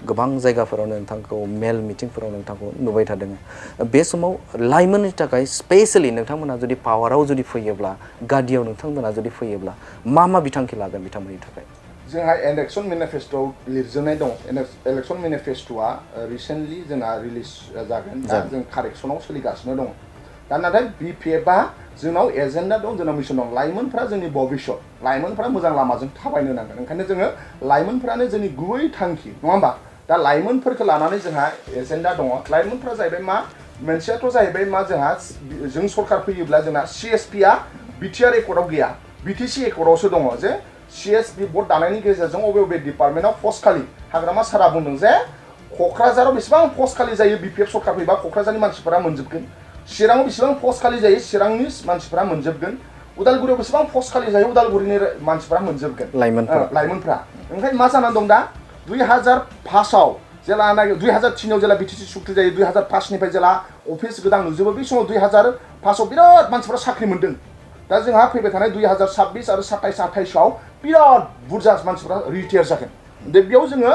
गोबां जायगाफोरावनो नोंथांखौ मेल मिटिंफोराव नोंथांखौ नुबाय थादों बे समाव लाइमोननि थाखाय स्पेसियेलि नोंथांमोना जुदि पावाराव जुदि फैयोब्ला गादियाव नोंथांमोना जुदि फैयोब्ला मा बिथांखि लागोन बिथांमोननि थाखाय? जोंहा इलेक्सन मेनिफेस्ट'आव लिरजोबनाय दं इलेक्सन मेनिफेस्ट'आ रिसेन्टलि जोंहा रिलिज जागोन दा जों कारेक्सनाव सोलिगासिनो दं दा नाथाय BPFआ जोंनाव एजेन्डा दं जोंनाव मिशन दं लाइमोनफ्रा जोंनि भबिष्यत लाइमोनफ्रा मोजां लामाजों थाबायनो नांगोन ओंखायनो जोङो लाइमोनफ्रानो जोंनि गुबै थांखि नङा होमबा दा लाइमोनफोरखौ लानानै जोंहा एजेन्डा दङ लाइमोनफ्रा जाहैबाय मा मोनसेयाथ' जाहैबाय मा जोंहा जों सरकार फैयोब्ला जोंना CSPआ BTR एकर्डआव गैया BTC एकर्डआवसो दङ जे CSP भट दानायनि गेजेरजों अबे डिपार्टमेन्टआव पस्ट खालि हाग्रामा सारा बुंदों जे क'क्राझाराव बेसेबां पस्ट खालि जायो BPF सरकार फैबा क'क्राझारनि मानसिफोरा मोनजोबगोन चिराङाव बेसेबां पस्ट खालि जायो चिरांनि मानसिफोरा मोनजोबगोन उदालगुरियाव बेसेबां पस्ट खालि जायो उदालगुरिनि मानसिफोरा मोनजोबगोन लाइमोनफ्रा ओंखायनो मा जानानै दं दा 2005आव जेला 2003आव जेला BTC सुक्ति जायो 2005निफ्राय जेला अफिस गोदान लुजोबो बे समाव 2005आव बिराद मानसिफोरा साख्रि मोनदों दा जोंहा फैबाय थानाय 2026 आरो 27-28आव बिराद बुरजा मानसिफोरा रिटायार जागोन दा बेयाव जोङो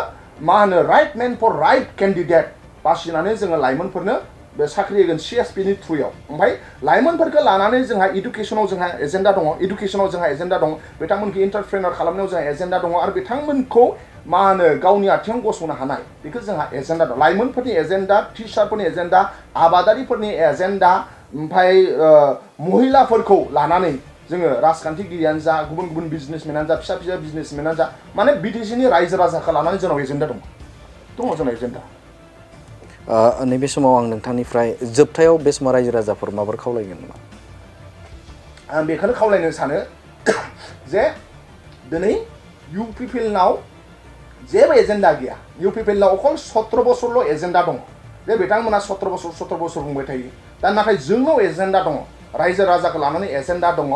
मा होनो राइट मेन फर राइट केन्डिडेट बासिनानै जोङो लाइमोनफोरनो बे साख्रि होगोन CSPनि थ्रुयाव ओमफ्राय लाइमोनफोरखौ लानानै जोंहा इडुकेसनाव जोंहा एजेन्डा दङ इडुकेसनाव जोंहा एजेन्डा दङ बिथांमोनखौ एन्टारप्रेनार खालामनायाव जोंहा एजेन्डा दङ आरो बिथांमोनखौ मा होनो गावनि आथिङाव गसंनो हानाय बेखौ जोंहा एजेन्डा दं लाइमोनफोरनि एजेन्डा टिचारफोरनि एजेन्डा आबादारिफोरनि एजेन्डा ओमफ्राय महिलाफोरखौ लानानै जोङो राजखान्थिगिरियानो जा गुबुन गुबुन बिजनेसमेनानो जा फिसा फिसा बिजनेसमेनानो जा माने BTCनि रायजो राजाखौ लानानै जोंनाव एजेन्डा दङ जोंनाव एजेन्डा नैबे समाव आं नोंथांनिफ्राय जोबथायाव बे समाव रायजो राजाफोर माबाफोर खावलायगोन नामा? आं बेखौनो खावलायनो सानो जे दिनै UPPLनाव जेबो एजेन्डा गैया UPPLनाव अकल 17 बोसोरल' एजेन्डा दङ जे बिथांमोना 17 बोसोर बुंबाय थायो दा नाथाय जोंनाव एजेन्डा दङ रायजो राजाखौ लानानै एजेन्डा दङ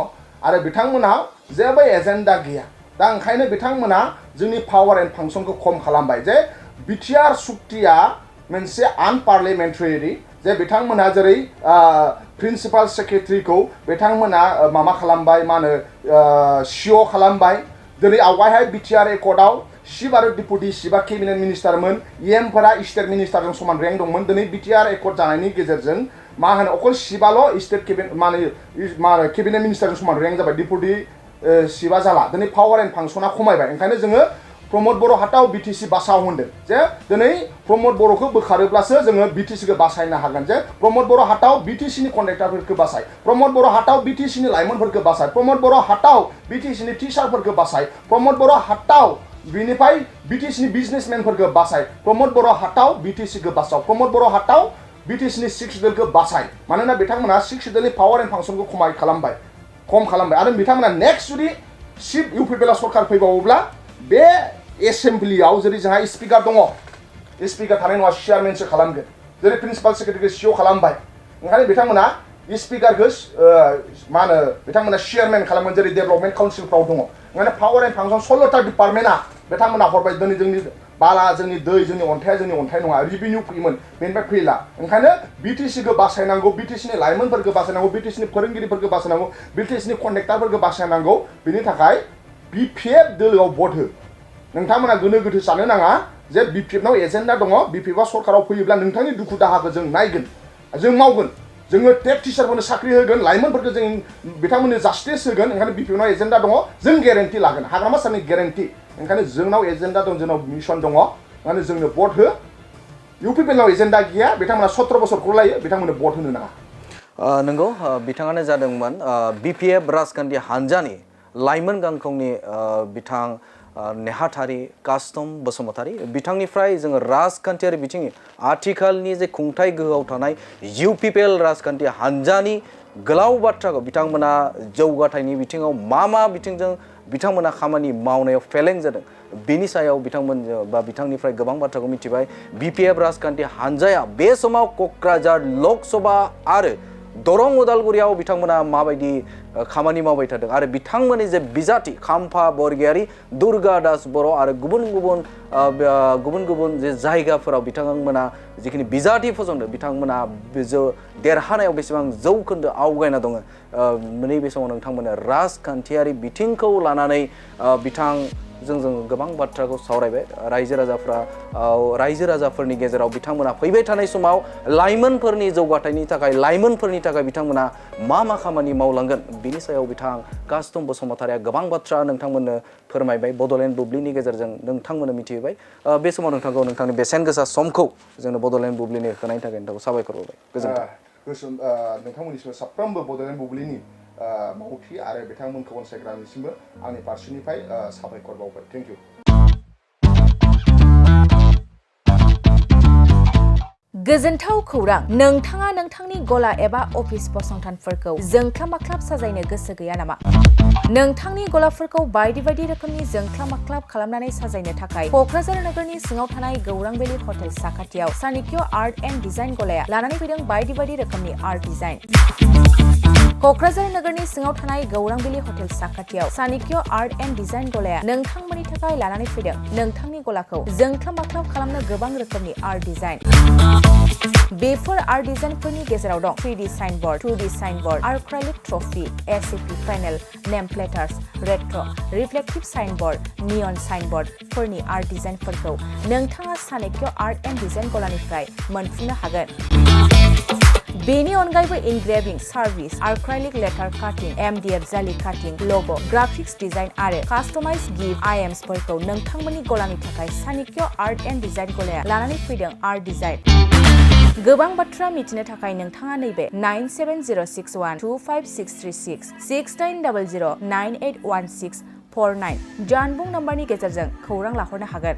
आरो बिथांमोनहा जेबो एजेन्डा गैया दा ओंखायनो बिथांमोना जोंनि पावार एन्ड फांसनखौ खम खालामबाय जे BTR सुक्तिया मोनसे आनपार्लियामेन्टारि जे बिथांमोनहा जेरै प्रिन्सिपाल सेक्रेटारिखौ बिथांमोना माबा खालामबाय मा होनो CO खालामबाय दिनै आवगायहाय BTR एकर्डआव चिफ आरो डिपुटि चिफआ केबिनेट मिनिस्टारमोन EMफोरा स्टेट मिनिस्टारजों समान रेंक दंमोन दिनै BTR एकर्ड जानायनि गेजेरजों मा होनो अकल चिफआल' स्टेट केबिनेट मिनिस्टारजों समान रेंक जाबाय डिपुटि चिफआ जाला दिनै पावार एन्ड फांसना खमायबाय ओंखायनो जोङो प्रमद बर' हाटाव BTC बासाव होनदों जे दिनै प्रमद बर'खौ बोखारोब्लासो जोङो BTCखौ बासायनो हागोन जे प्रमद बर' हाटाव BTCनि कन्ट्रेक्टरफोरखौ बासाय प्रमद बर' हाटाव BTCनि लाइमोनफोरखौ बासाय प्रमद बर' हाटाव BTCनि टिचारफोरखौ बासाय प्रमद बर' हाटाव बिनिफ्राय BTCनि बिजनेसमेनफोरखौ बासाय प्रमद बर' हाटाव BTCखौ बासाव प्रमद बर' हाटाव BTCनि 6 सिडुलखौ बासाय मानोना बिथांमोना 6 सिडुलनि पावार एन्ड फांसनखौ खम खालामबाय आरो बिथांमोना नेक्स्ट जुदि चिफ UPPL सरकार फैबावोब्ला बे एसेम्ब्लियाव जेरै जोंहा स्पिकार दङ स्पिकार थानाय नङा चेयारमेनसो खालामगोन जेरै प्रिन्सिपाल सेक्रेटारिखौ CO खालामबाय ओंखायनो बिथांमोना स्पिकारखौ मा होनो बिथांमोना चेयारमेन खालामगोन जेरै डेभेलपमेन्ट काउन्सिलफ्राव दङ ओंखायनो पावार एन्ड फांसन 16टा डिपार्टमेन्टआ बिथांमोना हरबाय दिनै जोंनि बाला जोंनि दै जोंनि अन्थाइया जोंनि अन्थाइ नङा रिभिनिउ फैयोमोन बेनिफ्राय फैला ओंखायनो BTCखौ बासायनांगौ BTCनि लाइमोनफोरखौ बासायनांगौ BTCनि फोरोंगिरिफोरखौ बासायनांगौ BTCनि कन्ट्रेक्टरफोरखौ बासायनांगौ बिनि थाखाय BPF दोलोआव भट हो नोंथांमोना गोनो गोथो सानो नाङा जे BPFनाव एजेन्डा दङ BPFआ सरकाराव फैयोब्ला नोंथांनि दुखु दाहाखौ जों नायगोन जों मावगोन जोङो टेट टिचारफोरनो साख्रि होगोन लाइमोनफोरखौ जों बिथांमोननो जास्टिस होगोन ओंखायनो BPFनाव एजेन्डा दङ जों गेरेन्टि लागोन हाग्रामा सारनि गेरेन्टि ओंखायनो जोंनाव एजेन्डा दं जोंनाव मिशन दङ ओंखायनो जोंनो भट हो UPPLनाव एजेन्डा गैया बिथांमोना 17 बोसोरखौ लायो बिथांमोननो भट होनो नाङा नंगौ बिथाङानो जादोंमोन BPF राजखान्थि हान्जानि लाइमोन गांखंनि बिथां नेहाथारि कास्टम बसुमतारी बिथांनिफ्राय जोङो राजखान्थियारि बिथिंनि आथिखालनि जे खुंथाय गोहोआव थानाय UPPL राजखान्थि हान्जानि गोलाव बाथ्राखौ बिथांमोना जौगाथायनि बिथिङाव मा बिथिंजों बिथांमोना खामानि मावनायाव फेलें जादों बेनि सायाव बिथांमोन बा बिथांनिफ्राय गोबां बाथ्राखौ मिथिबाय BPF राजखान्थि हान्जाया बे समाव क'क्राझार लकसभा आरो दरं उदालगुरियाव बिथांमोना माबायदि खामानि मावबाय थादों आरो बिथांमोननि जे बिजाथि खाम्फा बरगयारी दुर्गा दास बर' आरो गुबुन गुबुन जे जायगाफोराव बिथांमोना जिखिनि बिजाथि फसंदों बिथांमोना देरहानायाव बेसेबां जौखोन्दो आवगायना दङ नैबे समाव नोंथांमोना राजखान्थियारि बिथिंखौ लानानै जों गोबां बाथ्राखौ सावरायबाय रायजो राजाफोरनि गेजेराव बिथांमोना फैबाय थानाय समाव लाइमोनफोरनि जौगाथायनि थाखाय लाइमोनफोरनि थाखाय बिथांमोना मा खामानि मावलांगोन बिनि सायाव बिथां कास्टम बसुमतारिया गोबां बाथ्रा नोंथांमोननो फोरमायबाय बड'लेण्ड बुब्लिनि गेजेरजों नोंथांमोननो मिथिहोबाय बे समाव नोंथांखौ नोंथांनि बेसेन गोसा समखौ जोंनो बड'लेण्ड बुब्लिनि होनायनि थाखाय नोंथांखौ साबायखर बावबाय गोजोन्थों नोंथांमोननिसिम साफ्रोमबो बड'लेण्ड बुब्लिनि मावथि आरो बिथांमोनखौ अनसायग्रानिसिमबो आंनि फारसेनिफ्राय साबायखर बावबाय थेंक इउ गोजोनथाव खौरां नोंथाङा नोंथांनि गला एबा अफिस फसंथानफोरखौ जोंख्लाब माख्लाब साजायनो गोसो गैया नामा नोंथांनि गलाफोरखौ बायदि रोखोमनि जोंख्लाब माख्लाब खालामनानै साजायनो थाखाय क'क्राझार नोगोरनि सिङाव थानाय गौरांभेलि हटेल साखाथियाव चाणक्य आर्ट एन्ड डिजाइन गलाया लानानै फैदों बायदि रोखोमनि आर्ट डिजाइन क'क्राझार नोगोरनि सिङाव थानाय गौरांभेलि हटेल साखाथियाव चाणक्य आर्ट एन्ड डिजाइन गलाया नोंथांमोननि थाखाय लानानै फैदों नोंथांनि गलाखौ जोंख्लाब माख्लाब खालामनो गोबां रोखोमनि आर्ट डिजाइन बेफोर आर्ट डिजाइनफोरनि गेजेराव दं 3D signboard 2D signboard acrylic trophy SAP panel name plates retro reflective signboard neon साइनबोर्डफोरनि आर्ट डिजाइनफोरखौ नोंथाङा चाणक्य आर्ट एन्ड डिजाइन गलानिफ्राय मोनफुंनो हागोन बेनि अनगायैबो इनग्रेविं सार्भिस आर्क्राइलिक लेटार काटिं एमडीएफ जालि काटिं लग' ग्राफिक्स डिजाइन आरो कास्टमाइज गिफ्ट आइएम्सफोरखौ नोंथांमोननि गलानि थाखाय चाणक्य आर्ट एन्ड डिजाइन गलाया लानानै फैदों आर्ट डिजाइन गोबां बाथ्रा मिथिनो थाखाय नोंथाङा नैबे 9706125636 6800981649 जानबुं नम्बरनि गेजेरजों खौरां लाहरनो हागोन